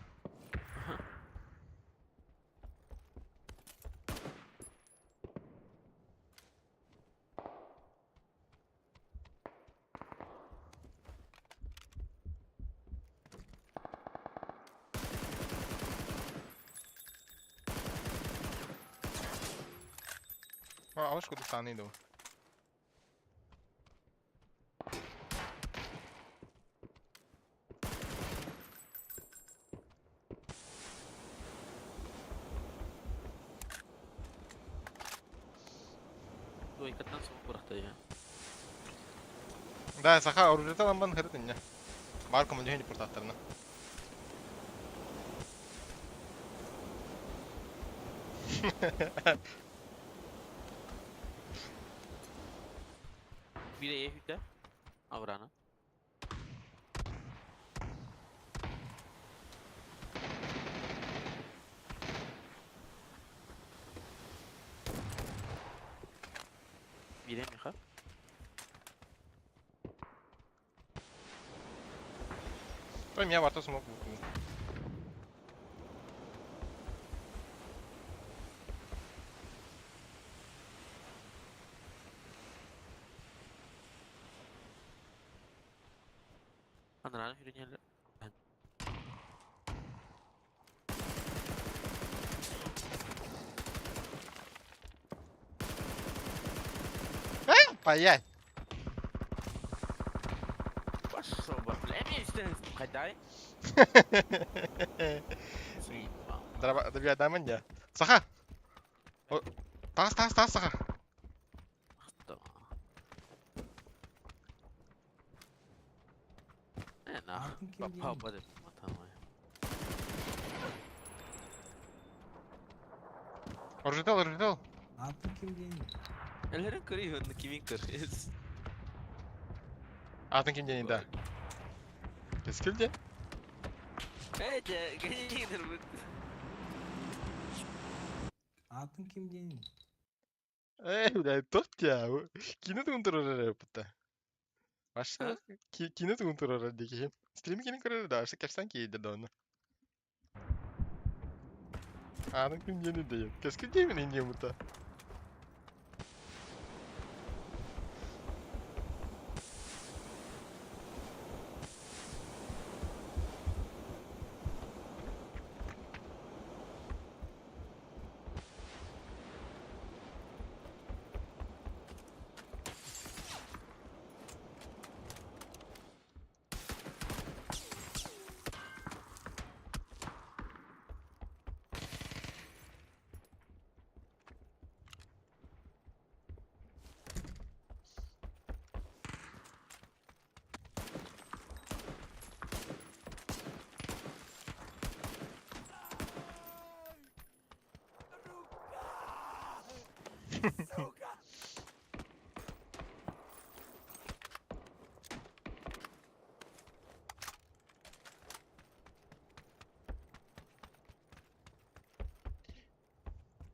Алыш кудук тааный ду. Двойкаттан суох я. Да, саха оружиета ламбан хырыт инне. Бар командир портаттарына. Bire hüdde. Avrana. Bire Miha. Той меня барта смог. Анараа хүрүнэлэ. Э, паять. Пошел бы, бля, хайдай. Дабиадамын я. Саха! Тас, тас, тас, саха! Оржитал, оржитал. Атын ким диэн? Эллерин көрүй, онно кимин көр. Атын ким диэн да? Кескил диэн? Э, дьэ, генер бу. Атын ким диэн? Э, бля, тот я. Кини тугун турар эрэ Ваша кини тугун турар дии Стрим кини көрөр да, аша кэпсэн киирдэ да оны. Атын ким диэн да? Кескил диэн инде мута.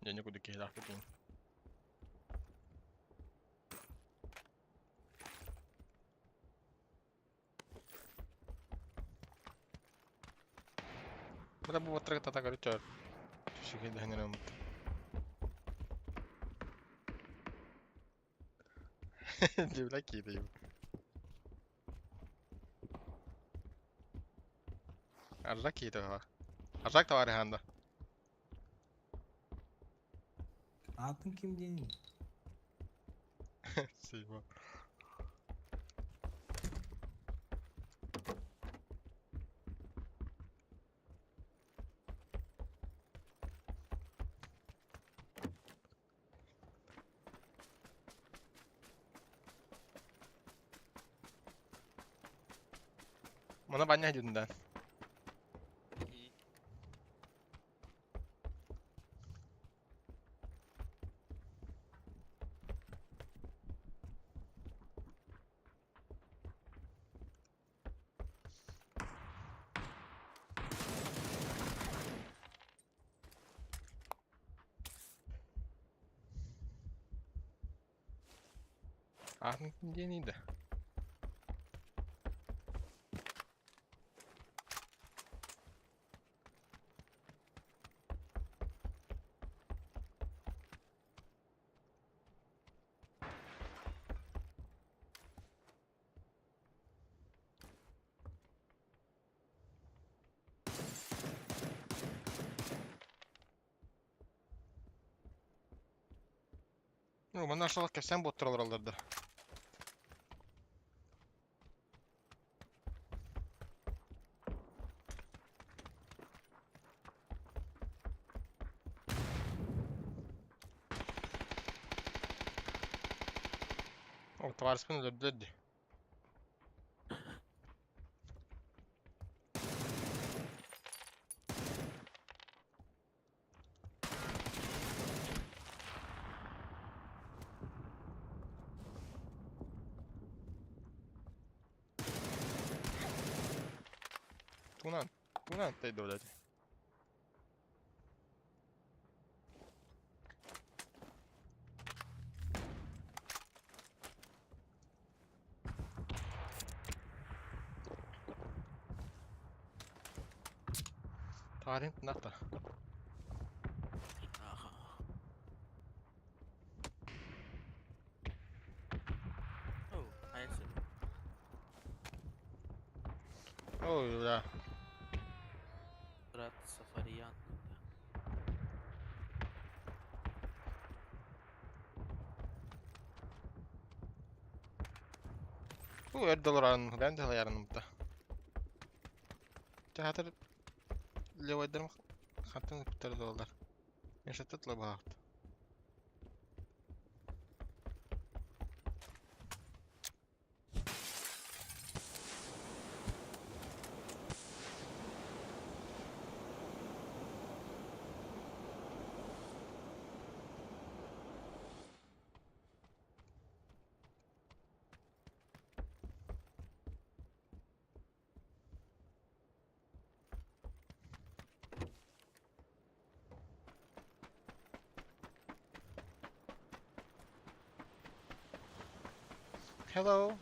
Я никуда киһилээх кэтиин. Бра бу батырга тата көрүчөр. Түшүгэ дэһэнэр омут. Дивла киидэйим. Аржак киитэ ха. Аржак товарищ Атын ким диэн? Сима. Мана баня жүнда. Атын ким диэн да? Ну, манна шалак кэпсээн буоттар олороллор да. О, товарищпын өлөрдүлэр дии. Тунан, тунан ты блядь. Хаарин тынахта. Oh, I see. Ой, бля. Брат Сафариян. Бу өр долларын бэйэм да ярынымта. Театр левайдарым хантан ыппыттар доллар. Мешаттат лабаахт. Hello.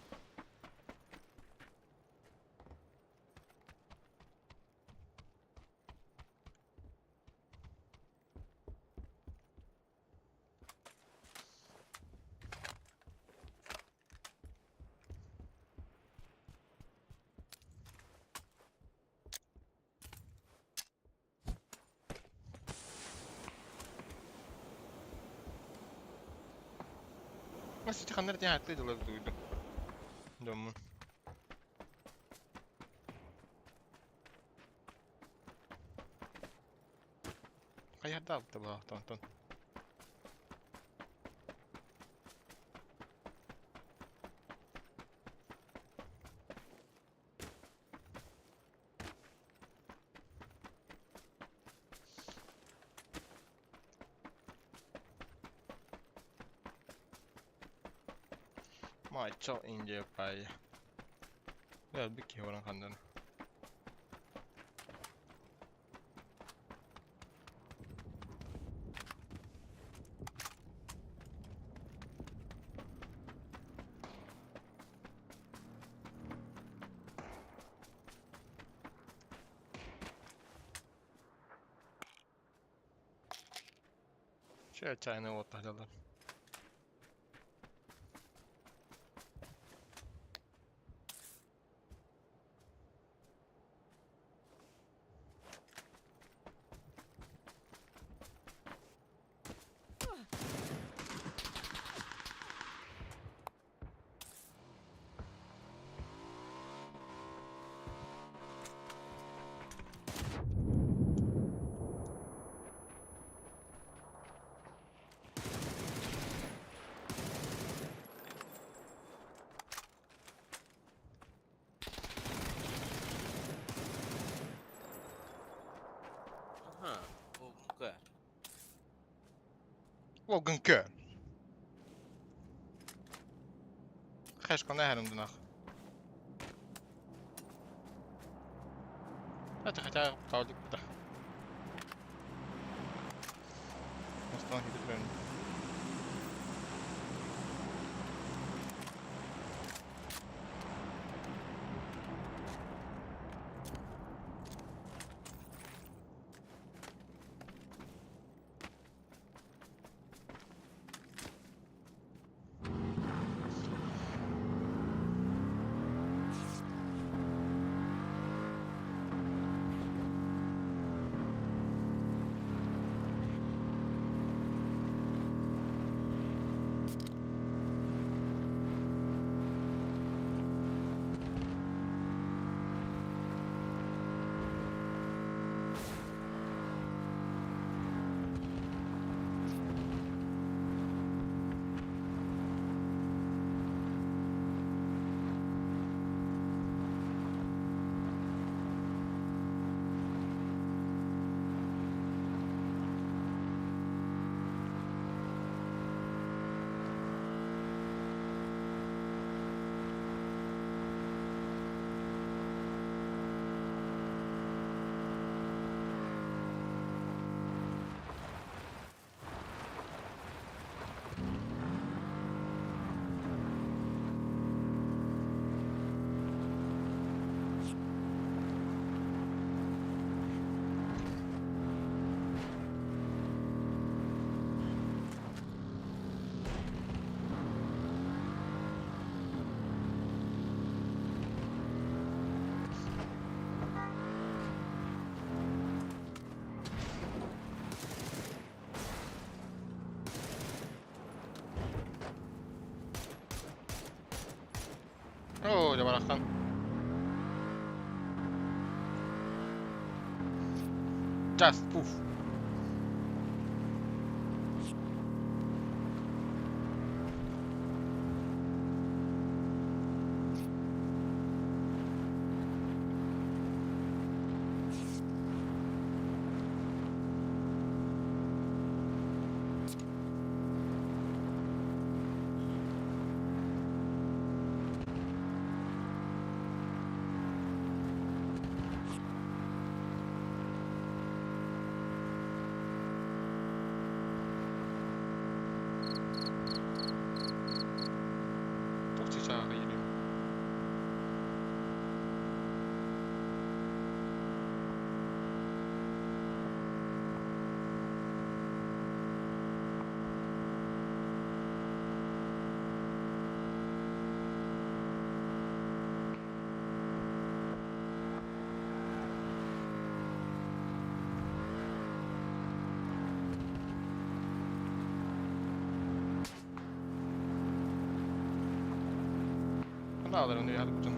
Nasıl çıkanlar diye hatta dolar duydum. Domун. Хайарда алты баахтан. Мачо Индия пай. Я бики оран хандан. Чэ чайны вот тахлалар. Ага, Логан К. Логан К. Хэшка нахером дынах. Это хотя паудик да. Мустан хитрен. Оо, дьэ барахсан. Just poof. Туох чычааҕа иирим. Ханна ааларын үйэһэ дьон.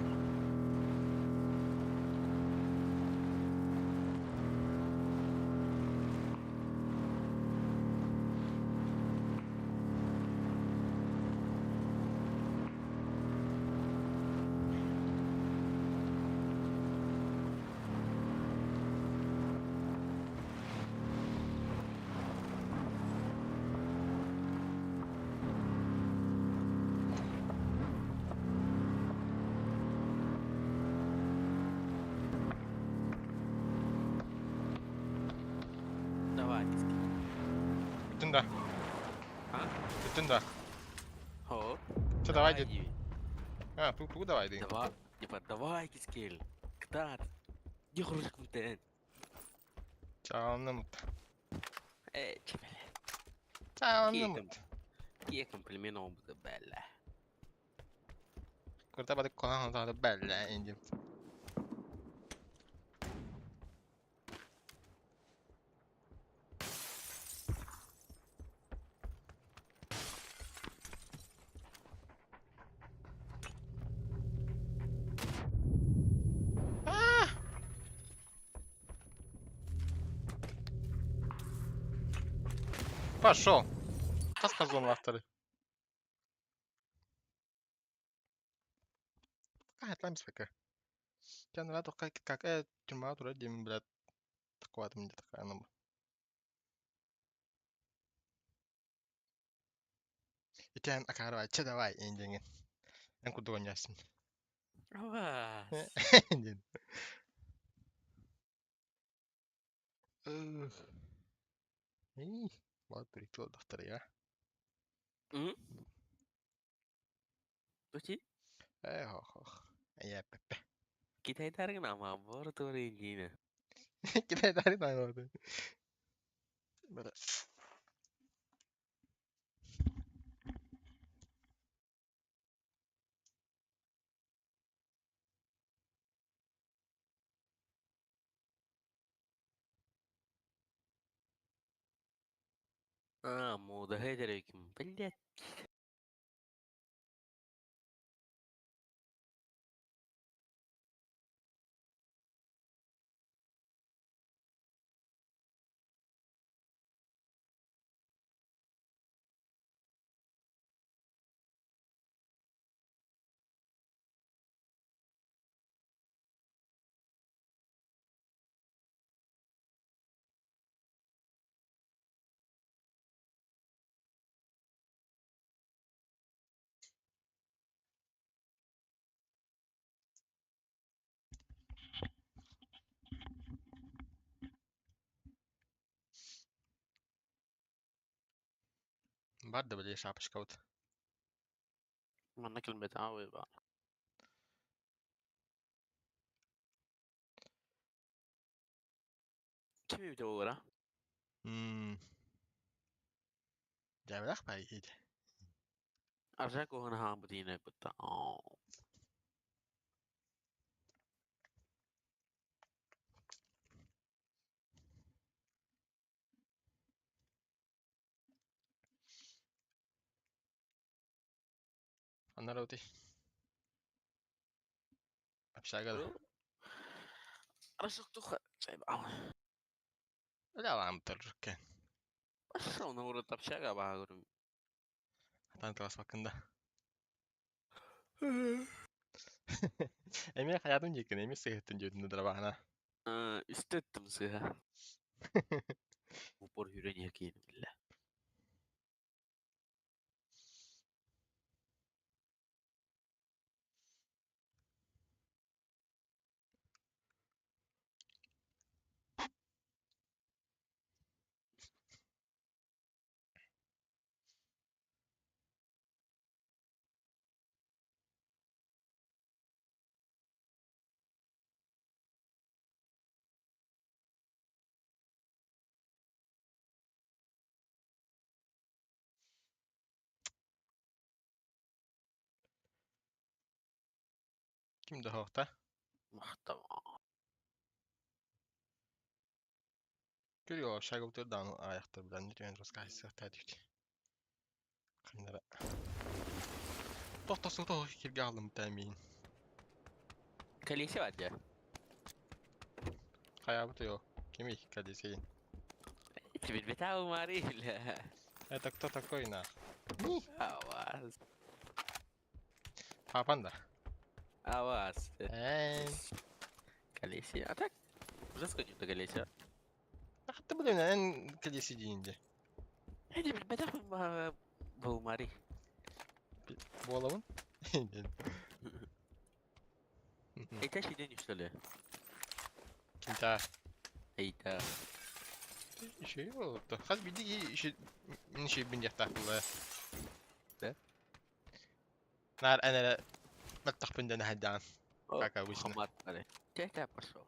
Давай, киски. Бүтүн да. А? Бүтүн да. Хо. Че давай дед. А, ту ту давай дед. Давай, типа, давай, кискел. Ктат. Дихрушк мтен. Чааннымыт. Э, чебеле. Чааннымыт. Кие комплимент bella. Guardate qua, bella, indim. Пошел. Хас казон авторы. А, это лампа Тебя надо какая тюрьма вроде, блядь, такого там где такая она. Итен акарва, че давай, индинген. Эн кудуган ясын. Авас. Индин. Эй, вот причёл доктор я. М? Тучи? Э, хох. Я пепе. Китай таргана ма бор тури инжина. Китай таргана ма. Бара. А, муудаһы этэриким. Блядь. Барды били шапочка вот. Манна кэлбэтэ ба. Кими бите буолара? Мм. Дьэбэлэх бай ид. Аржа куһана хаамбытыына бытта. Аннара ути. Общага да. Расык туха. Үлэ кен. Пошел на урод общага багырым. Атан тыласпаккын да. Эмиэ хайатын диэккин, эмиэ сыһыттын диэтин дырабаана. Үстөттüm сыһа. Упор хүрен якин билля. Ким да хоқта? Махтама. Көрү общага бутыр дан аяқтар билан нүтен раскайсык тәдүт. Қаннара. Тохтосу тох кирге алдым тәмин. Колесе бар я. Хаябыты yo. Кими кадесейин. Тебе бетау марил. Это кто такой на? Аваз. Папанда. Аваз. Эй. Колесе. А так? Уже сколько до колесе? Хатты билем эн кадеси дейинде. Эди бетау бу мари. Болабын? Это сиденье что ли? Кинта. Эйта. Еще болыпты. Хаз биди еще неше бин яқтақылы. Да? Нар әнәрі маттақпын хаддан. Как обычно. Хамат. Те пошел.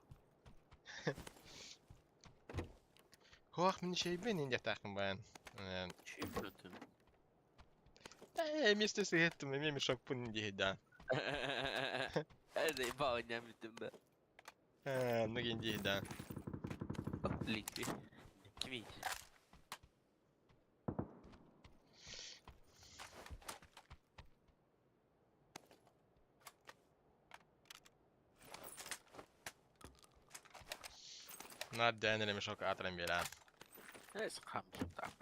Хоах мин шейбен инде яқтақпын баян. Чемпионтым. Э, месте сыгеттім, эме мешокпын инде хаддан. Это бауня битим да. Ну инде хаддан. Ликви. Кими. Нар дәнәрі мешок атран беран. Es хам так.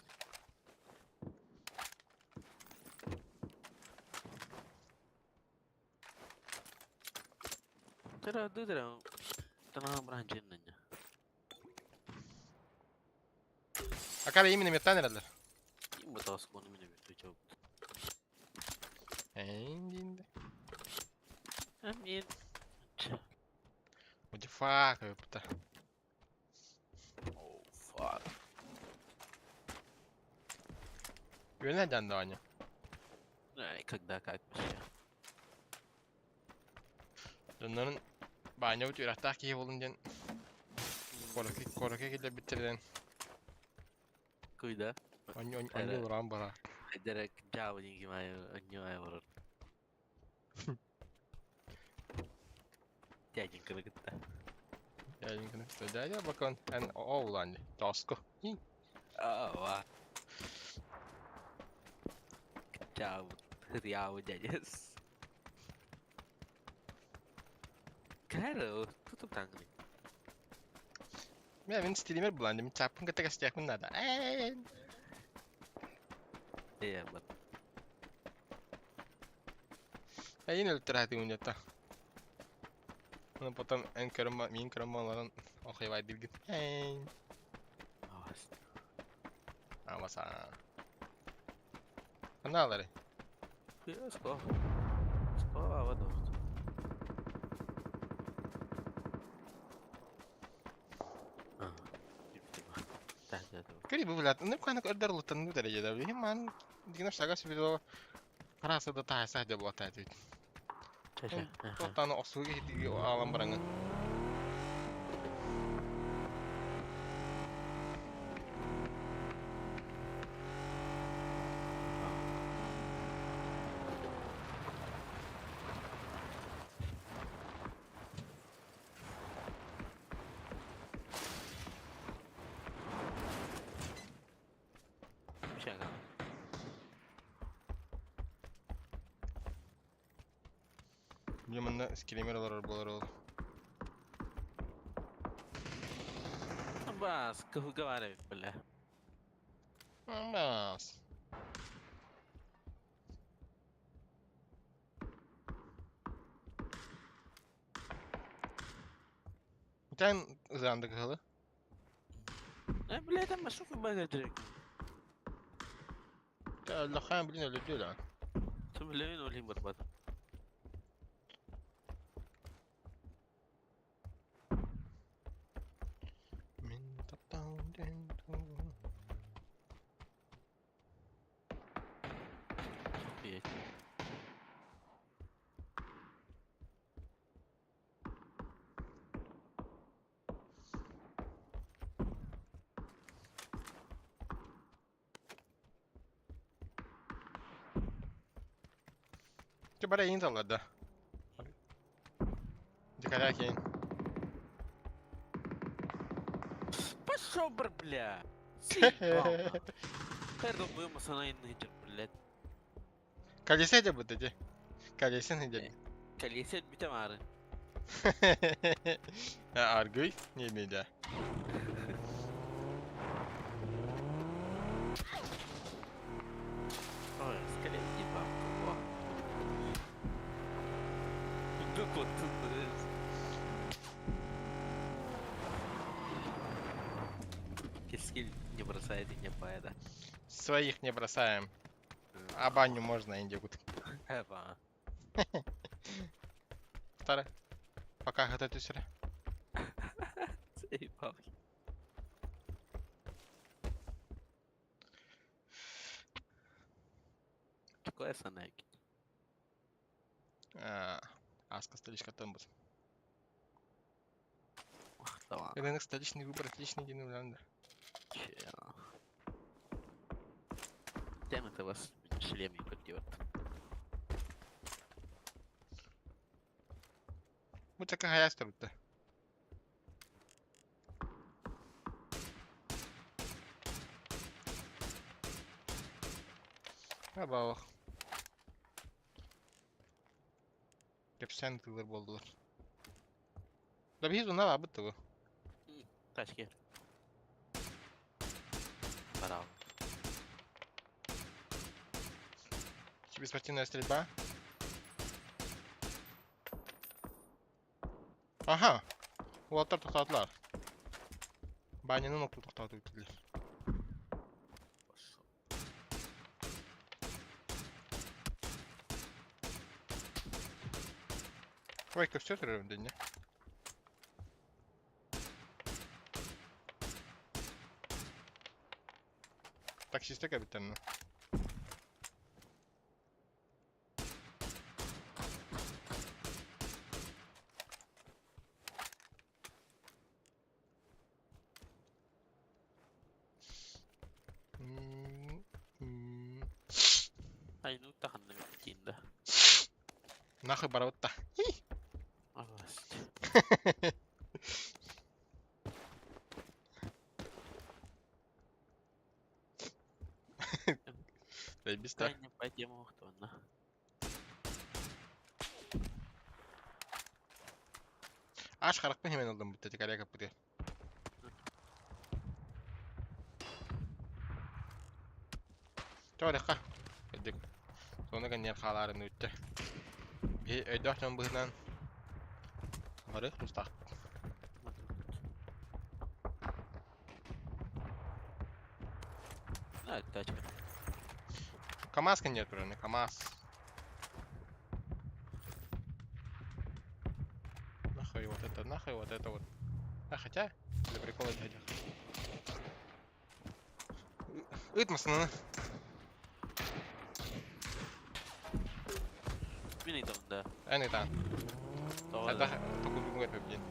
Тара дыдра. Тана бранчиння. Акара именно метанералар. Им бутас кону мине бит чоп. Эйндинде. Амин. What the fuck, ёпта. Oh fuck. Yönelden de aynı. Ай, когда как вообще? Доннорун бааньа бут үрэхтээх киһи буолун диэн кораки кораки киллэ биттерден Куйда? онньу онньу уран бара. Дерек жабы динги май онньу ай борор. Дяденьканы кытта. Дяденьканы кытта. Дядя бакон эн оулан тоску. Ава. Жабы рябы дядяс. Claro, tutуп таңгы. Мен мен стример булан мен чапын кытта кастяхмын надо. Э. Э, бат. Әйин өлтөр хати унята. Ну потом эн көрөм мин көрөм оларын охайвай дилгин. Эй. Авас. Аваса. Аналары. Ско. Ско ава дост. Кери бу билат. Ну каны өрдөр лутан ну дәрәҗәдә. Бихим ман дигән шага сүбидо караса да тайса деп булат әйт. Тоқтаны осуги хитиги алам бараңын. Шага. Били манна скример олорор буолар ол. Бас, кыһылга баар эбит бля. Бас. Тэн ызанды кыһылы. Э, бля, там машука багадрик. Өллөххөн билин өлүдү өлөн. Түмүлэвин олин барбат. Мин таптал ден Ты бара иин талларда. Дикаря кейин. Пошел бр, бля. Заебал, Хайр думаю, санайын хиджир, блядь. Колесе де бу деди. Колесен хиджир. Колесе бүтем ары. Аргый не меда. Ой, скорее ебал. Дук вот тут. Кискиль не бросает и не поэда. Своих не бросаем. А баню можно, индигут. Эва. Вторая. Пока готовьтесь. Заебал. Такое санайки. Аска столичка тамбус. Давай. Рынок столичный выбор, отличный день вариант. Че. Тем это вас шлем не поддет. Bu taka hayal turibdi. Ha bak. Кэпсээн тыллар буоллулар. Да биһиз уна баабыт тугу. Тачки. Барал. Киберспортивная стрельба. Аха. Уолаттар тохтоотулар. Баняны нокку тохтооту бүтүлэр. Ой, көстө турарым дэнне. Таксиста кэбиттэннэ. Айну таханна киинда. Нахуй барабытта. Аваст. Заебись так. Не пойдем охтонна. Аш харахпын хемен ылдым бүтте текаря каппыты. Тоорихха. Өйдүк. Соны гэннер хаалаарын үттэ. Биһи өйдөөх дьон быһыынан бары тустаах. На, тачка. КамАЗ кэннигэр турар КамАЗ. Нахуй вот это, нахуй вот это вот. А хотя, для прикола дядя. Ыт масынаны. Мин ыйтабын да. Эн ыйтаан. Хайдах токулдугун көрбөппүн.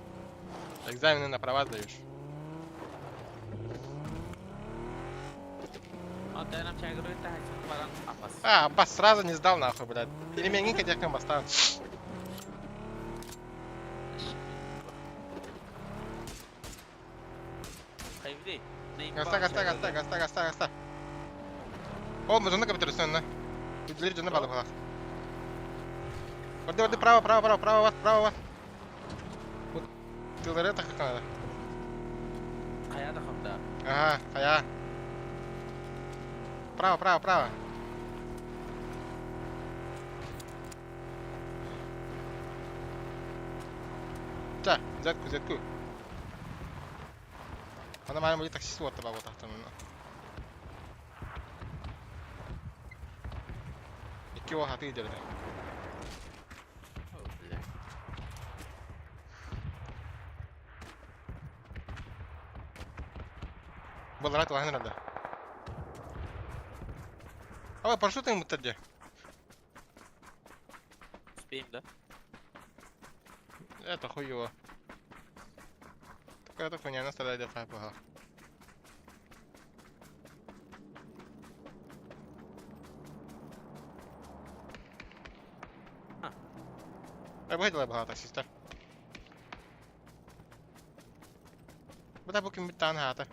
Экзамены на права сдаешь. А, бас сразу не сдал нахуй, блядь. Или меня никаких бастан. Гаста, гаста, гаста, гаста, гаста, гаста. О, музыка көтөрүсүн на. Үдлер дьоно балык. Барды, барды, право, право, право, право вас, право вас. Вот, тыллары тахха надо. Хайа да хамда. Ага, хайа. Право, право, право. Ча, взятку, взятку. Ана маана будет таксист уотта баа буолтахтан. Икки уол хатыы дьэрдэ. Бля. Балара тулаһын эрэллэр. Ой, парашют ыҥмыттар дии. Успеем, да? Это хуево. Такая-то хуйня на страдает ха. Бу багато таксистар. Бу бу ким биттаан хаата.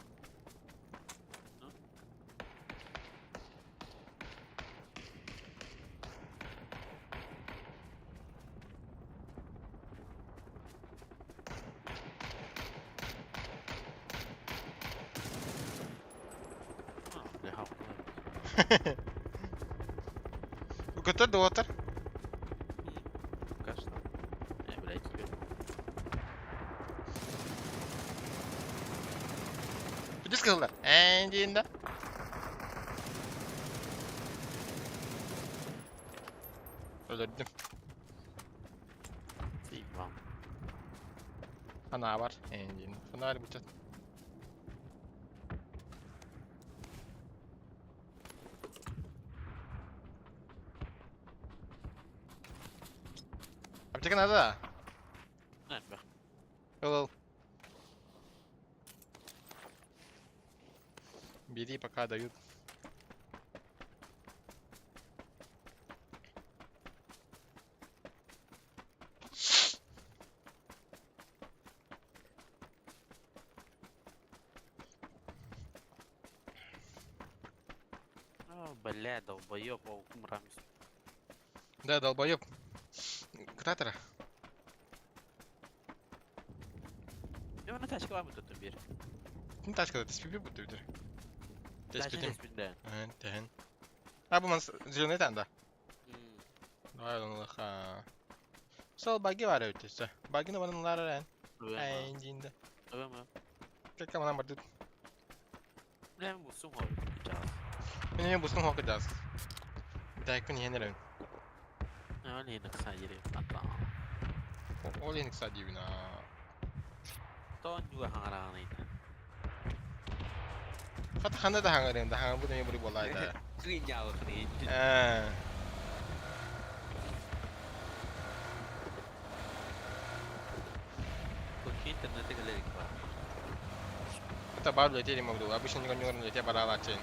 Бля, Көтөр дуотар. Пока что. Э, блядь, тебе. Бүдүс кыллар. Ээн диин да. Өлөрдүм. Заебал. Анаа бар. Ээн диин. Фонарь бычат. Аптека надо? Нафиг. Ыл. Бери, пока дают. О, бля, долбоёб, мрамс. Да, долбоёб. Кратера. Я на тачка вам тут бир. Ким тачкада теспи бу бүтүр. Теспитим. Да. Тehen. А бу ман зеленый танда. Давай оны ха. Сол баги бар өтөсө. Багины банын лар Эн динде. Öyle Как нам бардыт. Бля, бу сум хо. Мен бустун хокудас. Дайкун хенерен. Ол иник садири. Ата. Ол иник садибина. Тон юга хаңарааны. Хата ханда да хаңарен да хаңар бу неме бури болай да. Кыйнял хрень. Э. Какие интернеты галерик бар. Это бар летели могу. Обычно не гоню летя барала чен.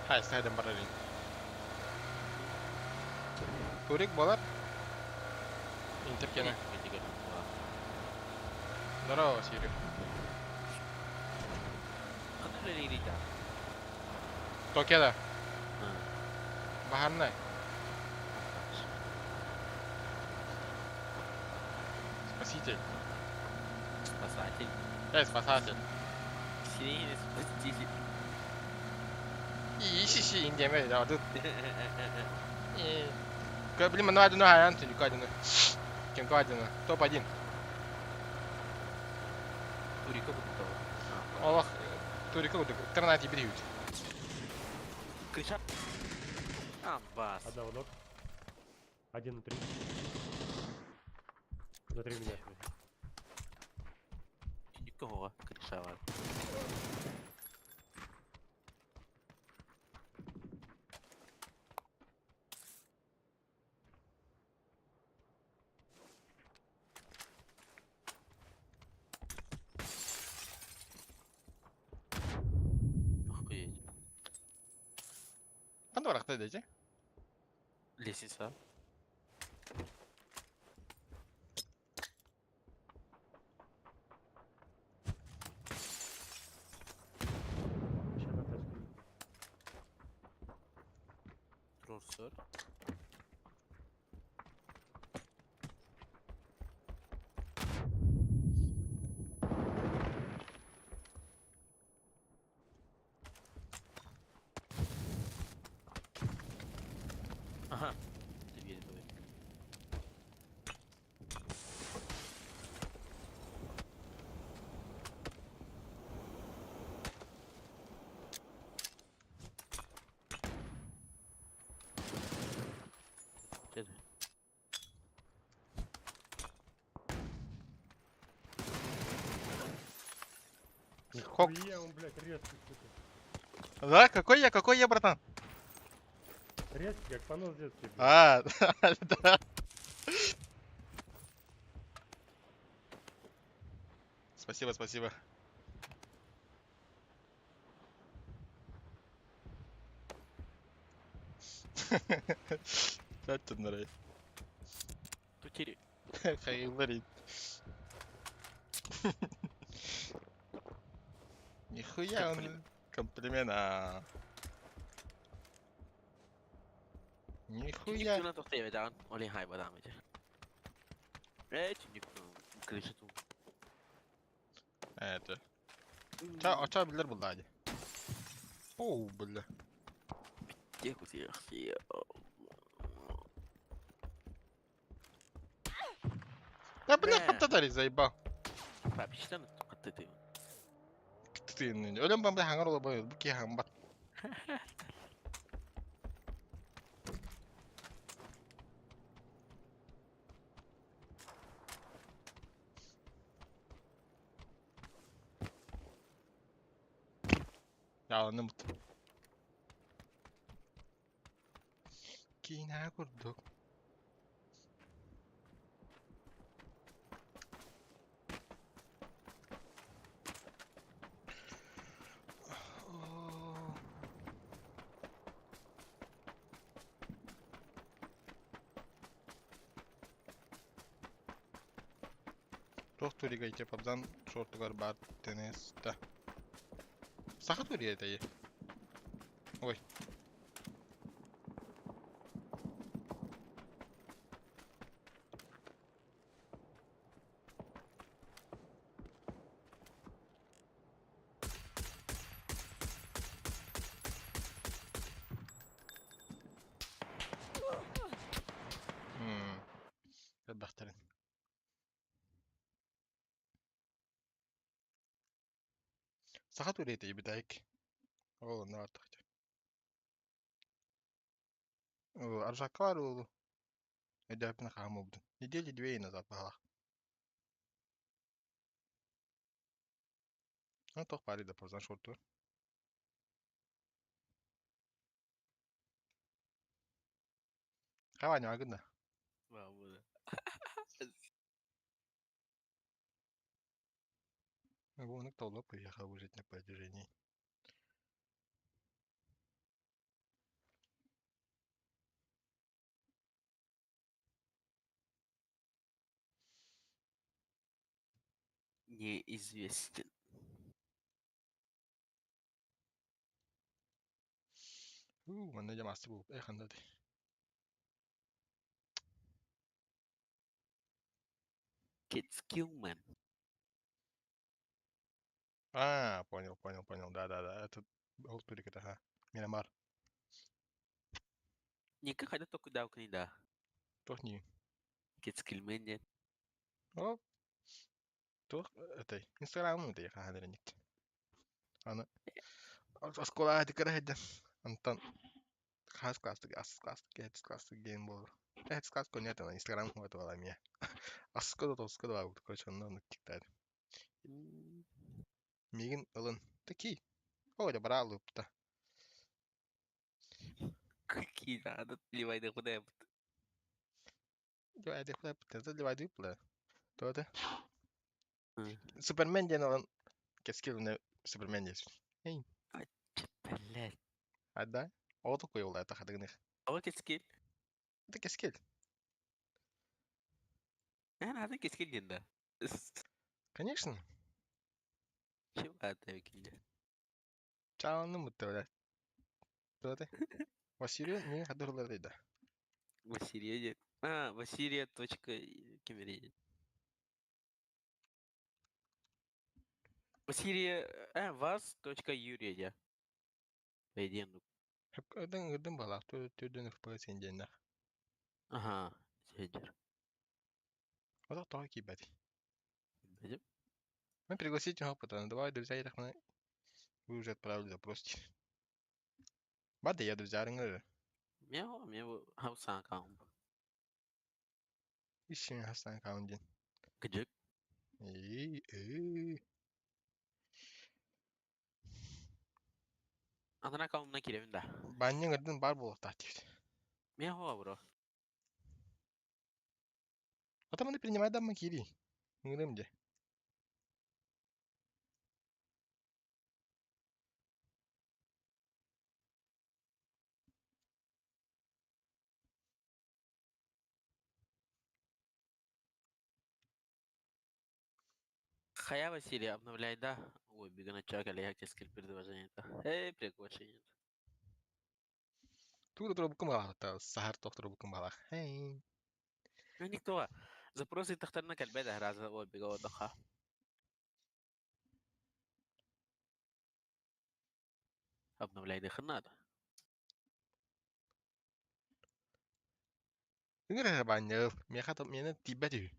Хай, сайдам баралин. Турик болар? Интеркене. Здорово, Сири. Токеда. Бахарнай. Спаситель. Спасатель. Эй, спасатель. Сирени спаситель. И индеме да тут. Блин, ну один хайан ты кадина. Кем кадина. Топ-1. Турико будет Аллах, Турико будет. Тернати бьют. Кричат. Амбас. Одного ног. 1 на 3. За 3 меня. Никого кричала. Охуеть. Ханда барахта дечи? Лестница. Еще одна тачка. Трорсор. Ага. Тебе давай. Деді. Хоп. Нихуя он, блядь, резкий, сука. Да, какой я, какой я, братан? Резкий, как понос детский, блядь. А, да. Спасибо, спасибо. Опять нарай. Тутири. Хайварит. Нихуя он. Комплимент. а. Нихуя. Түннүк тохтой Олин хай бадам эти. Э, түннүк крышату. Это. Ча, ача билер булды hadi. Оу, бля. Тихо, Да, бля, хаттадари заебал. Папичтан каттыты. Ты, өлөм бам бля хаңар ола бу ки хаңбат. Яланымыт. Киинэ курдук. Туох турига ити пабзан шортугар бар тенеста. Саха турия это Ой. Бахтарын. Саха турия это битайк. О, на тахте. Аржакар ол. Өдөпүн хаамубдун. Недели две назад баалах. Ну, тох пари да позан шорту. Хаваня агында. Вау, Вон кто приехал выжить на протяжении. Неизвестен. У, манна жамасы бу. Эх, анда. Кицкилмен. А, понял, понял, понял. Да, да, да. Это ол турик это, ага. Мирамар. Никак хайда току дау да. Тох не. Кицкилмен нет. О. Тох это Инстаграм это я хадырник. Аны оскола дикара Антон хас класс ас класс гет класс гейм бол. Хас класс коньята на Инстаграм вот вала мия. Аскода тоскода бар короче онно тиктар. Мигин ылын таки. О, да бара лупта. Какие надо ливайды куда Ливайды куда пта, ливайды пла. То-то. Супермен ден алан кескил не Супермен дес. Эй. Блядь. Ада. О такой ол это хадыгных. О кескил. Это кескил. Надо кескил ден да. Конечно. Чего это килде? Чалны мутта бля. То-то. Василий не хадырлар да. Василия. А, Василия точка кемерей. Василия, вас точка Юрия, я. По идее, ну. Эден эден бала, то тюден в палатин ден. Аха, сидер. Вот тоҕо киирбэтий? Билим. Мы пригласить опыта, ну давай, друзья, я Вы уже отправили запрос. Бады, я друзья, рынгыр. Мяу, мяу, хаусан аккаунт. Ищем хасан аккаунт. Кыдьык. И. Атын аккаунтна кииребин да. Банньыҥ ырдын бар буолуохтаах диэбит. Мяу, бро. А там они принимают даммы киирии. Ыҥырыам дьэ. Хая Василий, обновляй, да? Ой, бегу чак, или я тебе предложение. Эй, приглашение. Тугу да турабыккын баҕалаах саһар туох турабыккын баҕалаах. Эй. Ну никто. Запросы тахтарына кэлбэт раза ой бега отдыха. Обновляй дыхын надо. Ыҥыр эрэ баанньал. Миэхэ миэнэ тиийбэт үһү.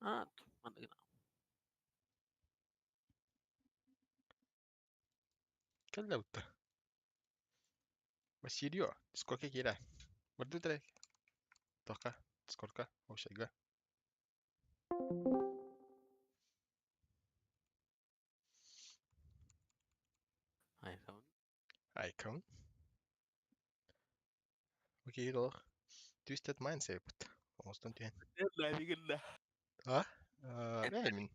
А, манныгына. Кэллэ бутта. Василио, Дискордка киирэ. Бардыы трек. Тока, Дискордка, общайга. Айфон. Icon. Окей, олох. Twisted Minds эбит. Оҥостон түһэн. А? Э, мин.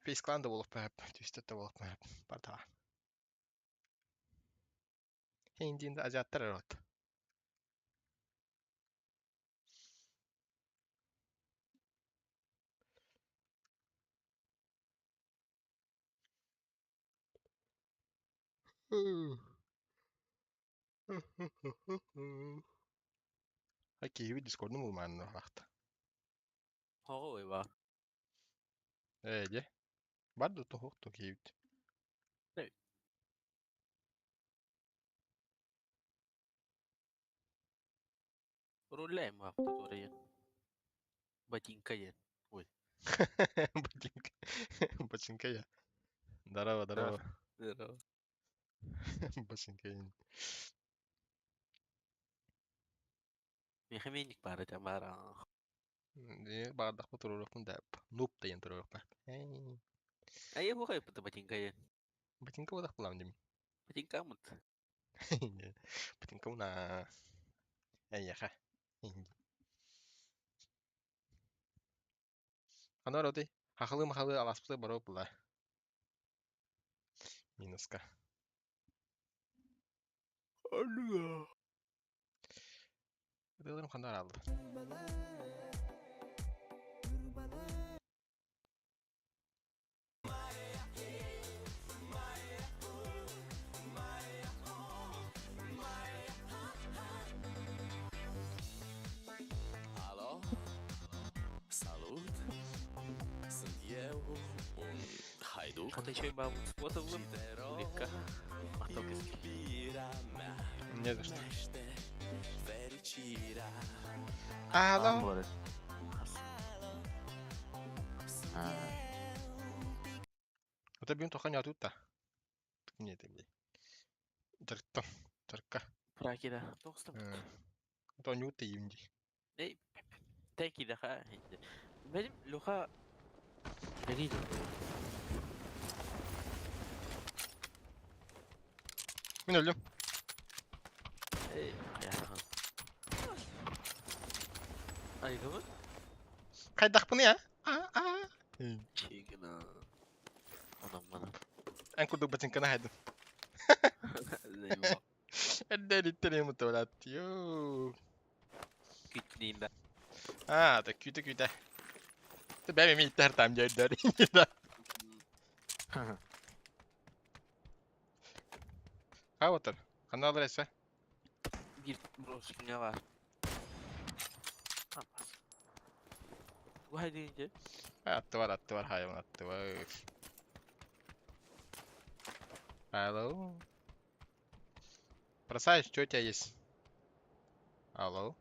Face Clan да буолуохпун сөп, Twisted да буолуохпун сөп. Барда. Хейндин да азиаттар эрэ Окей, Дискордун булмаан ахта. Ой, ба. Ээ, дьэ. Бар да туһук ту киһибит. Руляем автотория. Ботинка я. Ой. Ботинка. Ботинка я. Здорово, здорово. Здорово. Ботинка я. Механик баар этэ баар. Баҕардахпа туруорукпун да нуп да туруорукпа. Айы хугай пыта ботинка я. Ботинка бодах булам дим. Ботинка мут. Ботинка уна. Эйяха. Ана роти. Хахалы махалы аласпыты барып була. Минуска. Алло. Ыдыларым хандар алды. Alo? Salut! Sunt eu, un haiduc. Вот еще и бабу способы. Și te rog, Улитка. iubirea mea, Не за что. primește fericirea. Алло. Это бим тоха не тут-то. Нет, блин. Тарта. Тарка. Пракида. Тоқстым. Это не ут имди. Эй, тәки ха. Benim Luka Nereydi? Мин өлдүм. Эй, я. Айгымы? Хайдахпын я? А, а. Чигна. Анам мана. Эн курдук ботинканы хайдым. Эрдэ мутулат. Йоо. Күтнейм бә. А, да күтэ күтэ. Ты бэби ми иттер там дьэрдэр. Хаватыр. Канал эсэ. Bir broskine var. Амас. Тугу хайдыйынчы? Атты бар, атты бар, хайван атты бар. Алло. Бросай, что у тебя есть? Алло.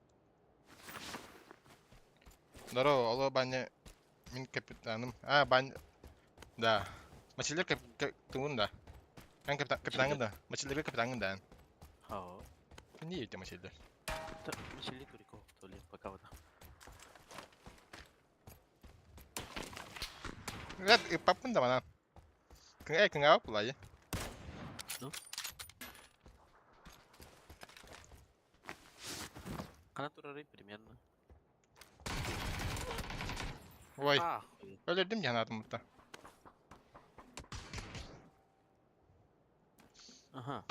Здорово, алло, Баня. Мин капитаным. А, Баня. Да. Мачилер кап... Тугун да. Эн капитан... капитаҥын да. Мачилерге капитаҥын да. Хао. Не ете Мачилер. Мачилер Куриков, то ли пока вот. Эт ыппаппын да манан. Кыҥ кыҥаабыт булайы. Ну? Хана турарый примерно. Ой. Өлөрдүм диэн аатым бутта. Ага.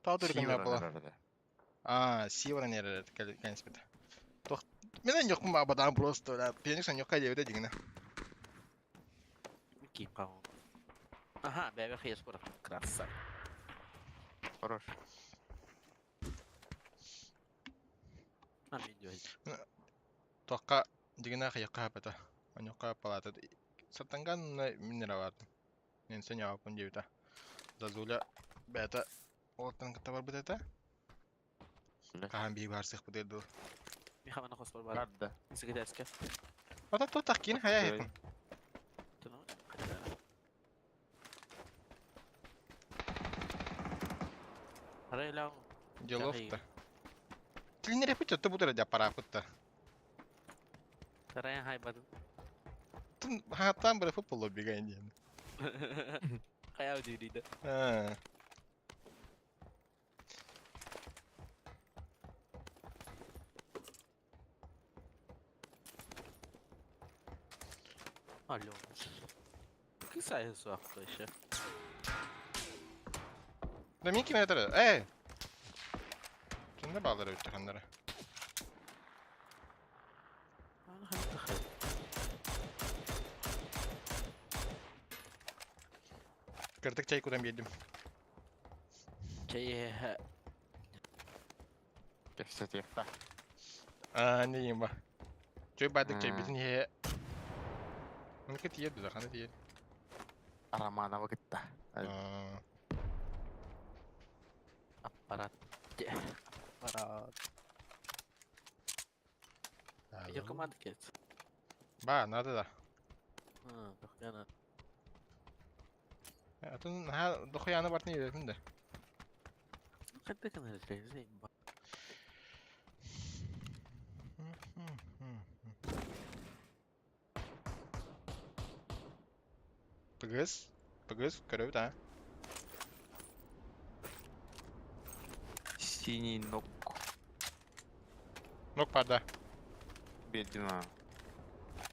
Таа турган була. Аа, сиворан эрэр кэлиспит. Тох мен жокпун баабадаан просто да пианик соньокка диэбитэ дигинэ. Кип каҕын. Аха, бэбэ хиэс курах. Красавчик. Хорош. А мен дьүһэй. Туохха дигинэ хайыкка хапата. Оньокка палата. Саттанган минералаатын. Мен сеньоаппын диэбитэ. Зазуля бэйэтэ уолаттарын кытта барбыт этэ. Хаһан биһиги баарсыахпытыгар дылы. Миха мана хоспор бар. Барда. Сыгыдэскэ. Ата тутах киин хайа иһитин. Арай Делов-то. Тилинер путь отто бутара аппараапытта. Тарайан хайбадым. Тун хааттаан бара футбол бигайн диэн. Хайа дириде. Аа. Алло. Кысай суақта еще. Да мин ким этэр? Эй! Түнде баалар өттө ханнара. Кырдык чай кутан биэрдим. Чай Кэпсэтиэххэ. Аа, не ба. Чой бардык чай битин иһэ. Мунка тиийэр дуо, хана тиийэр. Романова кытта. Аа. Аппарат. Аппарат. Идет команда кет. Ба, надо да. А, дохуяна. Атын наһаа дохуяна бартын иэбэпин да. Хайда гынар зей ба. Пыгыс, пыгыс, көрөбүт аа. Синий ног. Ног пада. Бедина.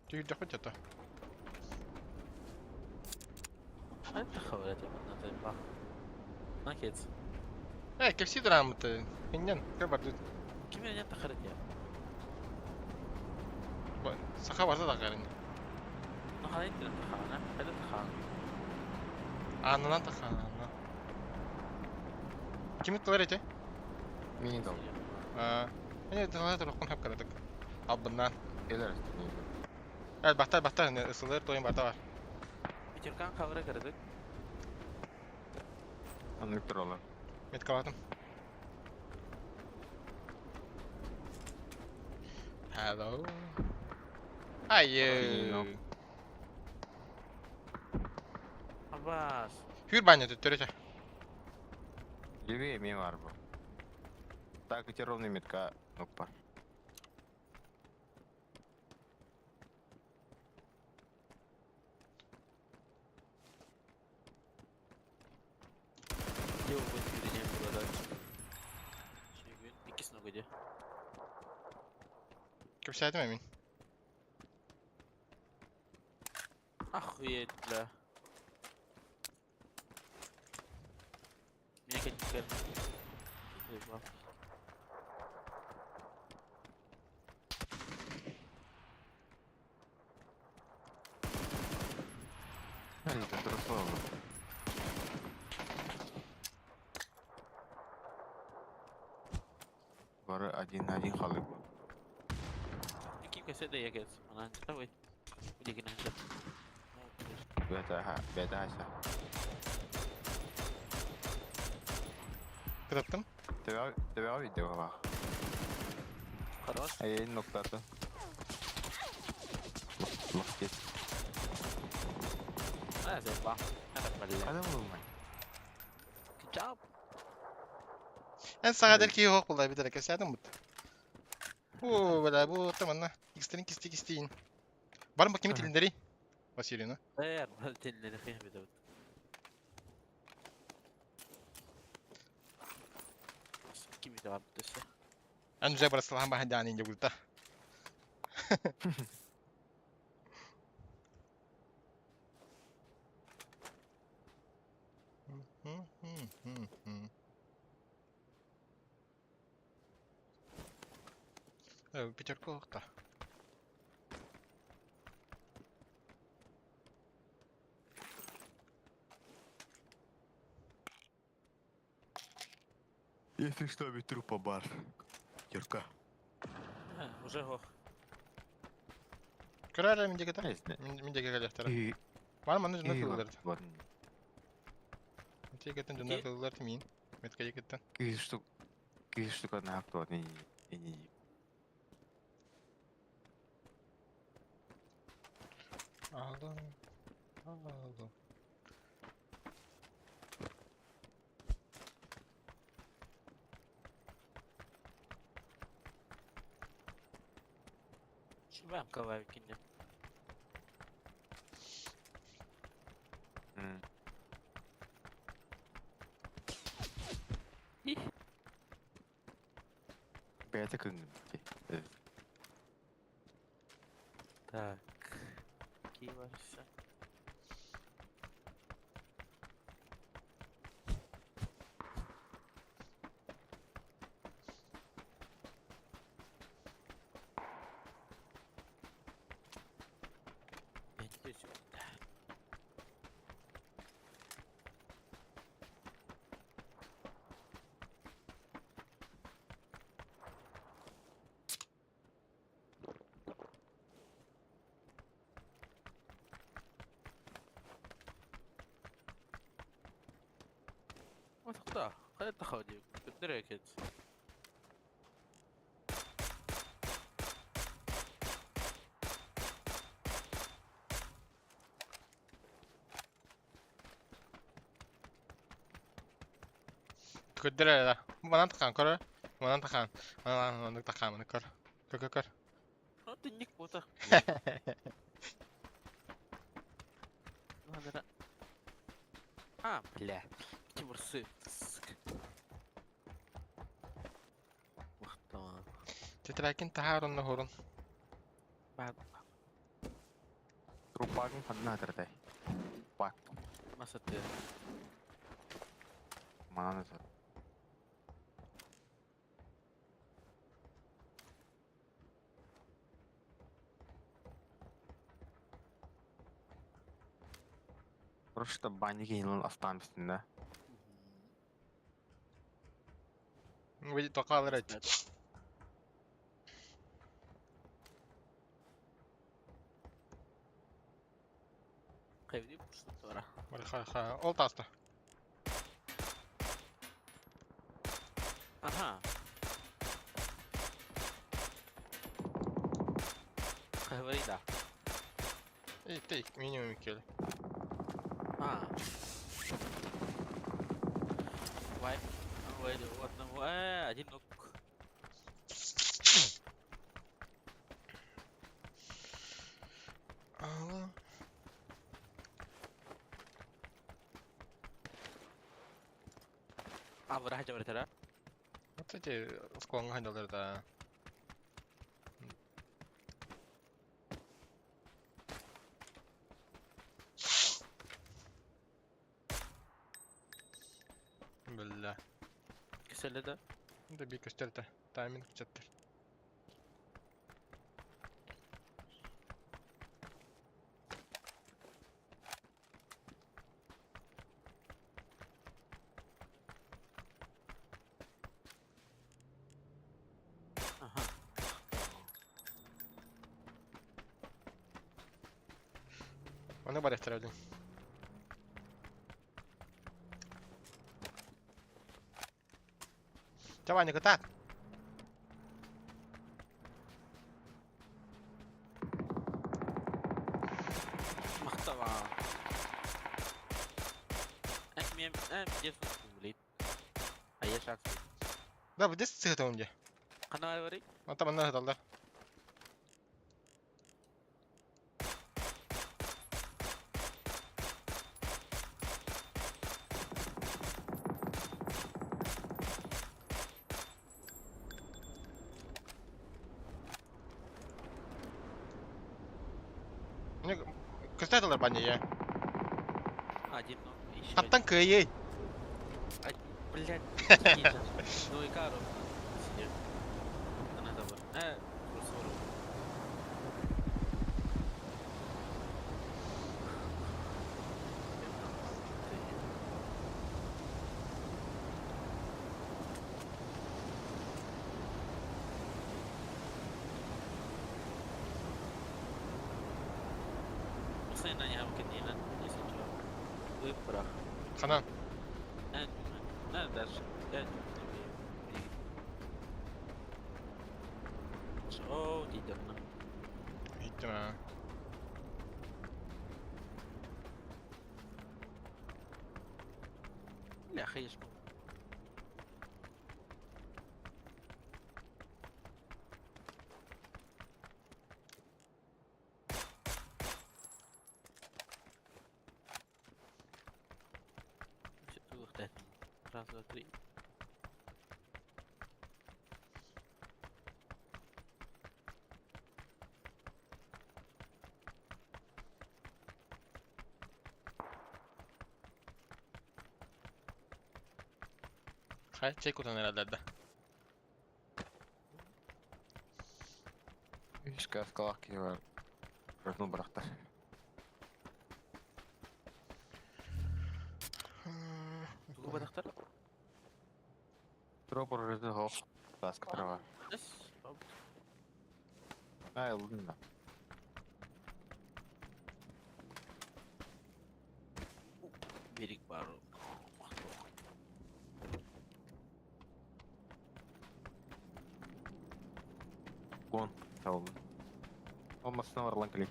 Түһүрдэхпит ото. Хайда хаврат я ба. Накет. Э, кэпсии турааммыт. Иннен, көр бардыт. Ким меня тахарат я? Саха барда да карын. Ну хайда тахана, хайда тахана. Анынан тахана. Ким ыттылар эти? Мини дал. Аа. Эне тахана туруккун хап карадык. Албыннаан. Элер. Э, бахтар, бахтар, ысылыр тойын барта бар. Пятеркан хавра карадык. Аннык туралар. Меткалатым. Hello. Айы. Абас. Хүр баня төттөрөтө. Левее мен бар бу. Так, эти ровный метка ног бар. Где вы будете было да? Иккис нога де. Кэпсээтим эмин. Охуеть, бля. Меня как Заебал. Это трусло. Бары один на один халы. Какие кассеты я говорю? Она давай. Где надо? Бета, бета, аса. Кытаттым. Төбөҕө төбөҕө биирдэ баҕалаах. Хорош. Эйин ноктаата. Лох кет. А, заебал. Это, бля. Хада булмай. Good job. Эн саҕа эдэр киһи суох буолла эбит эрэ кэпсээтим бут. Оо, бля, бу таманна. Икстерин кисти кистиин. Барым бу кими тилиннэрий? Василина. Э, тилиннэри хих бит. Кими да бар төсө. Эн уже барасылахан баһан даанин дьабылта. Пятерка охта. Если что, трупа бар. Юрка. Уже хох. Көрөр мин дегета. Не Мин деге келехтер. Бар маны жына кылылар. Тегеттен жына кылылар мин. Метке егеттен. Киһи штук. Киһи штука на авто не не Алло. Алло. Шубам кавай кине. Бэйэтэ кыҥын. Так. Киварса. Иди сюда. ما تقطع خلي تخاودي دريكت. Көрдөрө да. Манан тахан көрө. Манан тахан. Манан манан тахан маны көр. Көр көр көр. Ты ник бута. А, бля. Тимур сы. Махтан. Тетракин тахар онно хорун. Бад. Трупагын ханна атырдай. Бак. Масаты. Манан атыр. Просто банники инон остамсын да. Выйди тоқалыр айт. Кайвди пуштора. Ха ха. Ол таста. Ага. Говори да. Эй, ты минимум кел. А. Вай. Ой, у одного. Один ног. Алло. А, враг говорит, да? Вот эти склонга хандалар да. Бля. Киселе да? Да би көстөртө. Тайминг чаттыр. Ага. Оны бар эфтер один. Чэ, Ваня, кытаат. Махтава. Эм, эм, блин. А я шанс. Да, бу дес сыһытым дии. Хана барый? Онтон манна сыталлар. Көстө баня я. Один, ну, еще Хаттан кыайый. Блядь, ну и кару. Сидит. Она добра. Курсору. Ханан. Иттим аа. Раз, два, три. Хай, чэй кутан эрэллэр да. Үс каскалаах киһи бар. Ротун бырахта. Тугу бырахтар? Дроп орырды хоқ. Каска трава. Ай, ылдым да. Берик бар. Гон. Табылды. Алмасына бар лан келей.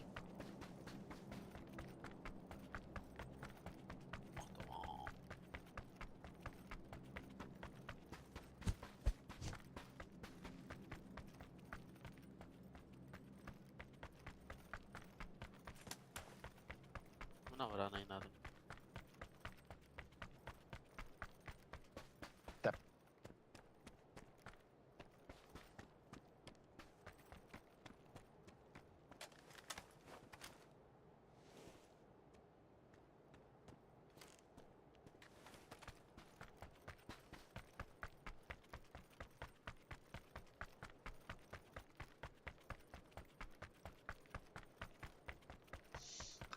Мына врана надо. Тап.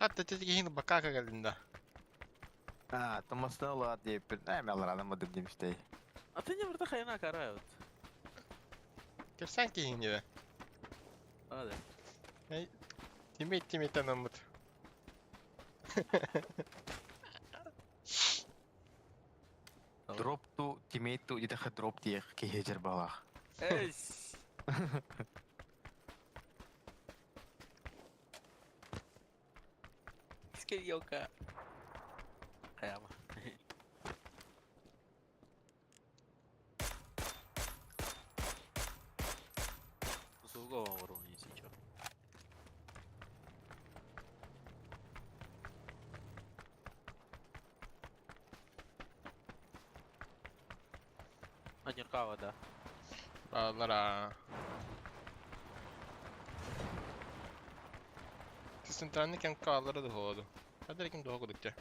Хатта тетигин бакака кэллин да. А, томасына олар диэппин. Ээ, мен алар адам деп демистей. А ты не врата хайна карают. Кэпсээн киһиҥ диэбэ. Ада. Эй, тимейт тимейтен ыммыт. Дроп ту, тимейт ту, дитэхэ дроп диэх киһи дьарбалаах. Эс. Скелёка. Хайама. Суго оҥорон если чё. Анюркава, да. Бааллара. Центральный кем кааллара духуоду. Хадыр ким духа кудукча.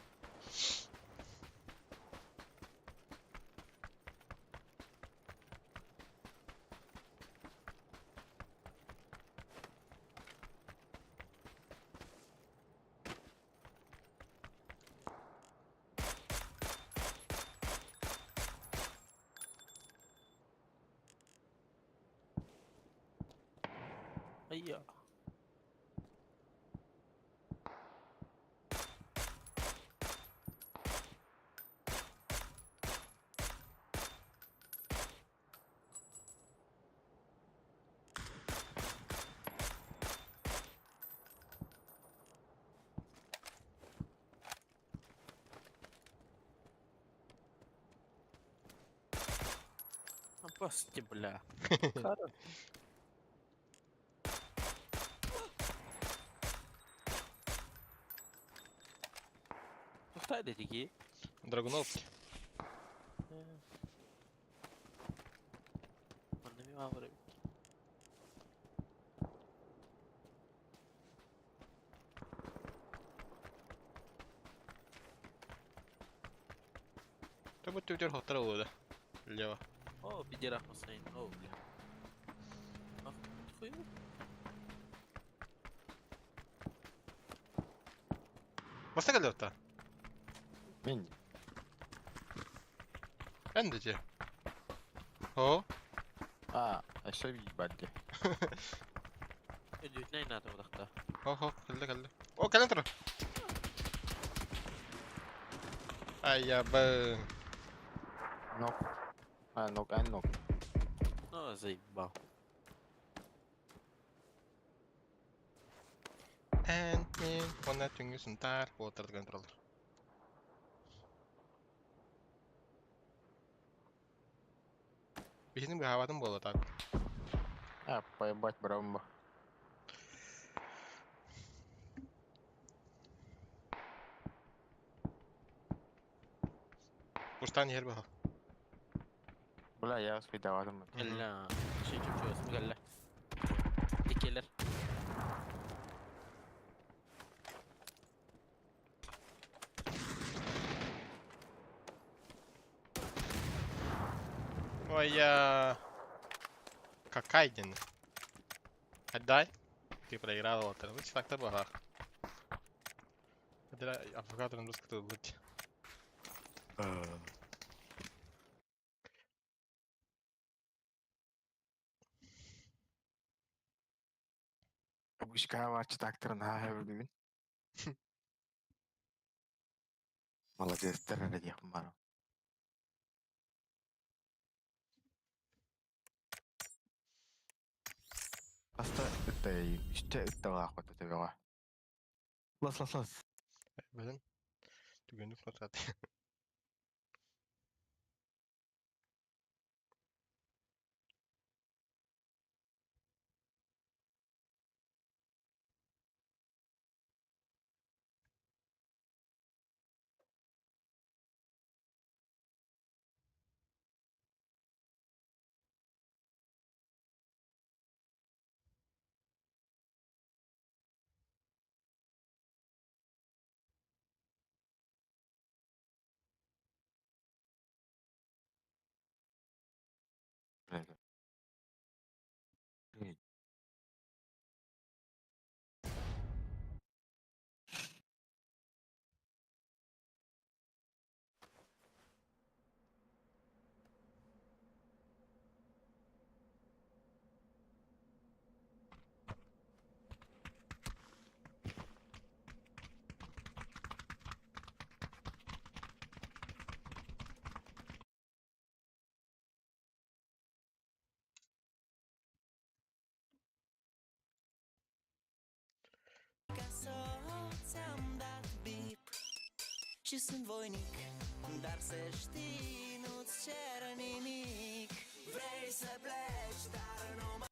Айя. Кости, бля. Хорош. Тухтай дэтики? Драгуновский. Манна ми баар эбит. Ты будь ты хотара да. Лево. О, пидерах Хусейн. О, бля. Ах, хуй. Баста келді Мен. Эндеже. О. А, өссө барды. Өлүүтүнэ наада бодохто. Хо хо, келді келді. О, кэлэн турар. Ай я бы. Нок. А, нок, а, нок. Ну, заебал. Эн мен онна түнгү сунтар болтарды контроллер. Биһинин быһаабатын буола так. А, поебать, брамба. Пустан иһэр быһа. Бля, я успедаватым. Кэллэ. Ши чүчү кэллэ. Иккилэр. Ой, я... Какая день? Отдай. Ты проиграла вот это. Так то было. Авокадо на русском тут. Бушка варчы тактырын ха хэвлүбүн. Молодецтер эрэ диэхпин баар. Хаста ыттай, үстэ ытталаах төбөҕө. Лас лас лас. Бэлэн. Түгэнник нотат. Ca să ți-am dat bip Și sunt voinic Dar să știi, nu-ți cer nimic Vrei să pleci, dar nu mai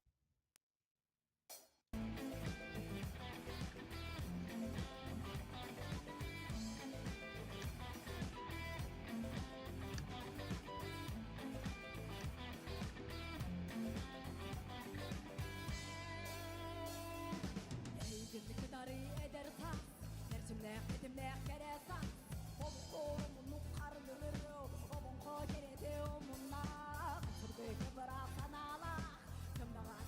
Эйгин кытары эдэр саас, эрчимнээх тэтимнээх кэрэ саас, олоххо муннук хардыры, олоҥхо кэрэтэ омуннаах, сырдык ыраас санаалаах, сымнаҕас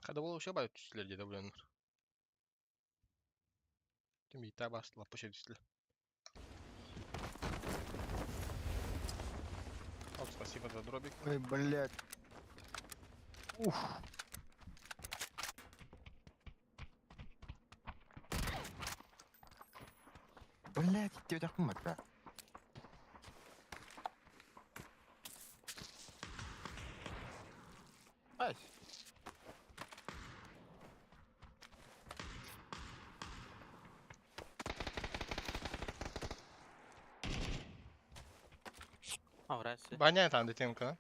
Kada ол вообще бай түстүлэр диэтэ буланнар. Ким иитаа бас лаппа şey түстүлэр. Оп, спасибо за дробик. Ой, блядь. Уф. Блядь, тебе так да. Ай. Баня там детемка.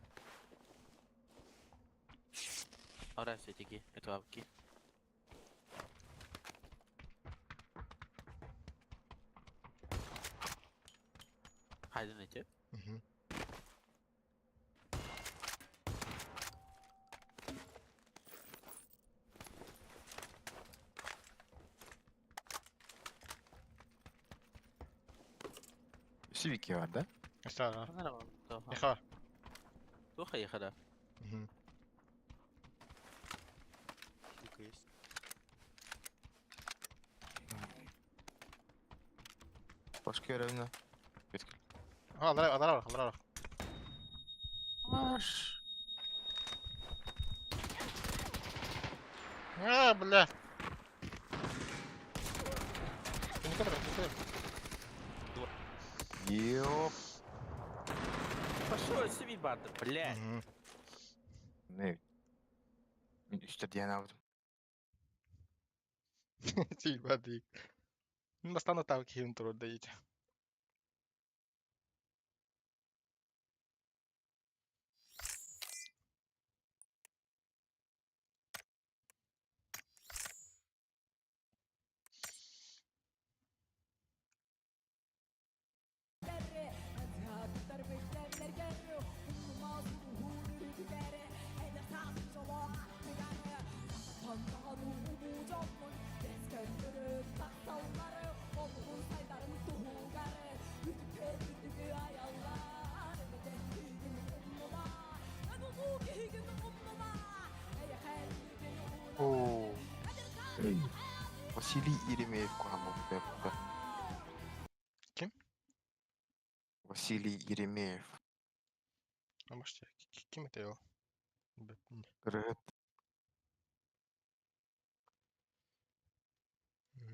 Ahora sí, tiki, esto aquí. Haydi nece? Угу. Сивики бар, да? Астара. Еха. Туха еха, Угу. Хилка есть. Башка равно. Алара, алара, алара. Аш. А, бля. Ты не кадр, не кадр. Ёп. Пошел себе банда, блядь. Не. Үстер диэн алдым. Тиба дик. Бастан атау киһин турар дейт. Оо. Василий Еремеев куһаҕан Ким? Василий Еремеев. А может, ким это его? Ырыһыт.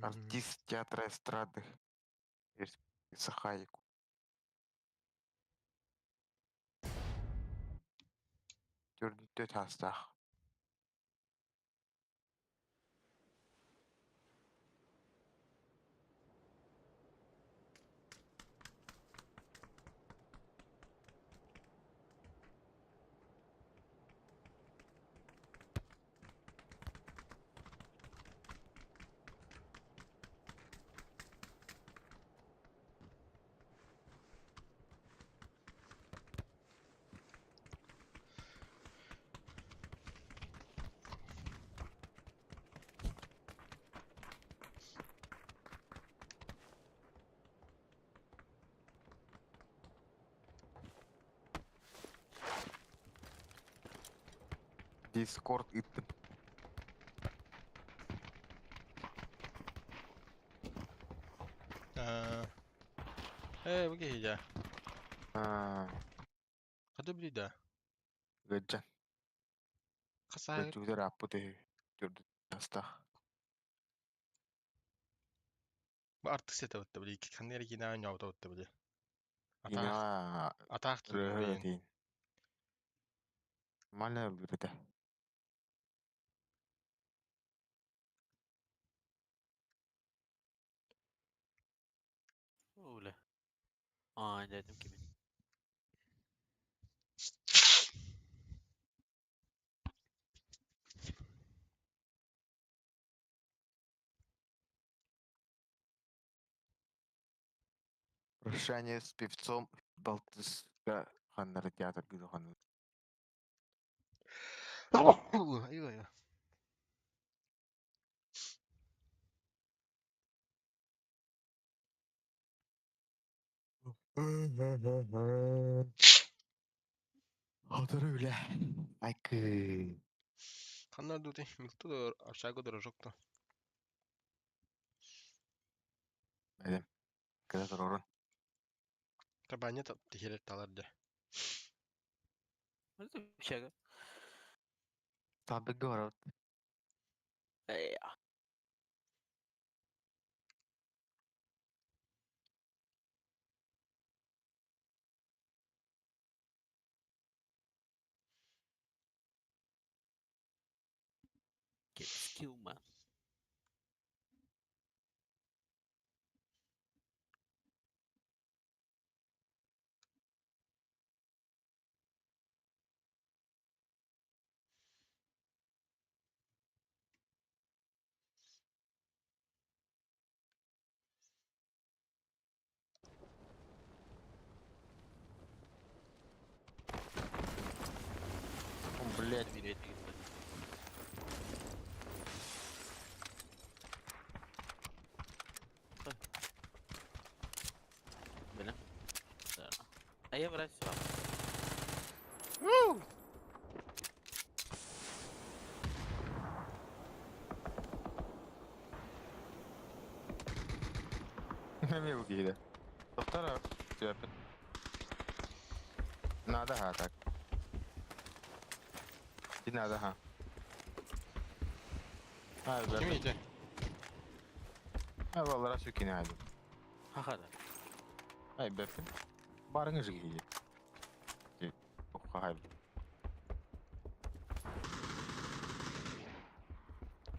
Артист театра эстрады. Саха Төрдүттө таастаах. Дискорд ыттым. Э, бу киһи дьэ. Аа. Хата билий да. Гыджан. Хасаа. Гыджугдар аппыт үһү. Төрдүт таастаах. Бу артык сете бутта били. Ханна кина ньообута бутта били. Ина. Атаах Ырыһыт диин. Нормально өлбүтэ. Öyle. Aa dedim ki ben. Прощание с певцом Балтыска ханнары театр гыдыхан. Ай-ай. Хотор үлэ. Айкы. Ханна ордуутуй? Милту да общага дорожок то. Эдем. Кыра турорун. Табаня тихирер талар дьэ. Общага. Табыгы барабыт. Get skill man. Блять. Бля. Да. А я врать вам. Эмиэ бу киһитэ. Тохтор түөппүт. Надо ха так. Ти надо ха. А, Ким ити? А, валлара сүккүнэ айды. Хахада. Ай, бэппин. Барыңы жиги Ти, хай.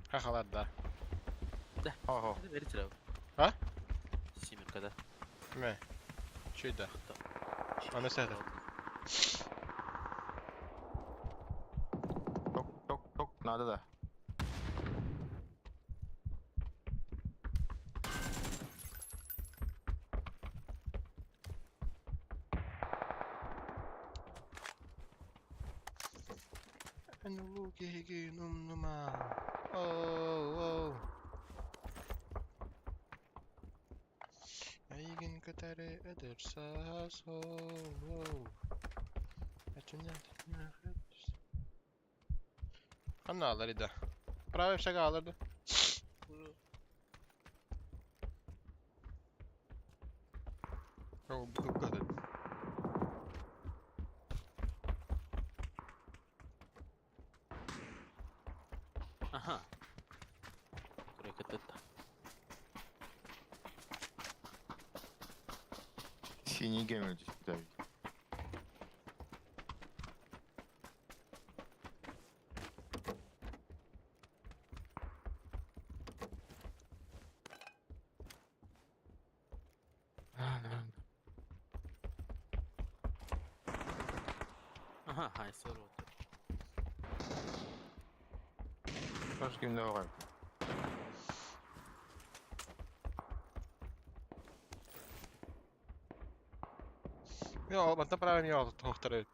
Хахалар да. Да. Ого. Верите А? Симерка, да. Мэ. Чүй да. Аны сәдір. Ток, ток, ток, надо да. Эн улуу киһигин умнума. Оу, оу. Эйигин кытары эдэр саас, оу, оу. Ханна аалар ида? Правый шага аалар да. Оо, бу кыгады. Аха. Турекетта. Синий гемель түспүтэ эбит. Аха, хай сору. Тоже кимде оҕой. Йоо, мантан правильно йоо тоохтор эбит.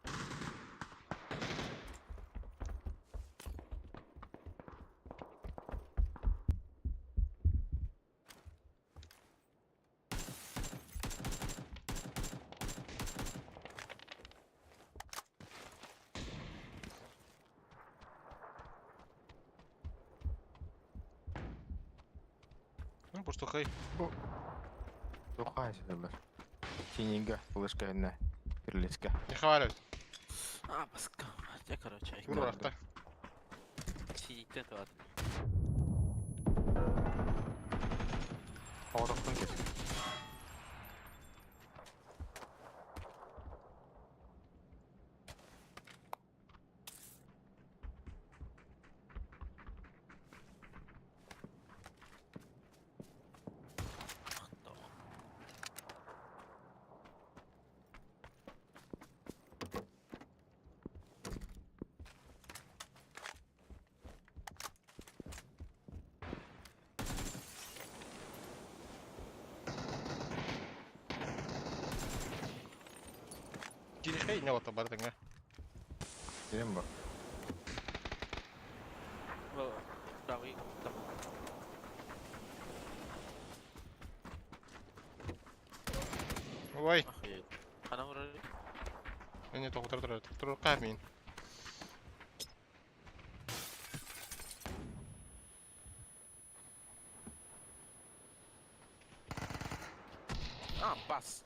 Ну, просто хай. Тухай сыталлар. Синийгэ флешка иннэ. Кириллицкэ. Не хвалят. А, баска. Я, короче, Ура, Синиктен туат. Оҕотохтон кэс. Кирихэй не ота бардыңа. Кирем бу. Правый там. Ой. Хана урары. Не тоқтар тұр, тұр қамин. Бас.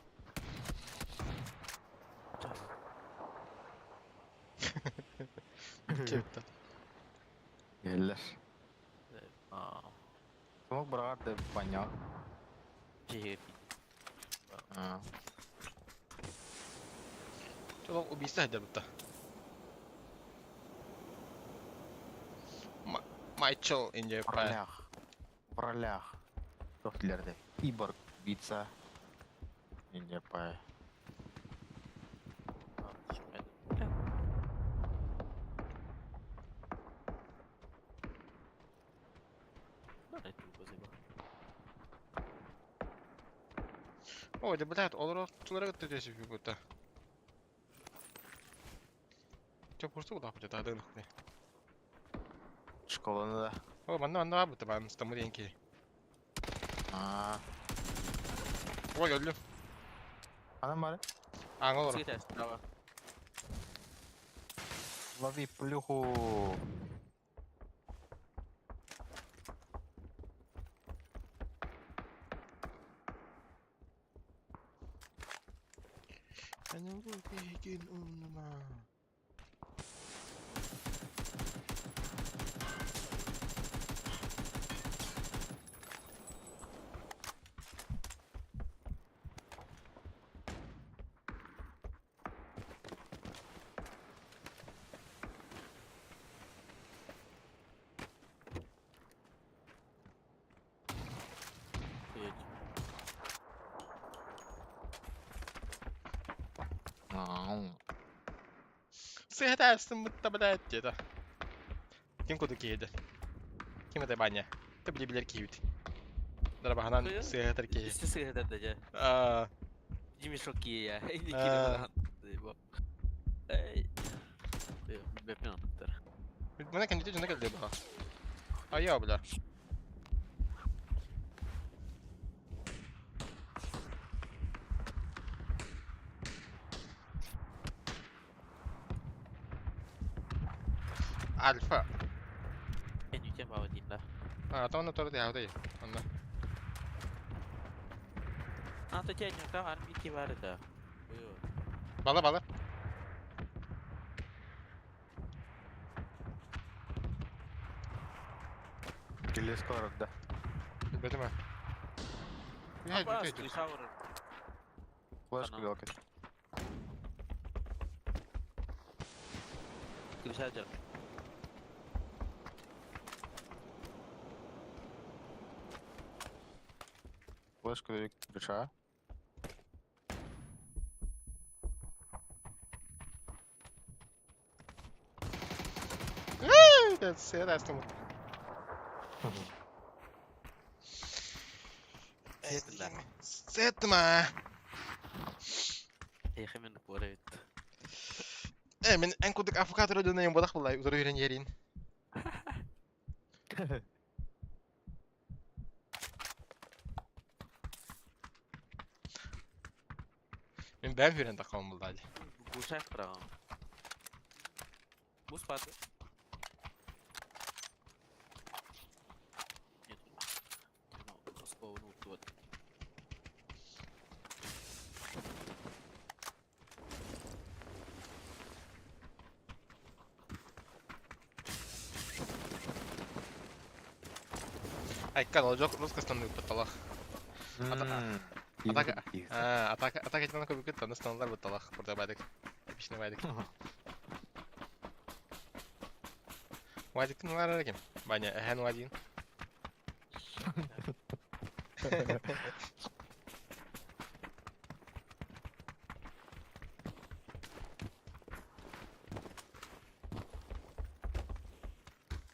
Кепта. Gelirler. Аа. Смок быраҕар да банньаҕа. Дьиһигэр Аа. Чолох убийство сылдьар Майчел инде В ролях. В ролях. Туох дииллэр Киборг, убийца. Инде пай. Ой, да блядь, олоротчулары кытта түөсүп бутта. Чэ курсу куда бутта тадын хуй. Школаны да. О, манна манна бутта бан стамы диэн киһи. Аа. Ой, өллүм. Анан бары. Ааҥа олорор. Сыта Лови плюху. Киһигин умнума. Сыһытаастын бытта блядь диэтэ. Ким куду киһиди? Ким это баня? Ты били билер киһибит. Дарабаһанан сыһытар киһи. Үстэ сыһытар да дьэ. Аа. Жими шокия. Инни Эй. Бэппин аттар. Мына кэннити дьоно кэллэ баха. Айа бля. Альфа. Кэннитен баба дейм да. А, то онно тору диһаҕытай. Онно. А, то тебя не там армии бар да. Бала бала. Киллес да. Бэтиме. Апа, слышал. Флешку делать. Включатель. Флешку душа. Сыһытаастын. Сыһыттыма. Эхемен куорайт. Э, мен эн кудук авокадо дөнөйүн бодах булай, утары үрен ерин. Мен бәм хүрен таққан булдады. Гушак прагам. Бус паты. Нет. Ну, вот. Айккан ол жоқ русскостан ыппытталах. Атака, атака, атака этен көбүкүт таныстаналар бутталах. Бурда байдык. Эпичный байдык. Вадиктин бар ким? Баня, эхэн Вадин.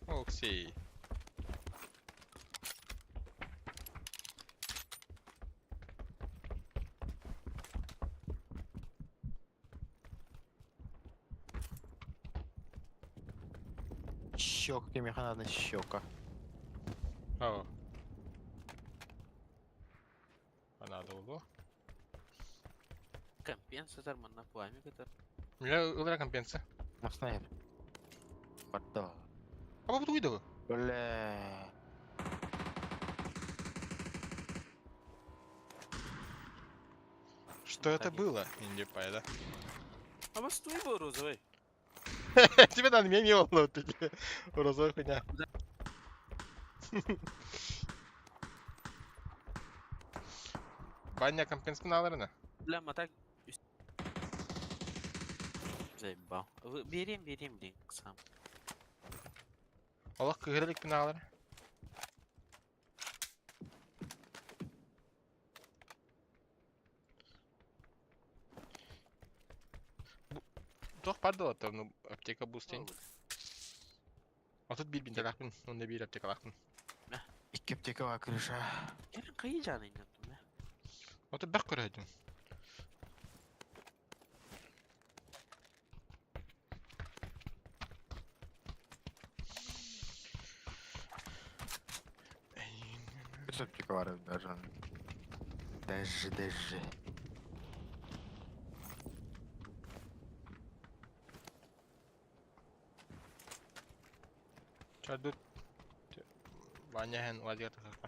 Оксей. Щека, кимиэхэ щека. О. Надо было. Компенсатор манна пламя это. Меня ылра компенсация. Маснайр. Барда. А бабу туйды. Бля. Что это было? Инди да? А вас твой был розовый? Тебе надо мне не было, ты розовый хуйня. Баня компенсаналарына. Бля, матак. Заебал. Берем, берем, блин, сам. Олох кыһырылык пиналар. Туох бар да ну аптека бустин. А тут бир бинтелахпын, онда бир аптекалахпын. Икки аптека бар крыша. Кэлин кайы жаны иннаттым, Ото бэх көрөйдүм. Үс аптека бар даже. Даже, даже. Чадут. Баня хэн вазия тахака.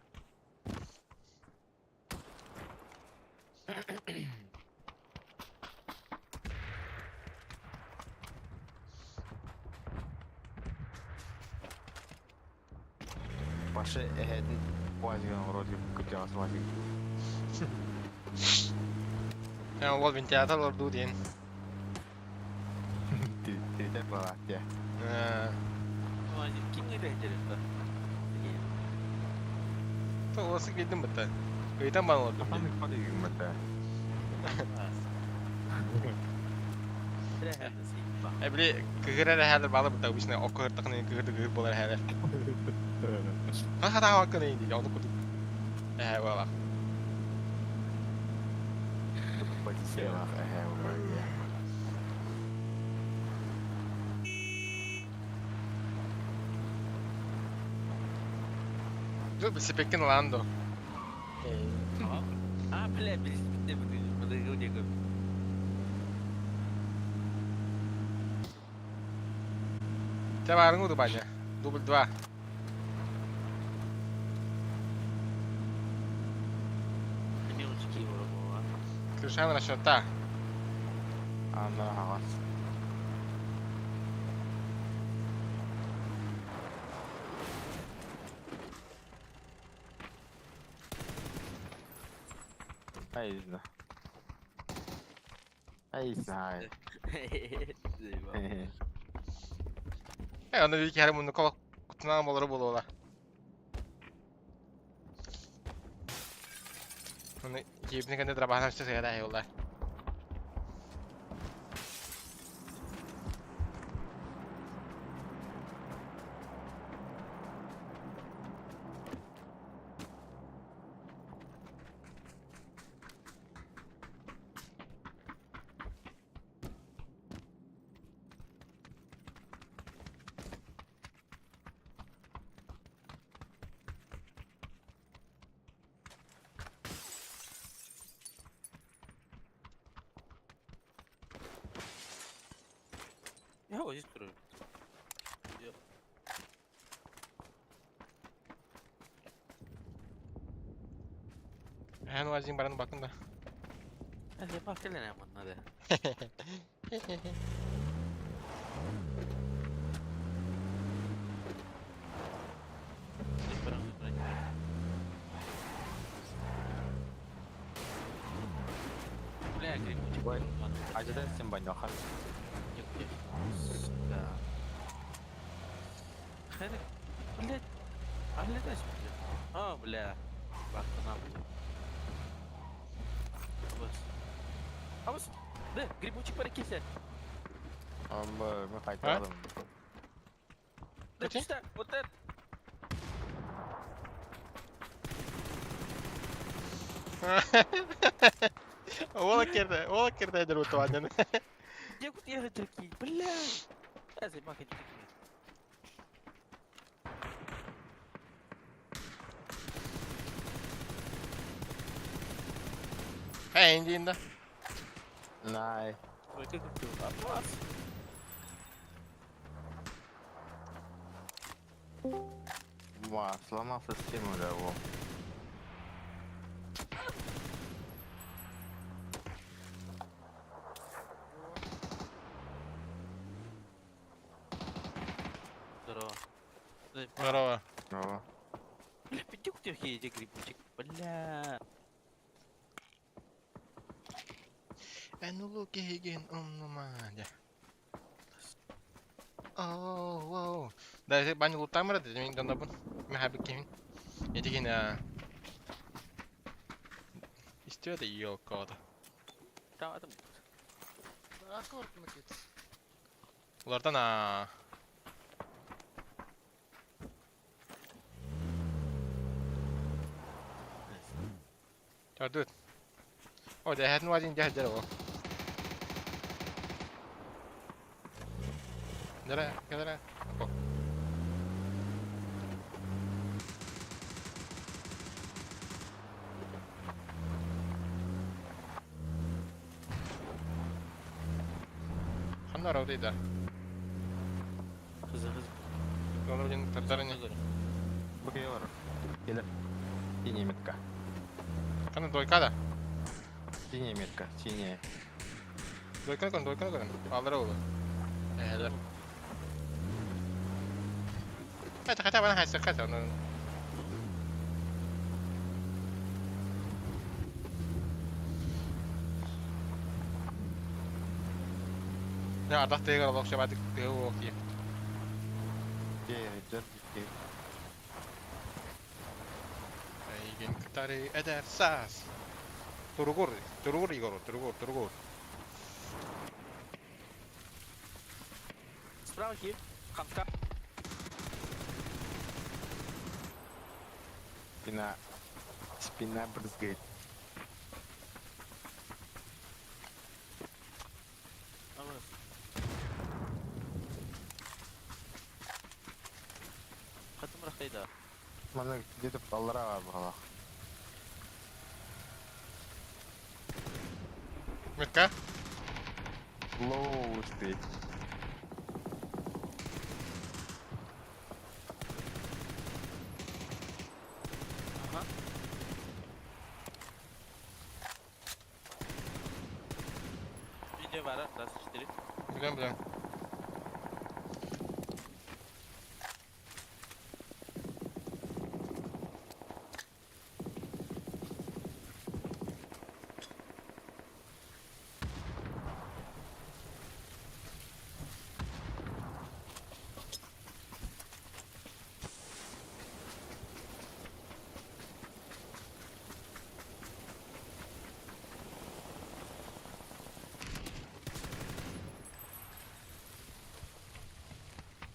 Башы эһэтин уазигын вроде күтөҕөс уазик. Я ол вентилятор орду диэн. Тиритер балаат Ким не это? То осык билдим бытта. Ыйтан бан ордум. Атан ыкпады үйүм бытта. Э били кыгырар хәлер балы бытта обычно оккыртыкны кыгырды кыгыр болар хәлер. Ха ха вакын инди, оны кудук. Э вала. Полициялах эһэ улар. Жо бисепеккен ландо. А, бля, бля, Те барың уду баня. Дубль 2. Крышан расчета. Ана хаҕас. Ай, Ай, знаю. Э, аны бир кere муну колок кутунан болор болула. Оны кийипни кенде трабахан все сыгара айолла. Я вот здесь строю. Эн вазин баран бакын да. Hadi bak hele ne hadi. Бля, грибочек. Ажыдан сен баняхан. Сука. Хәне, блядь. А, блядь, А, бля. Бактына, блядь. Абыс. Абыс. Да, грибочек баракесе. Амба, мен қайталадым. Да, чисто, вот это. Ола керде, ола керде эдер утуанын. Где кут ехать такие, бля. Я займак эти такие. Эй, индинда. Най. Ой, как ты Абас. Ва, сломал систему да, во. Здорово. Здорово. Бля, пятюк тихий, грибочек. Бля. Эн улуу киһигин умнума дьэ. Oh, wow. Да, если баню лутамра, да, мен донабын. Мен хабы кимин. Этигин Истиө да елкада. Tamam. Аккорд макет. Улардан а. Төрдүт. О, да, хэтин вадин дьэ дьэ ол. Дара, кадара. О. Ханна равды да. Hızlı hızlı. Оны блин тардарыны. Бу олорор. Келер. Синяя метка. Ханна дойка да. Синяя метка, синяя. Дойка кон, дойка кон. Аллара олу. Эхелер. Хотя хотя бана хайсы хотя ну. Я ардах тыгар олох шабатык тыгы олох тиеп. Дьэ, дьэ, Эйигин кытары эдэр саас. Туругур, туругур Егор, туругур, туругур. Справа хит. Хамка. Спина. Спина брызгает. Алыс. Хатым рахтайда. Маны где-то аллара бар Метка? Лоу успеть. Ага. Видео вара, 24. Билем, билем.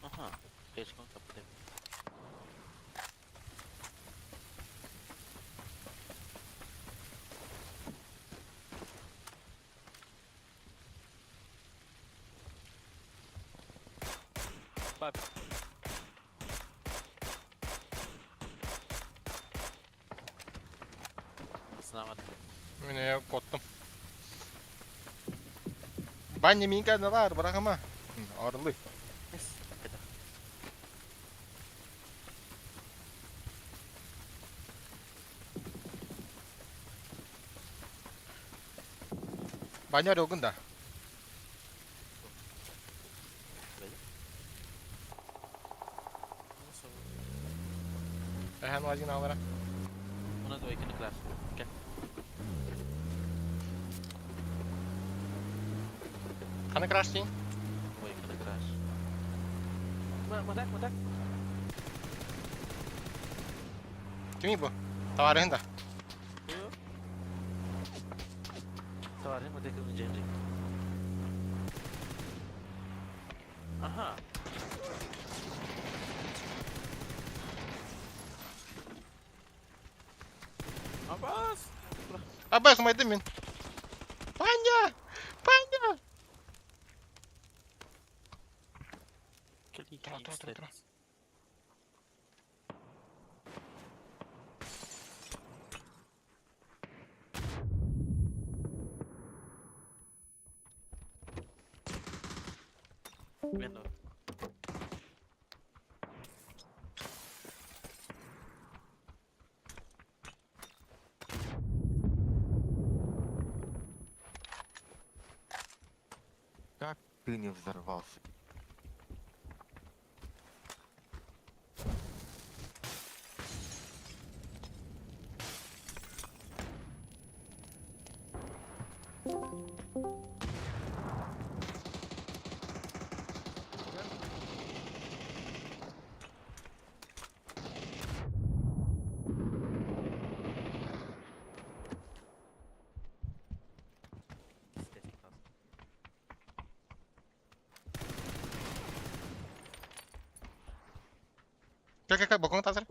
Ага. Слишком топтым. Пап. Сынамат. Мен коттум. Баня минка да бар, бырагама. Орлы. Баня рогунда. Эхэн вазин алара. Уна двойканы класс. Кел. Ханы краш тин? Двойканы краш. Мадак, мадак. Кими бу? Товарыһын да. Товарыһын мадак жемжик. Ага. Абас! Абас, умайдым мин. Паня! Паня! Тура, тура, тура, тура. Мен Как ты не взорвался? Кэ кэ кэ бокон тазыр.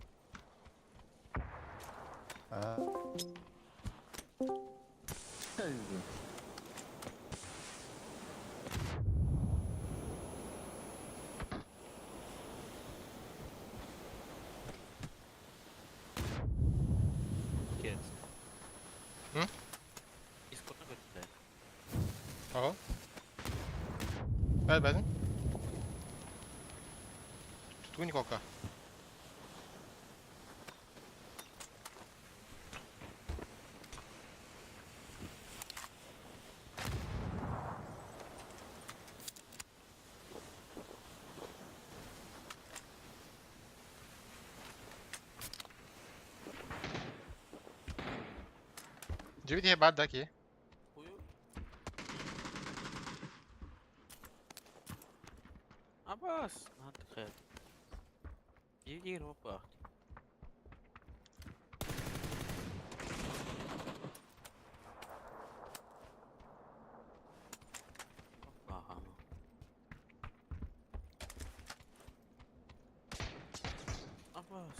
Кет. М? Дискордна көрдүлэр. Ага. Бәл бәдин. Тутугу Николка. Дьиэбит иһэ баар да киһи? Абас, надо Иди опа. Ага. Абас.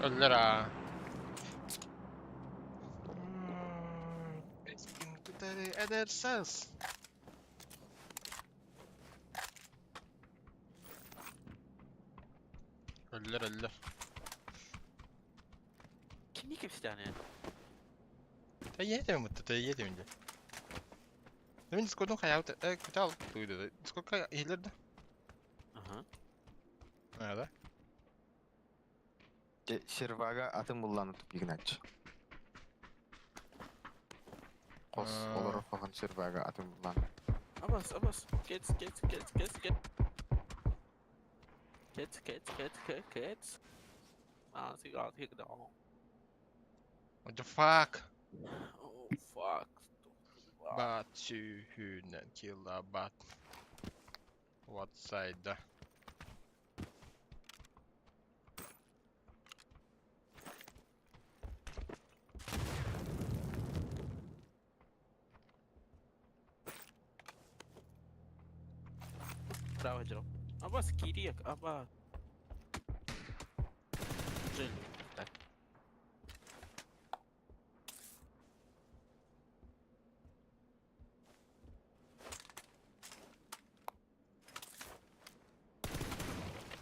Өллөр аа. Эдерсес. Өллөр өллөр. Кини кэпсээнэ? Тэйиэтэ мутта тэйиэтэ минде. Мен Дискордун хаябыт э көтө алып туйду. Дискордка иһилер да. Ага. Да. Сервага атын булланы тупигнач. Қос олорор хохон сервага атын булланы. Абас, абас. Кет, кет, кет, кет, кет. Кет, кет, кет, кет, кет. А, сига, сига. What the fuck? Oh fuck. Bat сүүһүнэн килобат. What side? Право дро. Абас, кирек, аба. Жиль. Так.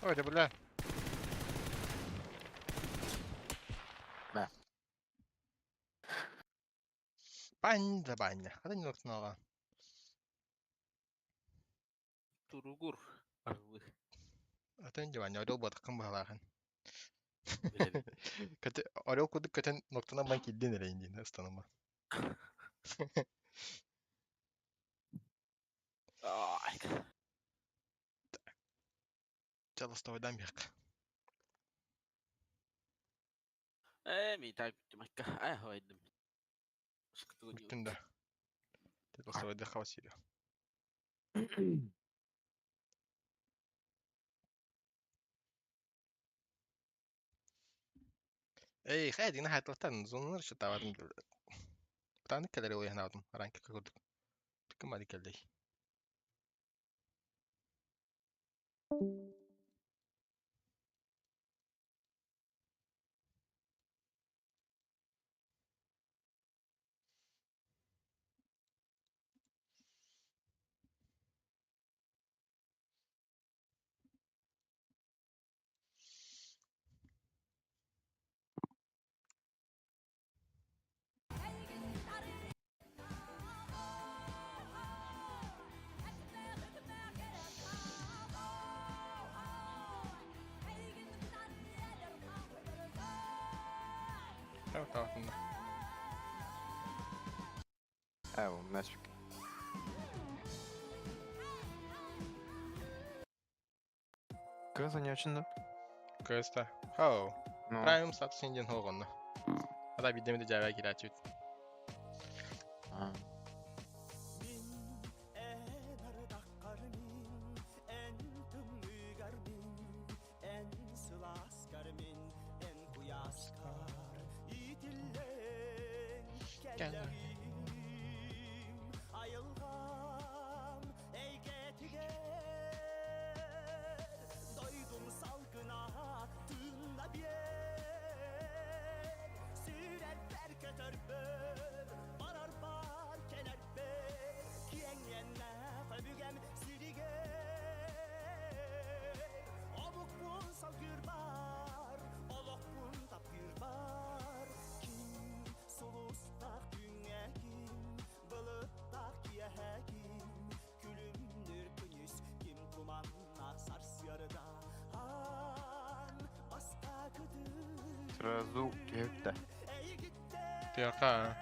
Ой, да бля. Мә. Баня баня. Хата не нога. Туругур. Арылы. Атын диваня орел батыкын баһалаахан. Көтө орел кудук көтөн ноктана бан килдин эрэ индин ыстаныма. Ай. Чалыстойдан бияк. Э, ми так бүтүмэккэ. Ай, хойдум. Бүттүн да. Чалыстойда хавасиля. Эй, хайдина хайталтан зоннар шатаватын. Таны кэлэр уйхнаадым. Ранки курдук. Түкүм ади кэлдей. Tamam. Э, нафиг. Кыза не очень, да? Кыста. Хоу. Ну. Prime статус индин хоғонно. Ада бидемде жабай кирачут. А. Сразу кетті. Тыака.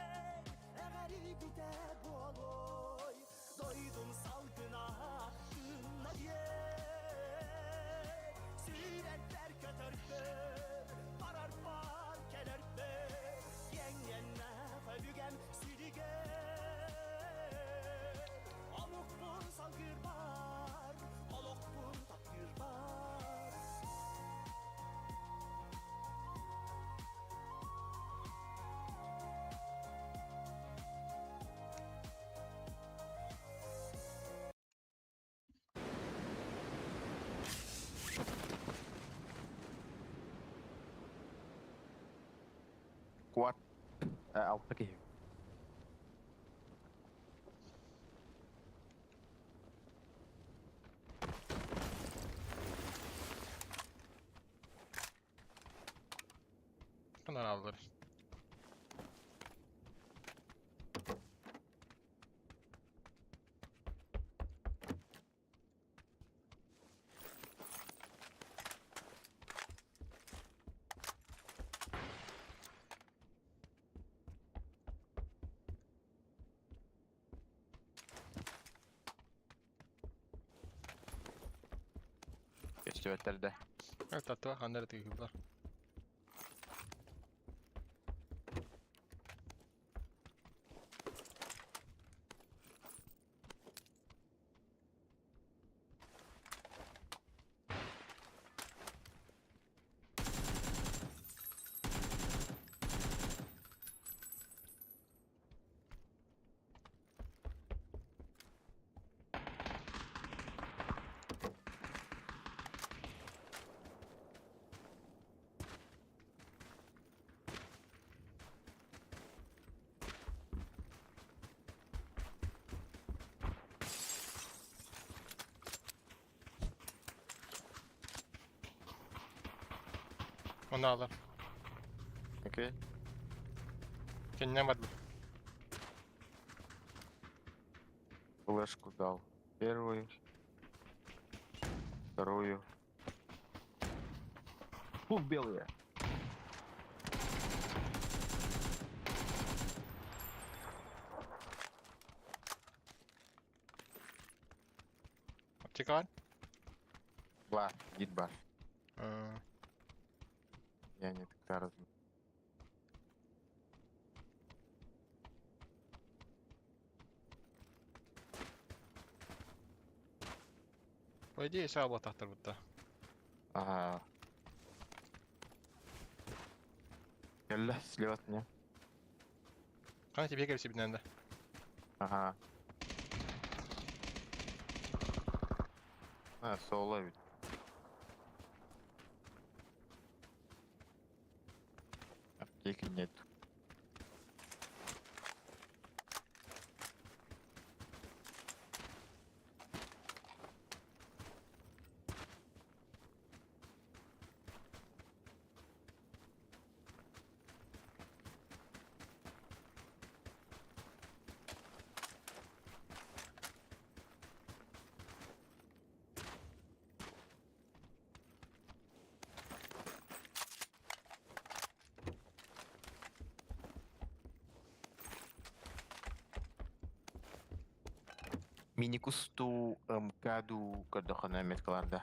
Куат. Алта киһи. Bunlar aldılar. Көстүбэттэр да. Evet tatlı hanları tüyüyorlar. Onu alır. Окей. Kendine bak. Флешку дал. Первую. Вторую. Фу, белые. Аптека var. Ба, гид бар. Aa, Я не тогда раз. По идее, все облатақтар бұтта. Ага. Кэллэ, слева от меня. Қана тебе келсе бінәнді. Ага. А, соло ведь. Аптеки нет. Миникус дуу, МК дуу көрдөххүнэ меткаларда.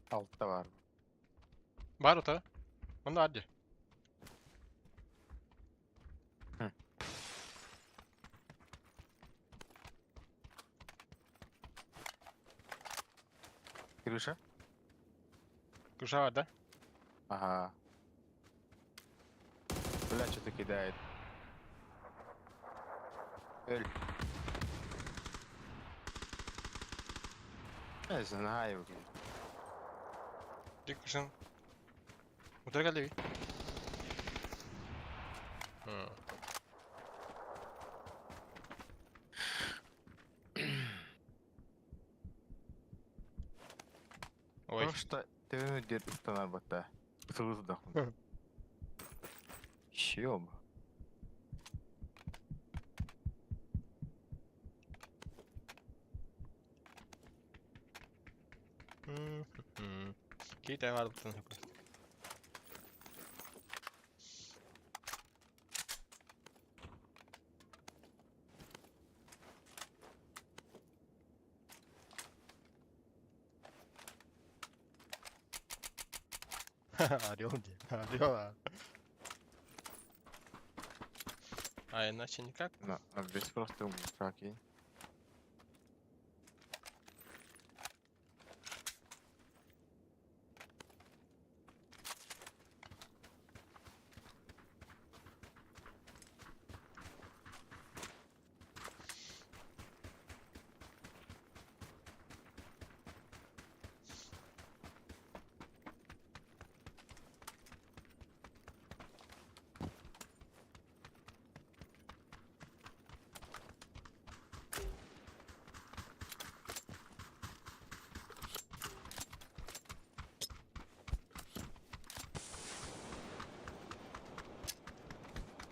Altta var. Бар ота. Онно арди. Крыша? Крыша бар, да? Ага. Бля, что-то кидает. Эль. Я знаю, блин. Ты крышан. Утра geldi. Ой. Просто ты дед устанавливает. Сразу Чё? Китай var mısın? Орел где? Орел, а. А иначе никак? Да, а здесь просто окей.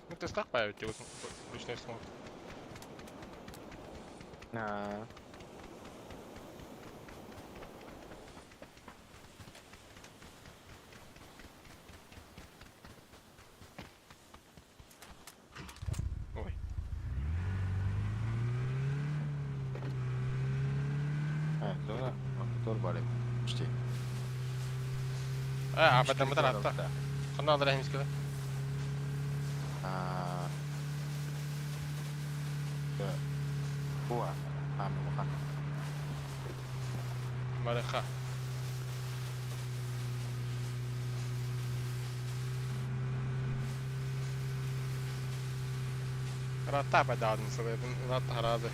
Ну ты стах поставить ручной смог. А. Ой. А, зона, мотор бар почти. А, об этом мотор Ханна алыр әмискеле. А. Буа, а, муха. Мареха. Рата бададын сылыбын, рат харады.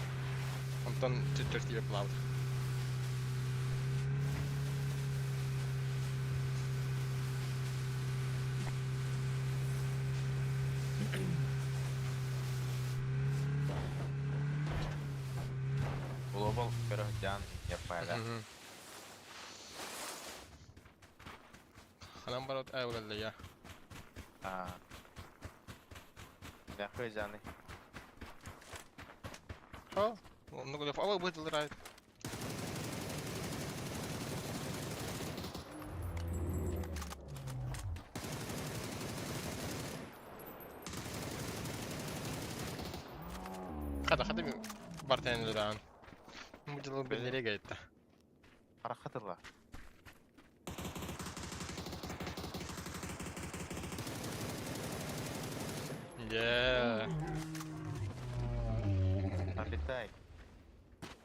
Онтон чөчөр плавды. Global Perhatian yapayla. Ханам барот ай я. А. Дякую, Жаны. О, много лев ала будет лрайт. Хада хада бартен лран. Мудилу бенерега это. Арахатыла. Yeah. Налетай.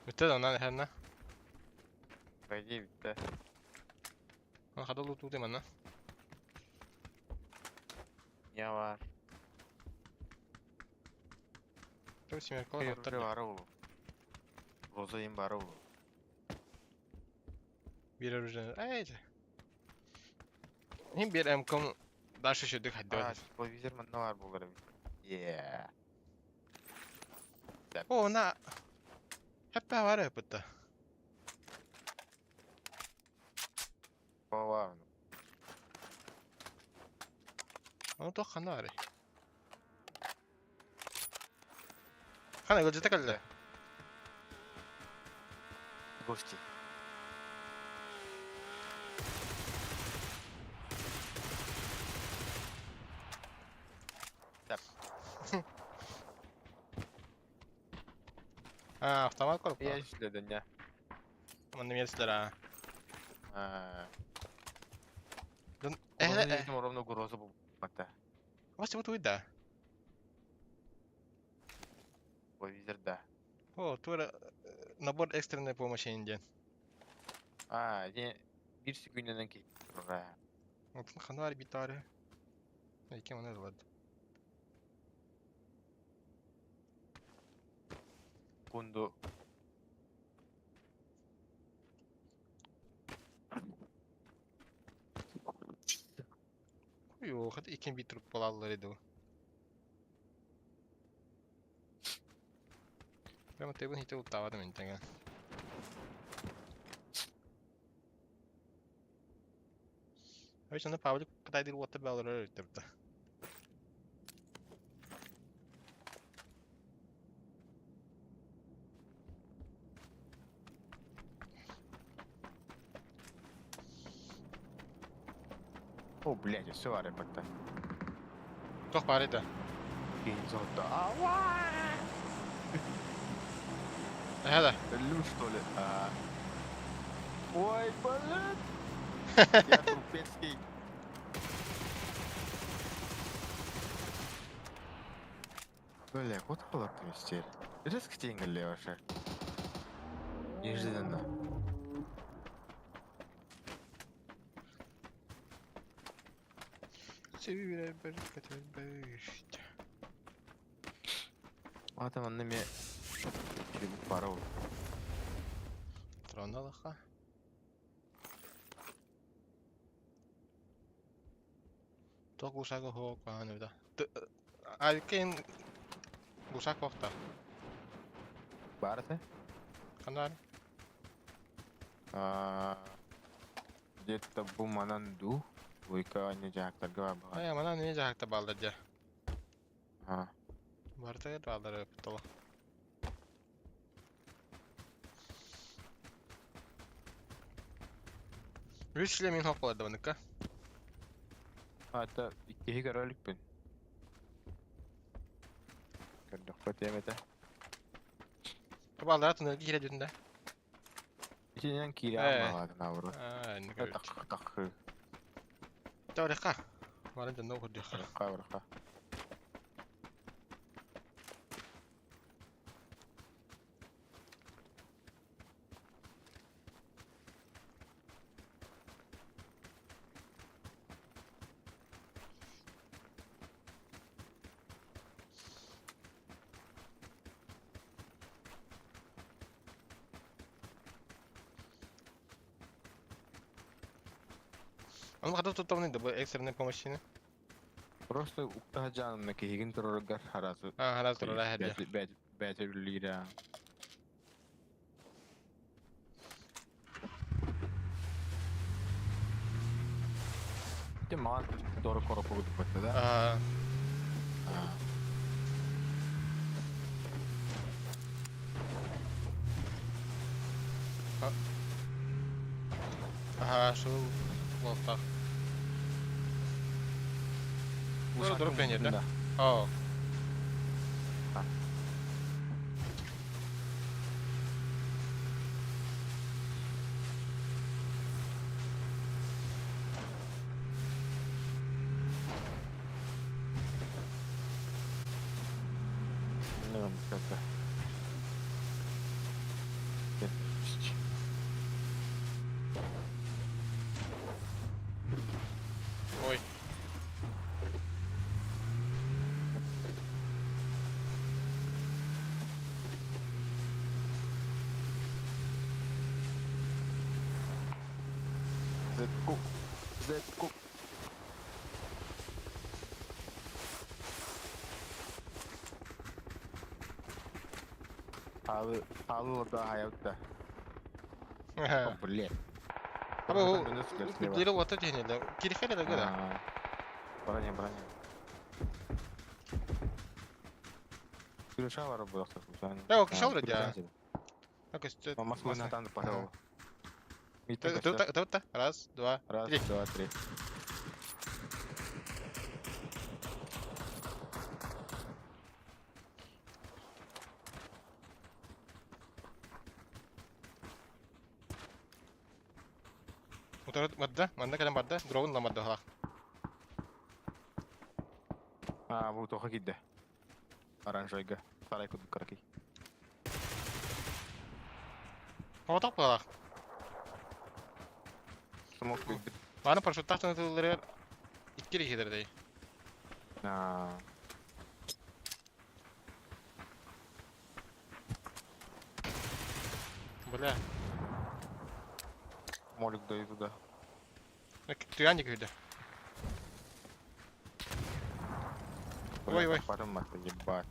Mitte on näin hännä. По идее бүттэ. Хада лутуу манна. Не бар. Ту семеркалар Оружие оттар. бары ол. Роза им бары ол. Бир оружие. Эй. Хим бир МК дальше шүдүк А, хадды. телевизор манна бар болар эбит. Yeah. О, на. Хәппә бар эпитте. Бар. Оны тоқ хана бар. Хана гөлжете кэллэ. Гости. Так. А, автомат корпа. Я исследование. не. Манна мерслер а. А. Дон Э, э. ровно угроза был. Это. Вас вот уйда. Телевизор, да. О, тура набор экстренной помощи инден. А, не бир секундынан кейін. Ура. Отын хана бар битары. Эки мана лад. Кунду. Йо, хат икен бит туруп балалар иди. Прямо тебин хите уттавады мен теңе. Обычно Павлик кытайдыр уотта балалар өттөптө. О, блядь, все бар эппетте. Тох бар иди. Кейін золото. Эһэ Лю, что ли? А. Ой, блин! Я трупецкий. Бля, вот была мистер. Резко деньги вообще. Неожиданно. А там он нами пару. Троналаха. Тох гушага хоок бааны да. Айкен гушак вакта. Барты? Канар. А, Где-то бу манан ду. Войка не жактарга бар. Ая мана не жакта балдар жа. А. Барта балдар өптөла. Үч эле мен хоп болот да А, это икки көрөлүкпүн. Көрдөхпө темете. Балдар туннелге кире жүрдүн да. Ичинен кире Э. алмаладын авру. А, не Так, так. Тарихка. Барын жандоо көрдүк. Баракка, баракка. Аны кадап туттабын инде бу экстренный помощьны. Просто уктаха жанымна кихигин тураргар харасы. А, харасы турар, хәдә. Бәт бәт лира. Те маған доры коропу бутты да? А. Ага, шул болта. Доры доры пенер, да? О. Ну, как-то. Зетку. Зетку. Хаалы, хаалы да хаябыта. О, блин. Аба Дире ота тиһинеле. Кирихеле да гыда. Броня, броня. Күрүшә бар бу якта. Да, о, кеше вроде. А, Москву на танк пошел. Тут, раз, два, Раз, три. два, три. Утары барда, манна кэлэн барда, дробун ламарда быһалаах. А, бу тоха киирдэ. Оранжайга. Сарай курдук кыракый. Оҕотох быһалаах. Смок күйбүт. Маны парашюттаах тылларыгар икки эрэ дэй. Аа. Бля. Молик даю туда. Түгән күйді. Ой, ой. Потом это ебать.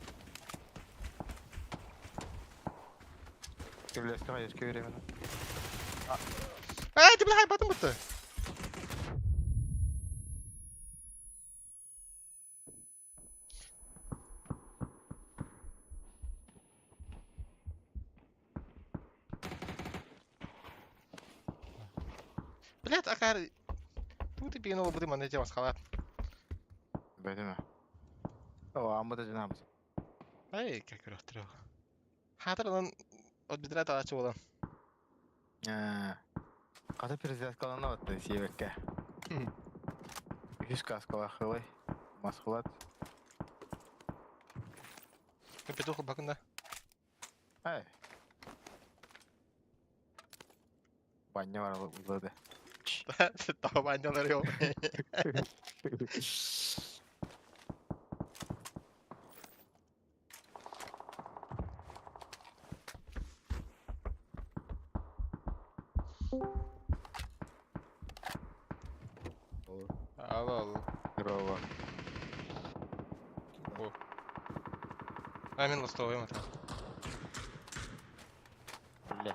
Кирляска, есть временно. Эй, ты бля, батым бутты. Блядь, акар. Тут и пинула буды маны тема схалат. Бәдеме. О, амбыта жинабыз. Ай, как рохтрел. Хатыр он от бедра талачы болан. Ката перезарядкалана отты сиебекке. Үс каскала хылай. Масхылат. Петух бакында. Ай. Баня бар улады. Тау банялар yok. Ал ал. Здорово. О. А мен ластовый ата. Бля.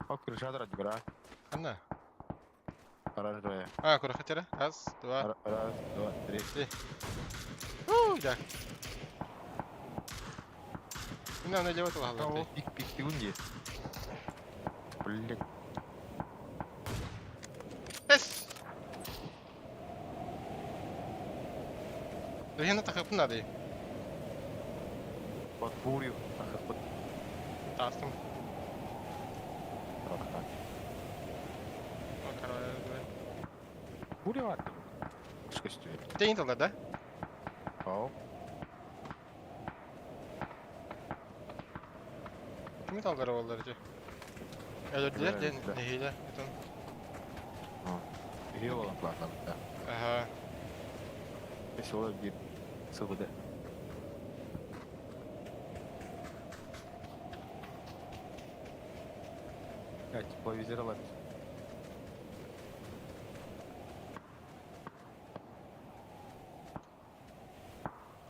О, крыша игра. Анна. Оранжевая. А, куда хотели? Раз, два. Раз, два, три. Три. У, да. На, налево туда. Пик, пик, ты унди. Блин. Эс! Дохина тахып надо. Под бурю. Тахып. Тастым. Так, так. Буря var. Çıkıştı. Тейн тылдар, да? Ау. Кими талдары болдар же? Өлөрдүлөр ден нехиле. Хил olan платна да. Ага. Весело bir СВД. А, тепловизор ловит.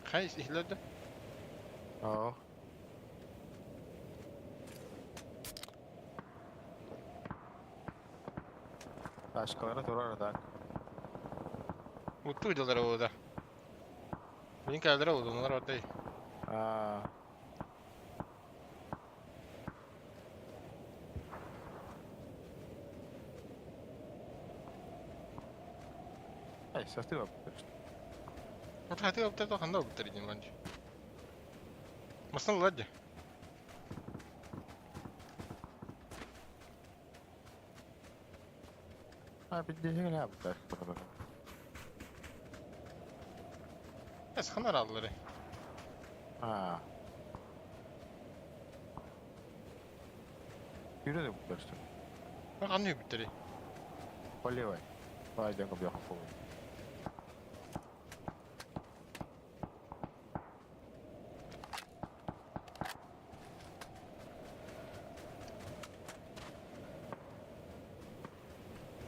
Хай, ихлерді. Ау. Ташкалара турар так. Утту видеолар болду. Менин кәлдер болду, олар ордай. А. Ай, састы баптыр. Хаты баптыр да ханда баптыр дейм банчы. Масын лади. А, бидде баптыр. Эс ханар алдылары. А. Yürü de bu işte. Кандай бүттери? По левой. Давай, идем бьем фул.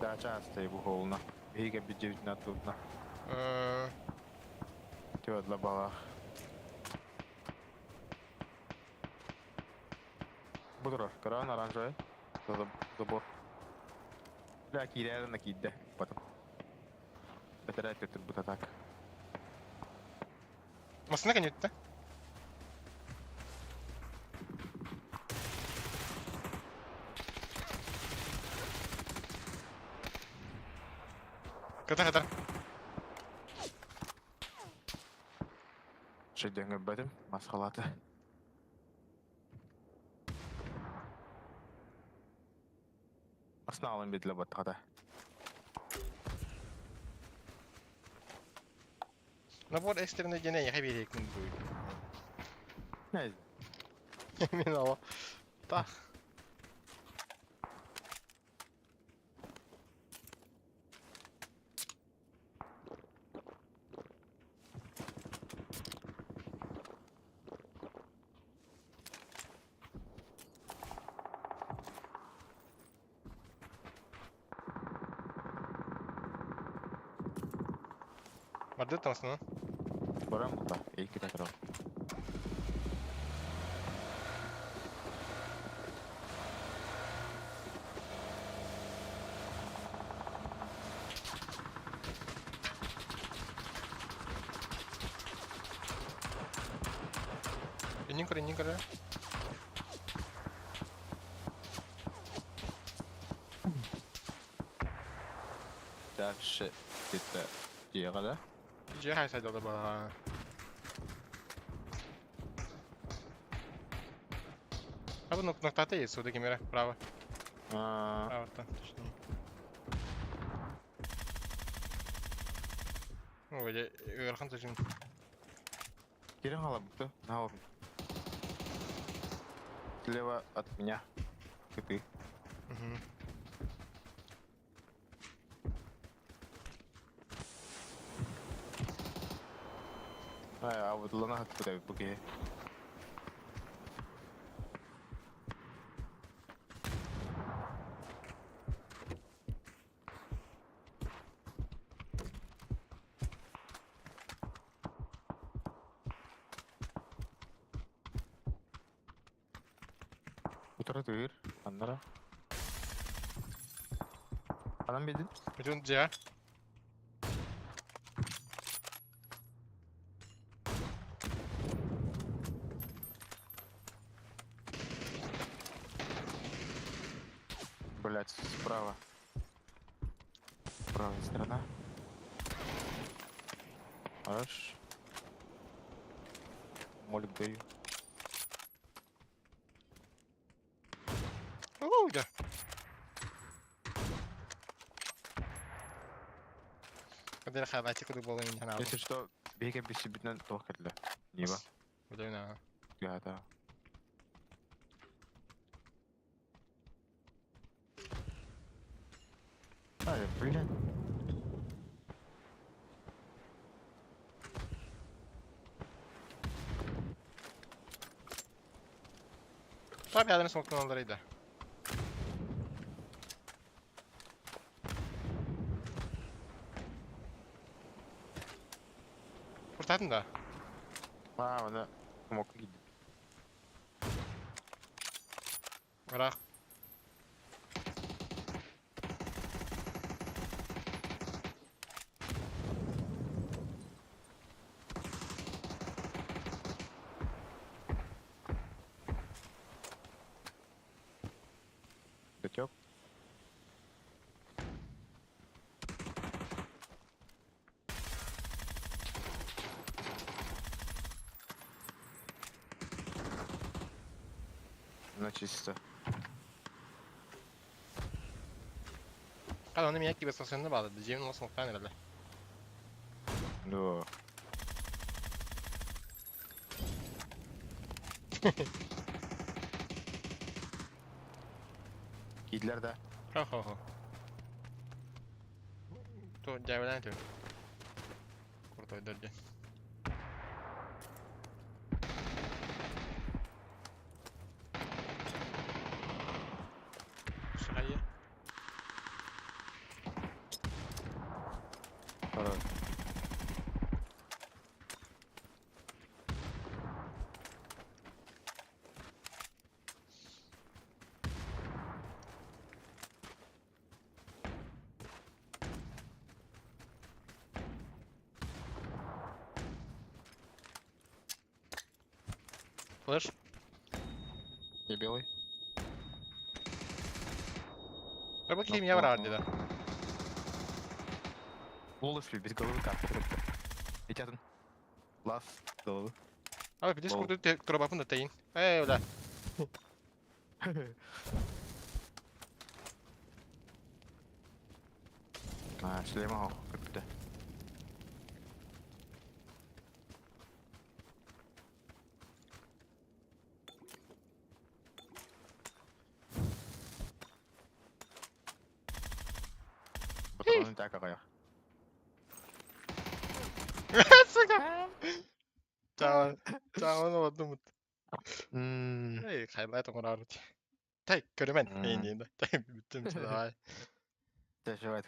Дача астай бу холуна. Биһиги бюджетин аттыбытына. Тёдла балах. Бу турар. Кыраан оранжевый. Забор. Бля, киирээри на киирдэ. Потом. Бэтэрээ турбут атак. Массына кэнниттэ. Кытар кытар. Шеден көрбөтүм, мас халаты. Масна алын бетле баттахата. Набор экстренный диэн эйиэхэ биэриэкпин буй. Не Мин ала. Тах. Бардыт таҥасынан. Барам да, эки такырал. Иннин көр, иннин көр. Дальше где-то дьиэҕэ да? Дьиэ хайсайдалда баа. А бу ноктата есть, сюда камера, право. Право, там, точнее. Ну, вроде, ыарахан точно. Кирин халабыты, на Слева от меня. И ты. Угу. А вот луна откуда буги. Утары тыыр, аннара. Анан бедин. Бүтүн дьиэ. Блять, справа. Правая сторона. Хорош. Молик даю. Уу, дьэ. Кадыр хаалааччы курдук буолан мин санаабын. Если что, биһиги бисибитинэн туох кэллэ? Нива. Удайна. Гата. Ай, блядь. Tabi adını smoklamalıydı. Kurtardın da. А, она смог видеть. Ыраах. Пятек. На чисто. Hadi onu miyak gibi stasyonuna bağladı. Cem'in olsa muhtemelen herhalde. Да. Кидлер да. Хо хо хо. То дьяволан этим. Крутой дядя. Шагае. Флеш. Я белый. Рыбаки меня врали, да. Волосы без головы как? Этятын. Лас головы. А, где сколько ты трубапын да тейн? Эй, бля. А, шлема как-то. Патроны так какая. Сука. Чао. Чао, ну вот думает. Эй, хайлайт оҥорорут. Тай, көрүмэн. Эй, не, тай, бүттүм, давай. Заживает.